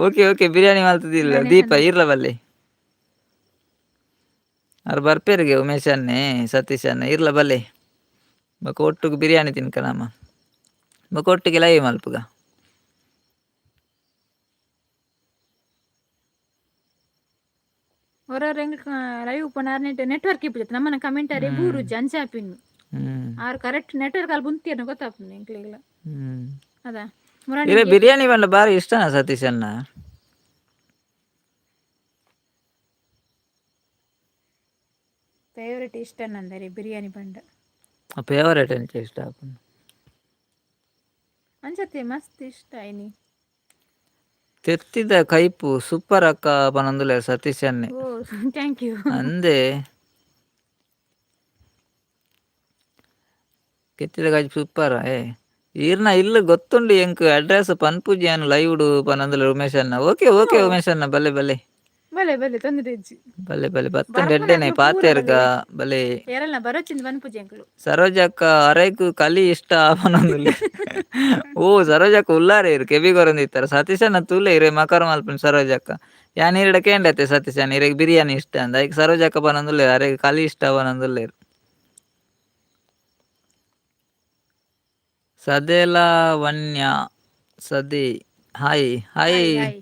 ಓಕೆ ಓಕೆ ಬಿರಿಯಾನಿ ಮಲ್ತ್ ದೀಲೆ ಗಣೇಶ್ ದೀಪ ಅಣ್ಣ. ಈರ್ಲ ಬಲ್ಲೆ. ಆರ್ ಬರ್ಪೆರ್ಗೆ ಉಮೇಶ್ ಅಣ್ಣೆ ಸತೀಶ್ ಅಣ್ಣೆ ಈರ್ಲ ಬಲ್ಲೆ. ಬೊಕ ಒಟ್ಟುಗು ಬಿರಿಯಾನಿ ತಿನ್ಕ ನಮ. ಬೊಕ ಒಟ್ಟಿಗೆ ಲೈವ್ ಮಲ್ಪುಗ. ಹೊರರ್ ಎಂಕ್ ಲೈವ್ ಉಪ್ಪುನ ನೆಟ್ವರ್ಕ್ ಇಪ್ಪುಜಿ ನಮ್ಮನ ಕಮೆಂಟ್ ಅರೆ ಬೂರುಜಿ ಅಂಚ ಆಪಿನ್. ಹ್ಮ್. ಆರ್ ಕರೆಕ್ಟ್ ನೆಟ್ವರ್ಕ್ ಅಲ್ಲಿ ಬುಂತಿಯನ್ನ ಗೊತ್ತಾಪುಂಡು ಎಂಕ್ಲೆಗ್ಲ. ಹ್ಮ್. ಅದ ಇರೆ ಮುರಾನಿ ಬಿರಿಯಾನಿ ಪಂಡ ಬಾರಿ ಇಷ್ಟನಾ ಸತೀಶ್ ಅಣ್ಣ? ಫೇವರೇಟ್ ಇಷ್ಟ ನಂದರೆ ಬಿರಿಯಾನಿ ಪಂಡ. ಫೇವರೇಟ್ ಎಂಚ ಇಷ್ಟ ಆಪುಂಡು. ಅಂಚತೆ ಮಸ್ತ್ ಇಷ್ಟ ಐನಿ. ತೆತ್ತಿದ ಕೈಪು ಸೂಪರ್ ಅಕ್ಕ ಪನೊಂದುಲ್ಲೆರ್ ಸತೀಶ್ ಅಣ್ಣೆ. ಓ thank you. ಅಂದೆ ಕೆತ್ತಿದ ಕೈಪು ಸೂಪರ್ ಏ. ಈರ್ನ ಇಲ್ಲು ಗೊತ್ತುಂಡು ಎಂಕ್ ಅಡ್ರೆಸ್ ಪನ್ಪುಜಿ ಯಾನ್ ಲೈವ್ ಪನೊಂದುಲ್ಲೆರ್ ಉಮೇಶ್ ಅಣ್ಣ. ಓಕೆ ಓಕೆ ಉಮೇಶ್ ಅಣ್ಣ ಬಲ್ಲೆ ಬಲ್ಲೆ. ಬಲೆ ಬಲೆ ತೊಂದರೆ ಇಜ್ಜಿ. ಬಲ್ಲೆ ಬಲ್ಲೆ ಬತ್ತುಂಡು ಎಡ್ಡೆನೆ ಬರ್ಪುನಕ್ಲು ಪೂರ ಪಾತೆರ್ಗ ಬಲೆ. ಬಲೆ. ಏರೆಲ್ನ ಬರೋಚಿಂದ ಪನ್ಪುಜಿ ಎಂಕ್ಲು. ಸರೋಜಕ್ಕ ಅರೆಗ್ ಕಲಿ ಇಷ್ಟ ಪನೊಂದುಲ್ಲೆರ್. ಓ ಸರೋಜಕ್ಕ ಉಲ್ಲಾರೆ ಇರ್ ಕೆಬಿ ಕೊರೊಂದಿತ್ತರ. ಸತೀಶ್ ಅಣ್ಣ ತೂಲೆ ಇರೆ ಮಕರ ಮಲ್ಪುನ ಸರೋಜಕ್ಕ. ಯಾನ್ ಈರ್ಡ ಕೇಂಡತೆ ಸತೀಶ್ ಅಣ್ಣ ಇರೆಗ್ ಬಿರಿಯಾನಿ ಇಷ್ಟ ಅಂದ್. ಐಕ್ ಸರೋಜಕ್ಕ ಪನೊಂದುಲ್ಲೆರ್ ಅರೆಗ್ ಕಲಿ ಇಷ್ಟ ಪನೊಂದುಲ್ಲೆರ್. ಸದೆಲಾವಣ್ಯ ಸದಿ hi hi. Hi hi.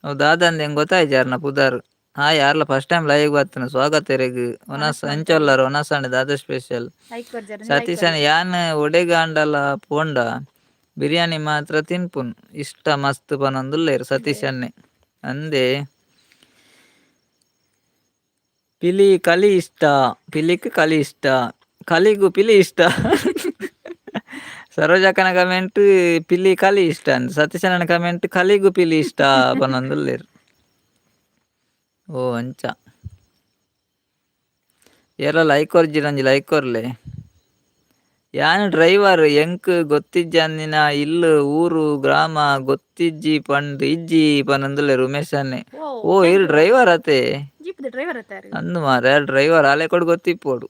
ಓ ದಾದಂದ್ ಎಂಕ್ ಗೊತ್ತಾಯ್ಜಿ ಅರ್ನ ಪುದರ್. ಹಾಯ್ ಯಾರ್ಲ first time live ಬತ್ತಿನ ಸ್ವಾಗತ ಇರೆಗ್. ವನಸ್ ವನಸ್ ಎಂಚ ಮಲ್ಪಲೆ. ಉಲ್ಲರ್ ವನಸ್ ಆಂಡ ದಾದ ಸ್ಪೆಷಲ್. ಲೈಕ್ ಕೊರ್ಜಾರ ಲೈಕ್ ಸತೀಶ್ ಅಣ್ಣ ಕೊರ್ಲೆ. ಯಾನ್ ಒಡೆಗಾಂಡಲ ಪೋಂಡ ಬಿರಿಯಾನಿ ಮಾತ್ರ ತಿನ್ಪುನ್ ಇಷ್ಟ ಮಸ್ತ್ ಪನೊಂದುಲ್ಲೆರ್ ಸತೀಶ್ ಅಣ್ಣೆ. ಅಂದೆ ಪಿಲಿ ಕಲಿ ಇಷ್ಟ, ಪಿಲಿಕ್ ಕಲಿ ಇಷ್ಟ, ಕಲಿಗೂ ಪಿಲಿ ಇಷ್ಟ. ಸರೋಜಕ್ಕನ ಕಮೆಂಟ್ ಪಿಲಿ ಕಲಿ ಇಷ್ಟ ಅಂದ್, ಸತೀಶನ ಕಮೆಂಟ್ ಕಲಿಗೂ ಪಿಲಿ ಇಷ್ಟ ಪನೊಂದುಲ್ಲೆರ್. ಓ ಅಂಚ ಏರ್ಲ ಲೈಕ್ ಕೊರ್ಜಿಡ ಒಂಜಿ ಲೈಕ್ ಕೊರ್ಲೆ. ಯಾನ್ ಡ್ರೈವರ್ ಎಂಕ್ ಗೊತ್ತಿಜ್ಜಂದಿನ ಇಲ್ಲ್ ಊರು ಗ್ರಾಮ ಗೊತ್ತಿಜ್ಜಿ ಪಂದ್ ಇಜ್ಜಿ ಪನೊಂದುಲ್ಲೆರ್ ಉಮೇಶ್ ಅಣ್ಣೆ. ಓ ಓ thank ಈರ್ you. Driver ಅತೆ. ಜೀಪ್ದ ಡ್ರೈವರ್ ಅತ್ತಾರು. ಅಂದು ಮಾರ್ರೆ ಆರ್ ಡ್ರೈವರ್ ಆಲೆ ಕೊಡು ಗೊತ್ತಿಪ್ಪೊಡು,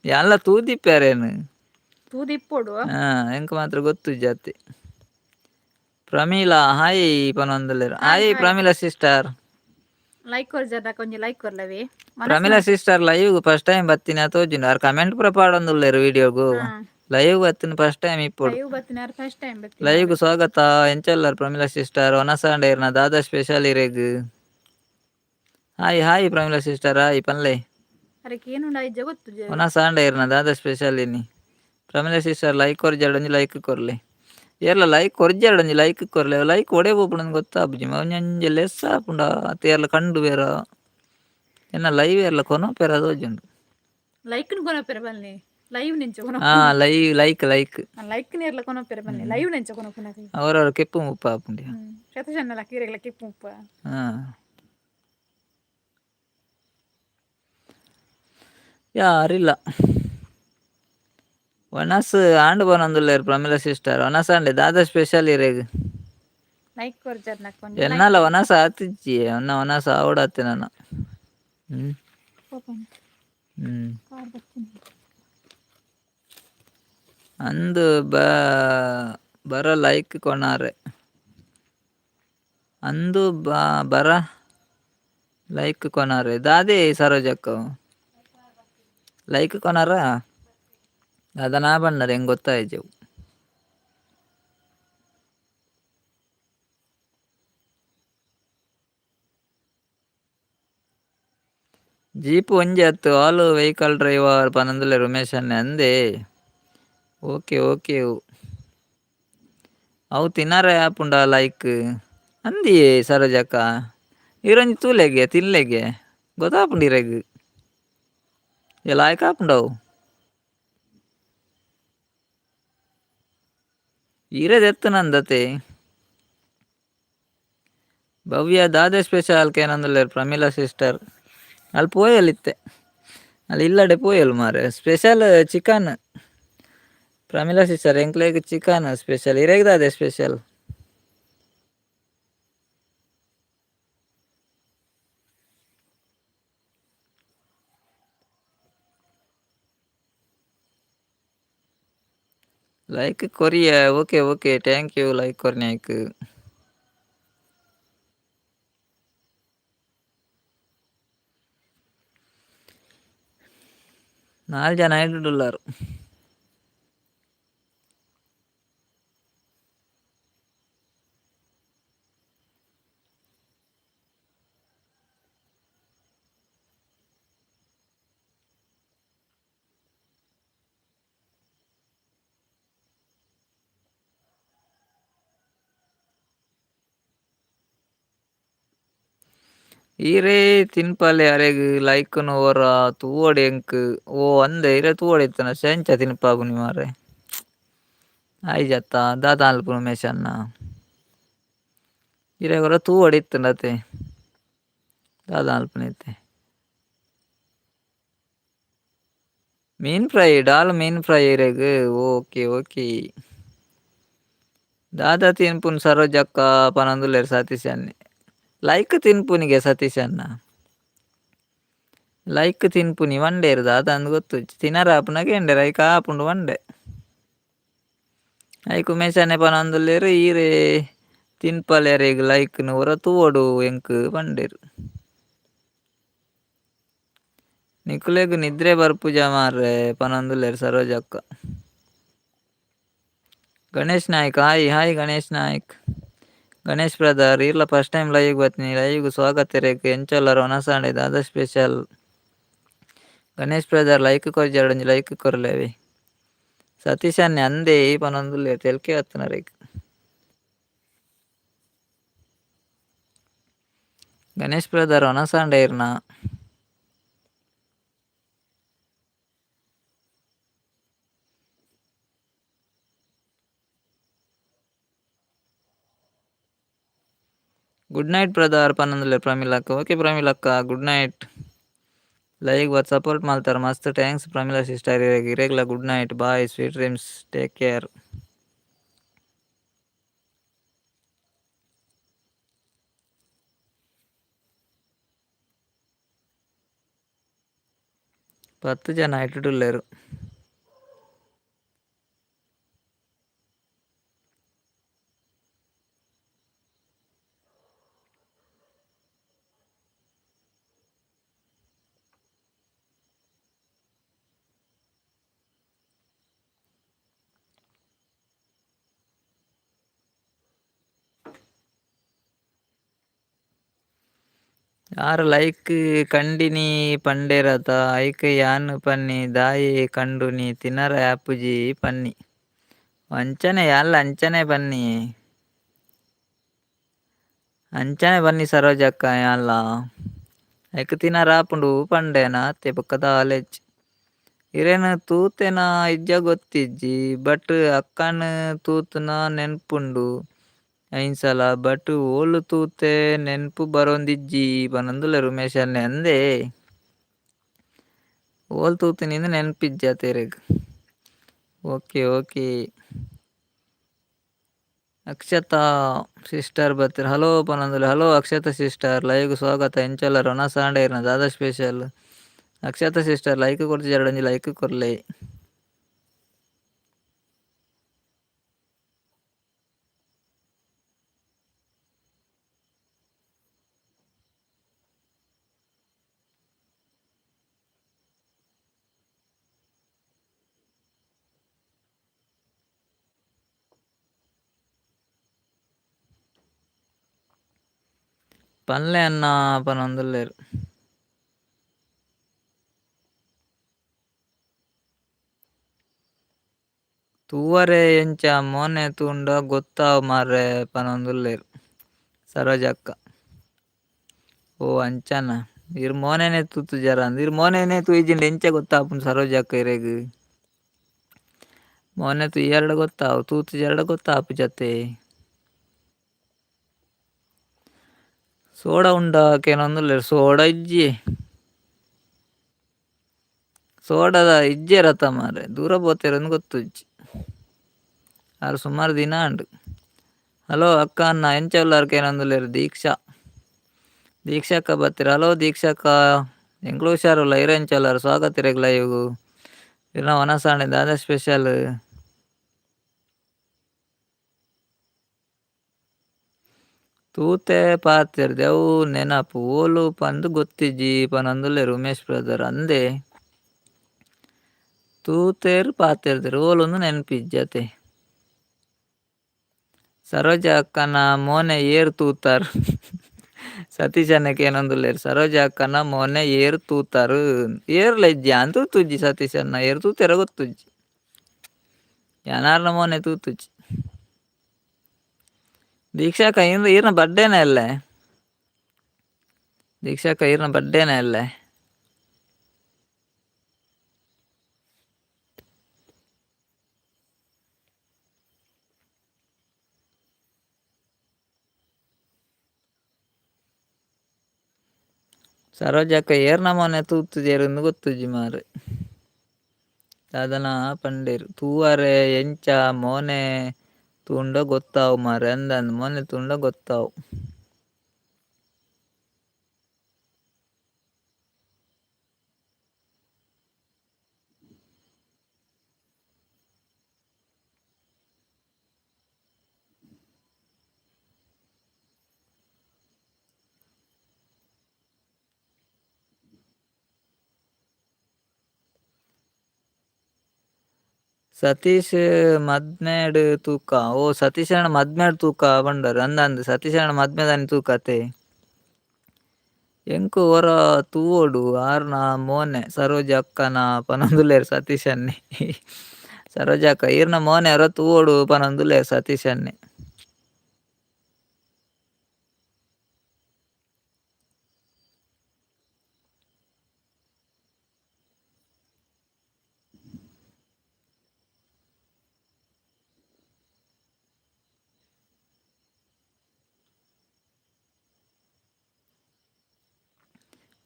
ಯಾನ್ಲ ತೂದಿಪ್ಪೆ ಅರೆನ್. ತೂದಿಪ್ಪೊಡು. ಹಾ ಎಂಕ್ ಮಾತ್ರ ಗೊತ್ತುಜ್ಜಿ ಅತ್ತೆ. ಪ್ರಮೀಳಾ ಹಾಯ್ ಪನೊಂದುಲ್ಲೆರ್. Hi hi hi. Pramila sister. Like ಕೊರ್ಜರ್ಡ ಒಂಜಿ ಲೈಕ್ ಕೊರ್ಲವೆ. ಮನಸ್ Pramila sister live first time ಬತ್ತಿನ ತೋಜುಂಡು, ಆರ್ ಕಮೆಂಟ್ ಪೂರ ಪಾಡೊಂದುಲ್ಲೆರ್ ವಿಡಿಯೋಗು. ಹಾ. ಲೈವ್ ಬತ್ತಿನ ಫಸ್ಟ್ ಟೈಮ್ ಇಪ್ಪೊಡು. ಲೈವ್ ಬತ್ತಿನಾರ್ ಫಸ್ಟ್ ಟೈಮ್ ಲೈವ್ ಬತ್ತಿನಾರ್. ಸ್ವಾಗತ. ಎಂಚ ಉಲ್ಲರ್ ಪ್ರಮೀಳಾ ಸಿಸ್ಟರ್? ವನಸಾಂಡ ಇರ್ನ ದಾದಾ ಸ್ಪೆಷಲ್ ಇರೆಗ್? Hi hi Pramila sister, hi ಪನ್ಲೆ. ಅರೆಕ್ ಏನುಂಡ ಇಜ್ಜ ಗೊತ್ತುಜ. ವನಸಾಂಡ ಇರ್ನ ದಾದಾ ಸ್ಪೆಷಲ್ ಇನಿ? ಪ್ರಮೀಳಾ ಸಿಸ್ಟರ್ ಲೈಕ್ ಕೊರ್ಜಾಡ ಒಂಜಿ ಲೈಕ್ ಕೊರ್ಲೆ. ಏರ್ಲ ಲೈಕ್ ಕೊರ್ಜಾಡ ಒಂಜಿ ಲೈಕ್ ಕೊರ್ಲೆ. ಲೈಕ್ ಒಡೆ ಪೋಪುಂಡು ಗೊತ್ತಾಪುಜಿ, ಒಂಜೊಂಜಿ ಲೆಸ್ ಆಪುಂಡ ಅತ್ ಏರ್ಲ ಕಂಡು ಬೇರ ಎನ್ನ ಲೈವ್ ಏರ್ಲ ಕೊನೊಪೆರ ತೋಜುಂಡು. ಲೈಕ್ ನು ಕೊನೊಪೆರೆ ಬನ್ನಿ, ಲೈವ್ ನೆಂಚ ಹಾ ಕೊನೊಪುನ. Live like like. ಲೈಕ್ ನೇರ್ಲ ಕೊನೊಪೆರೆ ಬನ್ನಿ, ಲೈವ್ ನೆಂಚ ಕೊನೊಪುನಗ. ಅವರವ್ರ ಕೆಪ್ಪು ಮುಪ್ಪ ಆಪುಂಡು. ಸತೀಶಣ್ಣಲ ಕೀರೆಗಳ ಕೆಪ್ಪು ಮುಪ್ಪ. ಹಾ ಯಾರಿಲ್ಲ. ವನಸ್ ಆಂಡ್ ಪನೊಂದುಲ್ಲೆರ್ ಪ್ರಮೀಳಾ ಸಿಸ್ಟರ್. ವನಸ್ ಆಂಡೆ ದಾದಾ ಸ್ಪೆಷಲ್ ಇರೆಗ್? ಲೈಕ್ ಕೊರ್ಜರ್ನ ಒಂಜಿ ಲೈಕ್. ಎನ್ನಲ ವನಸ್ ಆತಿಜ್ಜಿ, ಎನ್ನ ವನಸ್ ಆವಡತ್ತೆ ನನ. ಹ್ಮ್ ಹ್ಮ್ ಅಂದು ಬರ ಲೈಕ್ ಕೊನಾರೆ. ಅಂದು ಬರ ಲೈಕ್ ಕೊನಾರೆ ದಾದೆ ಸರೋಜಕ್ಕ ಲೈಕ್ ಕೊನಾರ ದಾದನಾ ಬಣ್ಣರ್ ಹೆಂಗ್ ಗೊತ್ತಾಯ್ಜವು. ಜೀಪ್ ಒಂಜಿ ಅತ್ತು ಆಲ್ ವೆಹಿಕಲ್ ಡ್ರೈವರ್ ಪನೊಂದುಲ್ಲೆರ್ ಉಮೇಶ್ ಅಣ್ಣೆ ಅಂದೆ. ಓಕೆ ಓಕೆ ಅವು ತಿನ್ನರೆ ಆಪುಂಡ ಲೈಕ್ ಅಂದಿಯೇ ಸರೋಜಕ್ಕ ಈರೊಂಜಿ ತೂಲೆಗೆ ತಿನ್ಲೆಗೆ ಗೊತ್ತಾಪುಂಡು ಇರೆಗ್ ಏ ಲಾಯ್ಕ್ ಆಪುಂಡವು. ಈರೆ ದೆತ್ತುನಂದತೆ. ಭವ್ಯ ದಾದೆ ಸ್ಪೆಷಲ್ ಕೇನೊಂದುಲ್ಲೆರ್ ಪ್ರಮೀಳಾ ಸಿಸ್ಟರ್. ಅಲ್ಲಿ ಪೋಯಲ್ ಇತ್ತೆ, ಅಲ್ಲಿ ಇಲ್ಲಡೆ ಪೋಯಲ್ ಮಾರೆ. ಸ್ಪೆಷಲ್ ಚಿಕನ್ ಪ್ರಮೀಳಾ ಸಿಸ್ಟರ್, ಎಂಕ್ಲೆಗ್ ಚಿಕನ್ ಸ್ಪೆಷಲ್, ಇರೆಗ್ ದಾದೆ ಸ್ಪೆಷಲ್? ಲೈಕ್ ಕೊರಿಯ. Okay okay thank you like ಕೊರ್ನ್ಯಾಕ್. ನಾಲ್ ಜನ ಐಡುಲ್ಲಾರು. ಈರೇ ತಿನ್ಪಲೆ ಅರೆಗ್ ಲೈಕ್ನು ಒರ ತೂವೊಡು ಎಂಕ್. ಓ ಅಂದೆ ಇರೆ ತೂವೊಡು ಇತ್ತನ ಶೆಂಚ ತಿನ್ಪಾಪುನಿ ಮಾರ್ರೆ. ಆಯ್ಜತ್ತ ದಾದ ಅನ್ಪುನು ಉಮೇಶ್ ಅಣ್ಣ? ಇರೆಗ್ ಒರ ತೂವೊಡು ಇತ್ತುಂಡತೆ ದಾದ ಅನ್ಪುನ ಇತ್ತೆ. ಮೀನ್ ಫ್ರೈ ಡಾಲ್ ಮೀನ್ ಫ್ರೈ ಇರೆಗ್. ಓಕೆ ಓಕೆ ದಾದಾ ತಿನ್ಪುನ್ ಸರೋಜಕ್ಕ ಪನೊಂದುಲ್ಲೆರ್ ಸತೀಶ್ ಅಣ್ಣೆ. ಲೈಕ್ ತಿನ್ಪುನಿಗೆ ಸತೀಶ್ ಅಣ್ಣ, ಲೈಕ್ ತಿನ್ಪುನಿ ವಂಡೇರ್ ದಾದ ಅಂದ್ ಗೊತ್ತುಜ್ಜಿ. ತಿನರ ಆಪುನಗ ಎಂಡೆರ್ ಐಕ್ ಆಪುಂಡು ವಂಡೆ. ಐಕ್ ಉಮೇಶ್ ಅಣ್ಣೆ ಪನೊಂದುಲ್ಲೆರ್ ಈರೇ ತಿನ್ಪಲೆ ಅರೆಗ್ ಲೈಕ್ನು ಒರ ತೂವೊಡು ಎಂಕ್ ಪಂಡೆರ್. ನಿಕುಲೆಗ್ ನಿದ್ರೆ ಬರ್ಪುಜ ಮಾರ್ರೆ ಪನೊಂದುಲ್ಲೆರ್ ಸರೋಜಕ್ಕ. Ganesh Naik hi hi Ganesh Naik. Ganesh brother ಈರ್ಲ ಫಸ್ಟ್ ಟೈಮ್ ಲೈವ್ ಬತ್ತಿನಿ, ಲೈವ್ ಸ್ವಾಗತ ಇರೆಗ್. ಎಂಚ ಉಲ್ಲರ್? ವನಸಾಂಡೆ ದಾದಾ ಸ್ಪೆಷಲ್? ಗಣೇಶ್ ಬ್ರದರ್ ಲೈಕ್ ಕೊರ್ಜಾಡ ಒಂಜಿ ಲೈಕ್ ಕೊರ್ಲೆವೆ. ಸತೀಶ್ ಅಣ್ಣೆ ಅಂದೇ ಪನೊಂದುಲ್ಲೆರ್ ತೆಲ್ಕೆ ಬತ್ತುನರೆಗ್. ಗಣೇಶ್ ಬ್ರದರ್ ಒನಸಾಂಡ ಇರ್ನ. ಗುಡ್ ನೈಟ್ ಬ್ರದರ್ ಪನ್ನೊಂದುಲ್ಲೆರ್ ಪ್ರಮೀಳಕ್ಕ. ಓಕೆ ಪ್ರಮೀಳಕ್ಕ, ಗುಡ್ ನೈಟ್. ಲೈಕ್ ಬತ್ ಸಪೋರ್ಟ್ ಮಲ್ತಾರ ಮಸ್ತ್ thanks Pramila sister ಇರೆಗ್. ಇರೆಗ್ಲ good night, bye, sweet dreams, take care. 10 ಜನ ಇಟ್ಟುಲ್ಲೆರ್. ಆರ್ ಲೈಕ್ ಕಂಡಿನಿ ಪಂಡೇರತ ಐಕ್ ಯಾನ್ ಪನ್ನಿ ದಾಯೆ ಕಂಡುನಿ ತಿನರೆ ಆಪುಜಿ ಪನ್ನಿ. ಅಂಚನೆ ಯಾನ್ಲ ಅಂಚನೆ ಪನ್ನಿ. ಅಂಚನೆ ಬನ್ನಿ ಸರೋಜಕ್ಕ ಯಾನ್ಲ. ಐಕ್ ತಿನರೆ ಆಪುಂಡು ಪಂಡೇನ ಅತ್ತೆ ಬೊಕ್ಕ ದಾಲ ಇಜ್ಜಿ. ಇರೆನ್ ತೂತೆನ ಇಜ್ಜ ಗೊತ್ತಿಜ್ಜಿ ಬಟ್ ಅಕ್ಕನ್ ತೂತುನ ನೆನ್ಪುಂಡು ಐನ್ಸಲ ಬಟ್ ಓಲು ತೂತೆ ನೆನ್ಪು ಬರೊಂದಿಜ್ಜಿ ಪನೊಂದುಲ್ಲೆರ್ ಉಮೇಶ್ ಅಣ್ಣೆ ಅಂದೇ. ಓಲ್ ತೂತಿನಿಂದ್ ನೆನ್ಪಿಜ್ಜಿ ಅತೇರೆಗ್. Okay okay. ಅಕ್ಷತಾ ಸಿಸ್ಟರ್ ಬತ್ತೆರ್ ಹಲೋ ಪನೊಂದುಲ್ಲೆರ್. ಹಲೋ ಅಕ್ಷತಾ ಸಿಸ್ಟರ್, ಲೈವ್ ಗ್ ಸ್ವಾಗತ. ಎಂಚ ಉಲ್ಲರ್ ವನಸ್ ಆಂಡ ಇರ್ನ ದಾದ ಸ್ಪೆಷಲ್? ಅಕ್ಷತಾ ಸಿಸ್ಟರ್ ಲೈಕ್ ಕೊರ್ತಿಜರ್ಡ ಒಂಜಿ ಲೈಕ್ ಕೊರ್ಲೆ. ಪನ್ಲೆ ಅಣ್ಣ ಪನೊಂದುಲ್ಲೆರ್. ತೂವರೆ ಎಂಚ ಮೋನೆ ತೂಂಡ ಗೊತ್ತಾವು ಮಾರ್ರೆ ಪನೊಂದುಲ್ಲೆರ್ ಸರೋಜಕ್ಕ. ಓ ಅಂಚನ ಇರ್ ಮೋನೆನೆ ತೂತುಜರ ಇರ್ ಮೋನೆನೆ ತೂಯಿಜಿಂಡ ಎಂಚ ಗೊತ್ತಾಪುಂಡು ಸರೋಜಕ್ಕ ಇರೆಗ್? ಮೋನೆ ತೂಯರ್ಡ ಗೊತ್ತಾವು, ತೂತುಜರ್ಡ ಗೊತ್ತಾಪುಜತೆ. ಸೋಡ ಉಂಡ ಕೇನೊಂದುಲ್ಲೆರ್. ಸೋಡ ಇಜ್ಜಿ, ಸೋಡದ ಇಜ್ಜೆರತ ಮಾರ್ರೆ, ದೂರ ಪೋತೆರಂದ್ ಗೊತ್ತುಜ್ಜಿ. ಆರ್ ಸುಮಾರು ದಿನ ಆಂಡ್. ಹಲೋ ಅಕ್ಕ ಅಣ್ಣ ಎಂಚ ಉಲ್ಲರ್ ಕೇನೊಂದುಲ್ಲೆರ್ ದೀಕ್ಷಾ. ದೀಕ್ಷಕ್ಕ ಬತ್ತೆರ್. ಹಲೋ ದೀಕ್ಷಕ್ಕ, ಎಂಕ್ಲು ಹುಷಾರುಲ್ಲ, ಇರ್ ಎಂಚ ಉಲ್ಲರ್? ಸ್ವಾಗತ ಇರೆಗ್ ಲೈವ್. ಇರ್ನ ವನಸ್ ಆಂಡ ದಾದ ಸ್ಪೆಷಲ್? ತೂತೆ ಪಾತೆರ್ದೆ ಅವು ನೆನಪು ಓಲು ಪಂದ್ ಗೊತ್ತಿಜ್ಜಿ ಪನೊಂದುಲ್ಲೆರ್ ಉಮೇಶ್ ಬ್ರದರ್. ಅಂದೇ ತೂತೆರ್ ಪಾತೆರ್ದೆರ್ ಓಲುಂದು ನೆನಪಿಜ್ಜಿ ಅತೆ. ಸರೋಜ ಅಕ್ಕನ ಮೋನೆ ಏರ್ ತೂತಾರ್? ಸತೀಶ್ ಅಣ್ಣೆ ಕೇನೊಂದುಲ್ಲೆರ್. ಸರೋಜ ಅಕ್ಕನ ಮೋನೆ ಏರ್ ತೂತಾರ್? ಏರ್ಲ ಇಜ್ಜಿ, ಯಾನ್ ತೂತುಜ್ಜಿ ಸತೀಶ್ ಅಣ್ಣ, ಏರ್ ತೂತೆರ ಗೊತ್ತುಜ್ಜಿ. ಯಾನಾರ್ನ ಮೋನೆ ತೂತುಜ್ಜಿ. ದೀಕ್ಷಾಕ್ಕ ಈರ್ನ ಬರ್ಡೇನ ಅಲ್ಲೇ? ದೀಕ್ಷಾಕ್ಕ ಈರ್ನ ಬರ್ಡೇನ ಅಲ್ಲೇ? ಸರೋಜಕ್ಕ ಏರ್ನ ಮೋನೆ ತೂತುಜೆರ್ ಗೊತ್ತುಜ್ಜಿ ಮಾರ್ರೆ. ದಾದನ ಪಂಡೆರ್ ತೂವರೆ ಎಂಚ ಮೋನೆ ತೂಂಡ ಗೊತ್ತಾವು ಮಾರ್ರೆ. ಅಂದಂದ್ ಮೋನೆ ತೂಂಡ ಗೊತ್ತಾವು. ಸತೀಶ್ ಮದ್ಮೆಡ್ ತೂಕ. ಓ ಸತೀಶ್ ಅಣ್ಣ ಮದ್ಮೆಡ್ ತೂಕ ಪಂಡರ್. ಅಂದಂದ್ ಸತೀಶ್ ಅಣ್ಣ ಮದ್ಮೆದಾನಿ ತೂಕತೆ. ಎಂಕ್ ಒರ ತೂವೊಡು ಆರ್ನ ಮೋನೆ ಸರೋಜ ಅಕ್ಕನ ಪನೊಂದುಲ್ಲೆರ್ ಸತೀಶ್ ಅಣ್ಣೆ. ಸರೋಜ ಅಕ್ಕ ಈರ್ನ ಮೋನೆ ಒರ ತೂವೊಡು ಪನೊಂದುಲ್ಲೆರ್ ಸತೀಶ್ ಅಣ್ಣೆ.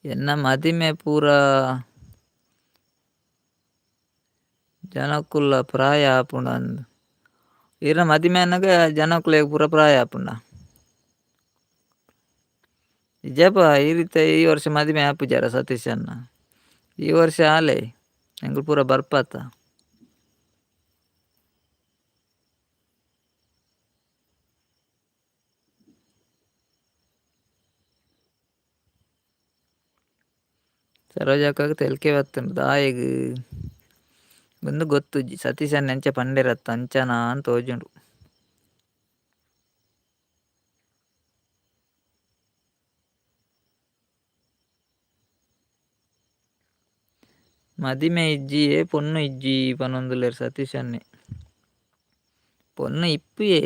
ಎನ್ನ ಮದಿಮೆ ಪೂರ ಜನಕುಲ್ಲ ಪ್ರಾಯ ಆಪುಂಡು ಅಂದ್. ಈರ್ನ ಮದಿಮೆ ಆನಗ ಜನಕುಲೆಗ್ ಪೂರ ಪ್ರಾಯ ಆಪುಂಡ. ಇಜ್ಜಪ್ಪ ಈ ರೀತಿ ಈ ವರ್ಷ ಮದಿಮೆ ಆಪುಜಾರ ಸತೀಶ್ ಅಣ್ಣ. ಈ ವರ್ಷ ಆಲೆ ಎಂಕುಲು ಪೂರ ಬರ್ಪತ. ಸರೋಜಕ್ಕಗ್ ತೆಲ್ಕೆ ಬತ್ತುಂಡು ದಾಯೆಗ್ ಉಂದು ಗೊತ್ತುಜ್ಜಿ ಸತೀಶ್ ಅಣ್ಣೆ ಅಂಚ ಪಂಡೆರತ್ತ ಅಂಚನಾ ಅಂದ್ ತೋಜುಂಡು. ಮದಿಮೆ ಇಜ್ಜಿ ಏ ಪೊಣ್ಣು ಇಜ್ಜಿ ಪನೊಂದುಲ್ಲೆರ್ ಸತೀಶ್ ಅಣ್ಣೆ. ಪೊಣ್ಣು ಇಪ್ಪುಯೆ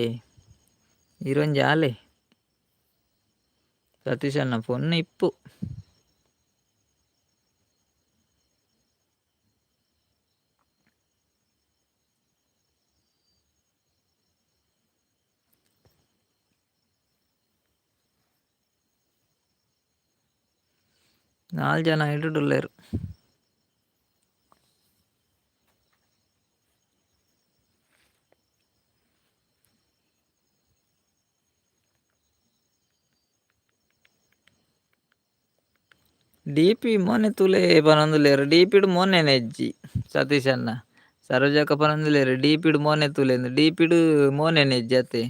ಈರೊಂಜಿ ಆಲೆ. ಸತೀಶ್ ಅಣ್ಣ ಪೊಣ್ಣು ಇಪ್ಪು. ನಾಲ್ ಜನ ಇಡುಡುಲ್ಲೆರ್. ಡಿ ಪಿ ಮೋನೆ ತೂಲೆ ಪನೊಂದುಲ್ಲೆರ್ ಡಿ ಪಿಡ್ ಮೋನೆನೆ ಇಜ್ಜಿ ಸತೀಶ್ ಅಣ್ಣ. ಸರೋಜಕ್ಕ ಪನೊಂದುಲ್ಲೆರ್ ಡಿ ಪಿಡ್ ಮೋನೆ ತೂಲೆ ಡಿ ಪಿಡ್ ಮೋನೆನೆ ಇಜ್ಜಿ ಅತೆ.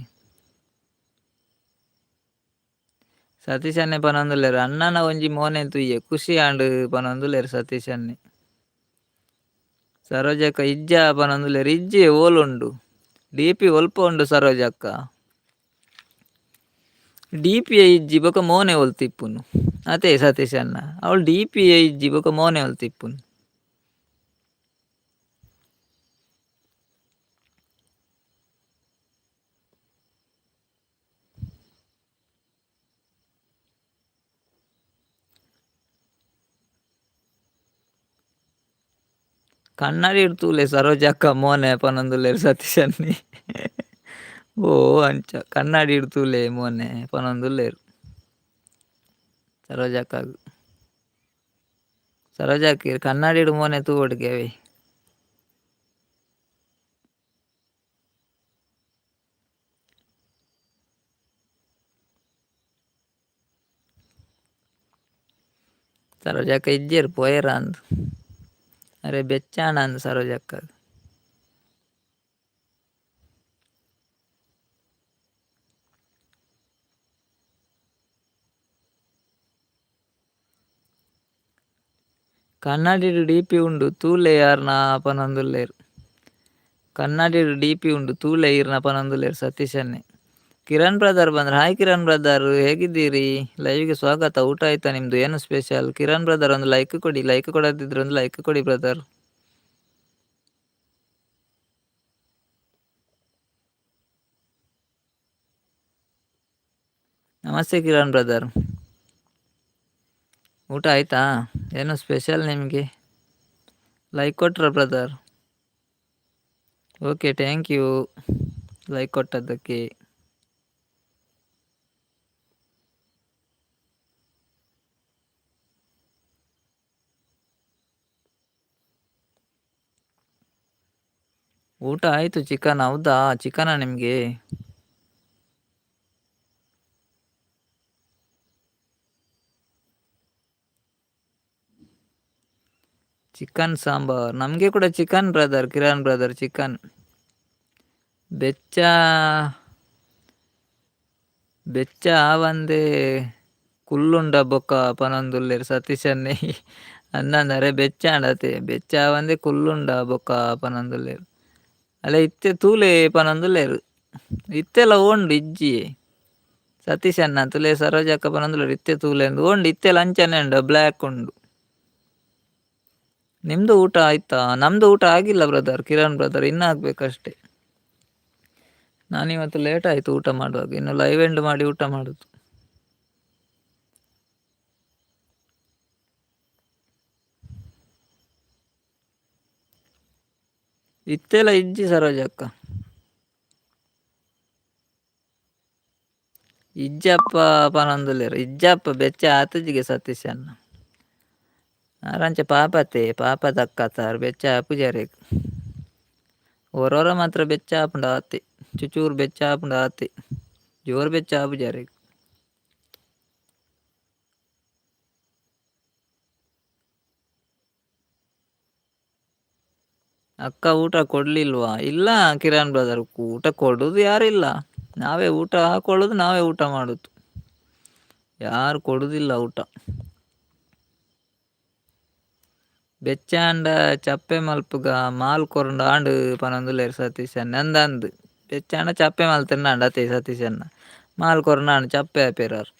ಸತೀಶ್ ಅಣ್ಣೆ ಪನೊಂದುಲ್ಲೆರ್ ಅಣ್ಣನ ಒಂಜಿ ಮೋನೆ ತೂಯೆ ಖುಷಿ ಆಂಡ್ ಪನೊಂದುಲ್ಲೆರ್ ಸತೀಶ್ ಅಣ್ಣೆ. ಸರೋಜಕ್ಕ ಇಜ್ಜ ಪನೊಂದುಲ್ಲೆರ್ ಇಜ್ಜಿ ಓಲುಂಡು ಡಿ ಪಿ ಒಲ್ಪ ಉಂಡು ಸರೋಜಕ್ಕ. ಡಿ ಪಿ ಇಜ್ಜಿ ಬೊಕ ಮೋನೆ ಒಲ್ತಿಪ್ಪುನು ಅತೆ ಸತೀಶ್ ಅಣ್ಣ ಅವಳು ಡಿ ಪಿ ಇಜ್ಜಿ ಬೊಕ ಮೋನೆ ಒಲ್ತಿಪ್ಪುನು. ಕನ್ನಡಿ ತೂಲೆ ಸರೋಜಕ್ಕ ಮೋನೆ ಪನೊಂದುಲ್ಲೆರ್ ಸತೀಶ್ ಅಣ್ಣೆ. ಓ ಅಂಚ ಕನ್ನಡಿ ತೂಲೆ ಮೋನೆ ಪನೊಂದುಲ್ಲೆರ್ ಸರೋಜಕ್ಕಗ್. ಸರೋಜಕ್ಕ ಈರ್ ಕನ್ನಡಿಡ್ ಮೋನೆ ತೂವೊಡುಗೆ ಅವೆ. ಸರೋಜಕ್ಕ ಇಜ್ಜೆರ್ ಪೋಯೆರಾ ಅಂದ್. ಅರೆ ಬೆಚ್ಚಾಂಡ ಅಂದ್ ಸರೋಜಕ್ಕಗ್. ಕನ್ನಡಿಡ್ ಡಿ ಪಿ ಉಂಡು ತೂಲೆ ಯಾರ್ನ ಪನೊಂದುಲ್ಲೆರ್. ಕನ್ನಡಿಡ್ ಡಿ ಪಿ ಉಂಡು ತೂಲೆ ಈರ್ನ ಪನೊಂದುಲ್ಲೆರ್ ಸತೀಶ್ ಅಣ್ಣೆ. ಕಿರಣ್ ಬ್ರದರ್ ಬಂದ್ರೆ ಹಾಯ್ ಕಿರಣ್ ಬ್ರದರ್ ಹೇಗಿದ್ದೀರಿ? ಲೈವ್ಗೆ ಸ್ವಾಗತ. ಊಟ ಆಯ್ತಾ ನಿಮ್ದು? ಏನು ಸ್ಪೆಷಲ್? ಕಿರಣ್ ಬ್ರದರ್ ಒಂದು ಲೈಕ್ ಕೊಡಿ. ಲೈಕ್ ಕೊಡದಿದ್ರೆ ಒಂದು ಲೈಕ್ ಕೊಡಿ ಬ್ರದರ್. ನಮಸ್ತೆ ಕಿರಣ್ ಬ್ರದರ್. ಊಟ ಆಯ್ತಾ? ಏನು ಸ್ಪೆಷಲ್ ನಿಮಗೆ? ಲೈಕ್ ಕೊಟ್ರ brother? Okay, thank you like ಕೊಟ್ಟದ್ದಕ್ಕೆ. ಊಟ ಆಯಿತು ಚಿಕನ್? ಹೌದಾ, ಚಿಕನಾ ನಿಮಗೆ? ಚಿಕನ್ ಸಾಂಬಾರ್ ನಮಗೆ ಕೂಡ chicken brother, Kiran brother chicken. ಬೆಚ್ಚ ಬೆಚ್ಚ ಆವಂದೆ ಕುಲ್ಲುಂಡ ಬೊಕ್ಕ ಪನೊಂದುಲ್ಲೆರ್ ಸತೀಶನ್ನೇ. ಅಂದಂದರೆ ಬೆಚ್ಚ ಆಂಡತೆ ಬೆಚ್ಚ ಆವಂದೆ ಕುಲ್ಲುಂಡ ಬೊಕ್ಕ ಪನೊಂದುಲ್ಲೆರ್. ಅಲ್ಲ ಇತ್ತೆ ತೂಲೆ ಪನೊಂದುಲ್ಲೆರ್. ಇತ್ತೆಲ ಓಂಡು ಇಜ್ಜಿ ಸತೀಶ್ ಅಣ್ಣ ತುಲೆ ಸರೋಜಕ್ಕ ಪನೊಂದುಲ್ಲೆರ್ ಇತ್ತೆ ತೂಲೆ ಅಂದ್ ಓಂಡು ಇತ್ತೆಲ ಅಂಚನೆ ಉಂಡು ಬ್ಲ್ಯಾಕ್ ಉಂಡು. ನಿಮ್ದು ಊಟ ಆಯ್ತಾ? ನಮ್ದು ಊಟ ಆಗಿಲ್ಲ ಬ್ರದರ್, ಕಿರಣ್ ಬ್ರದರ್, ಇನ್ನೂ ಆಗ್ಬೇಕಷ್ಟೇ. ನಾನಿವತ್ತು ಲೇಟ್ ಆಯಿತು ಊಟ ಮಾಡುವಾಗ, ಇನ್ನು ಲೈವ್ ಎಂಡ್ ಮಾಡಿ ಊಟ ಮಾಡುದು. ಇತ್ತೆಲ್ಲ ಇಜ್ಜಿ ಸರೋಜಕ್ಕ. ಇಜ್ಜಪ್ಪ ಪನೊಂದುಲ್ಲೆರ್ ಇಜ್ಜಪ್ಪ ಬೆಚ್ಚ ಆತುಜಿಗೆ ಸತೀಶ್ ಅಣ್ಣ. ಆರಂಚ ಪಾಪತೆ ಪಾಪ ದಕ್ಕತಾರ್ ಬೆಚ್ಚ ಪೂಜಾರಿ ಒರೊರ ಮಾತ್ರ ಬೆಚ್ಚ ಆಪುಂಡು ಆತೆ ಚುಚೂರು ಬೆಚ್ಚ ಆಪುಂಡು ಆತೆ ಜೋರು ಬೆಚ್ಚ ಆಪುಜಾರ್. ಅಕ್ಕ ಊಟ ಕೊಡ್ಲಿಲ್ವಾ? ಇಲ್ಲ ಕಿರಣ್ ಬ್ರದರ್, ಊಟ ಕೊಡೋದು ಯಾರಿಲ್ಲ, ನಾವೇ ಊಟ ಹಾಕೊಳ್ಳೋದು, ನಾವೇ ಊಟ ಮಾಡೋದು, ಯಾರು ಕೊಡುದಿಲ್ಲ ಊಟ. ಬೆಚ್ಚಾಂಡ ಚಪ್ಪೆ ಮಲ್ಪುಗ ಮಾಲ್ ಕೊರಂಡ ಆಂಡ್ ಪನೊಂದುಲ್ಲೆರ್ ಸತೀಶ್ ಅಣ್ಣೆ ಅಂದ್ ಬೆಚ್ಚಾಂಡ ಚಪ್ಪೆ ಮಲ್ತಿಂಡ ಅತೆ ಸತೀಶ್ ಅಣ್ಣ ಮಾಲ್ ಕೊರಂಡ ಆಂಡ್ ಚಪ್ಪೆ ಆಪೆರ್ ಆರ್.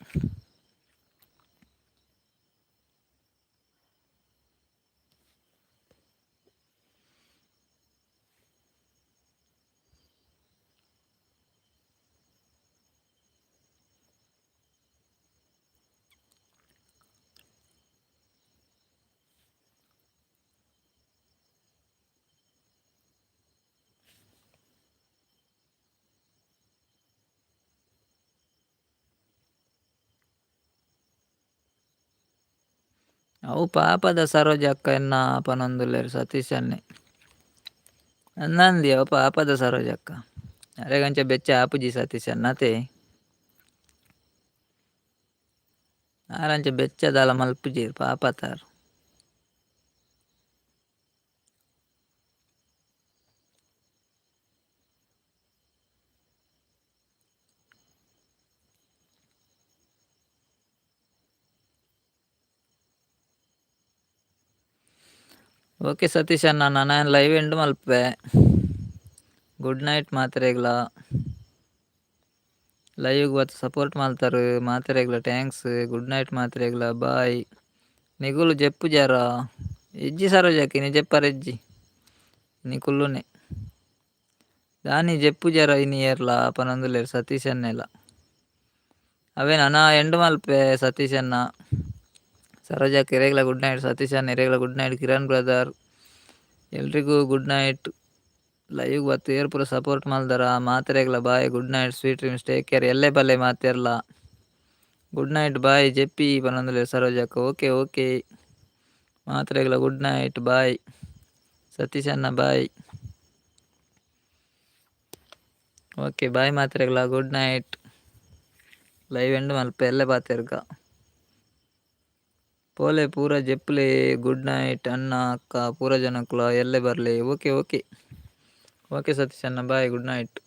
ಅವು ಪಾಪದ ಸರೋಜಕ್ಕ ಎನ್ನ ಪನೊಂದುಲ್ಲೆರ್ ಸತೀಶ್ ಅಣ್ಣೆ ಅಂದಂದಿ ಅವು ಪಾಪದ ಸರೋಜಕ್ಕ ಅರೆಗಂಚ ಬೆಚ್ಚ ಆಪುಜಿ ಸತೀಶ್ ಅಣ್ಣ ಅತೆ ಆರಂಚ ಬೆಚ್ಚ ದಾಲ ಮಲ್ಪುಜೆರ್ ಪಾಪತಾರ್. ಓಕೆ ಸತೀಶ್ ಅಣ್ಣ ನಾನು ಲೈವ್ ಎಂಡ್ ಮಲ್ಪೆ. ಗುಡ್ ನೈಟ್ ಮಾತೆರೆಗ್ಲ. ಲೈವ್ಗೆ ಬತ್ತು ಸಪೋರ್ಟ್ ಮಲ್ತಾರು ಮಾತೆರೆಗ್ಲ thanks. Good night ಮಾತೆರೆಗ್ಲ ಬಾಯ್. ನಿಗುಲು ಜೆಪ್ಪುಜಾರ ಇಜ್ಜಿ ಸರೋಜಕ್ಕ ಇನಿ ಜೆಪ್ಪರ ಇಜ್ಜಿ ಇನಿ ಕುಲ್ಲುನೆ ದಾನಿ ಜೆಪ್ಪುಜಾರ ಇನಿ ಏರ್ಲ ಪನೊಂದುಲ್ಲೆರ್ ಸತೀಶ್ ಅಣ್ಣೆಲ. ಅವೇ ನನ ಎಂಡ್ ಮಲ್ಪೆ ಸತೀಶ್ ಅಣ್ಣ. ಸರೋಜಕ್ಕ ಇರೆಗ್ಲ ಗುಡ್ ನೈಟ್, ಸತೀಶ್ ಅಣ್ಣ ಇರೆಗ್ಲ ಗುಡ್ ನೈಟ್, ಕಿರಣ್ ಬ್ರದರ್ ಎಲ್ರಿಗೂ ಗುಡ್ ನೈಟ್. ಲೈವ್ ಬತ್ತು ಏರ್ ಪೂರ support ಮಲ್ದರ ಮಾತೆರೆಗ್ಲ bye. Good night, sweet dreams, take care. ಎಲ್ಲೆ ಬಲ್ಲೆ ಮಾತೆರ್ಲ. ಗುಡ್ ನೈಟ್ ಬಾಯ್ ಜೆಪ್ಪಿ ಪನೊಂದುಲ್ಲೆರ್ ಸರೋಜಕ್ಕ. ಓಕೆ ಓಕೆ ಮಾತೆರೆಗ್ಲ ಗುಡ್ ನೈಟ್ ಬಾಯ್. ಸತೀಶ್ ಅಣ್ಣ ಬಾಯ್. ಓಕೆ ಬಾಯ್ ಮಾತೆರೆಗ್ಲ ಗುಡ್ ನೈಟ್. ಲೈವ್ ಎಂಡ್ ಮಲ್ಪೆ ಎಲ್ಲೆ ಪಾತೆರ್ಗ. ಪೋಲೆ ಪೂರ ಜೆಪ್ಪುಲೆ. ಗುಡ್ ನೈಟ್ ಅಣ್ಣ ಅಕ್ಕ ಪೂರ ಜನಕ್ಕುಲ ಎಲ್ಲೆ ಬರ್ಲೆ. ಓಕೆ ಓಕೆ ಓಕೆ ಸತೀಶ್ ಅಣ್ಣ ಬಾಯ್, ಗುಡ್ ನೈಟ್.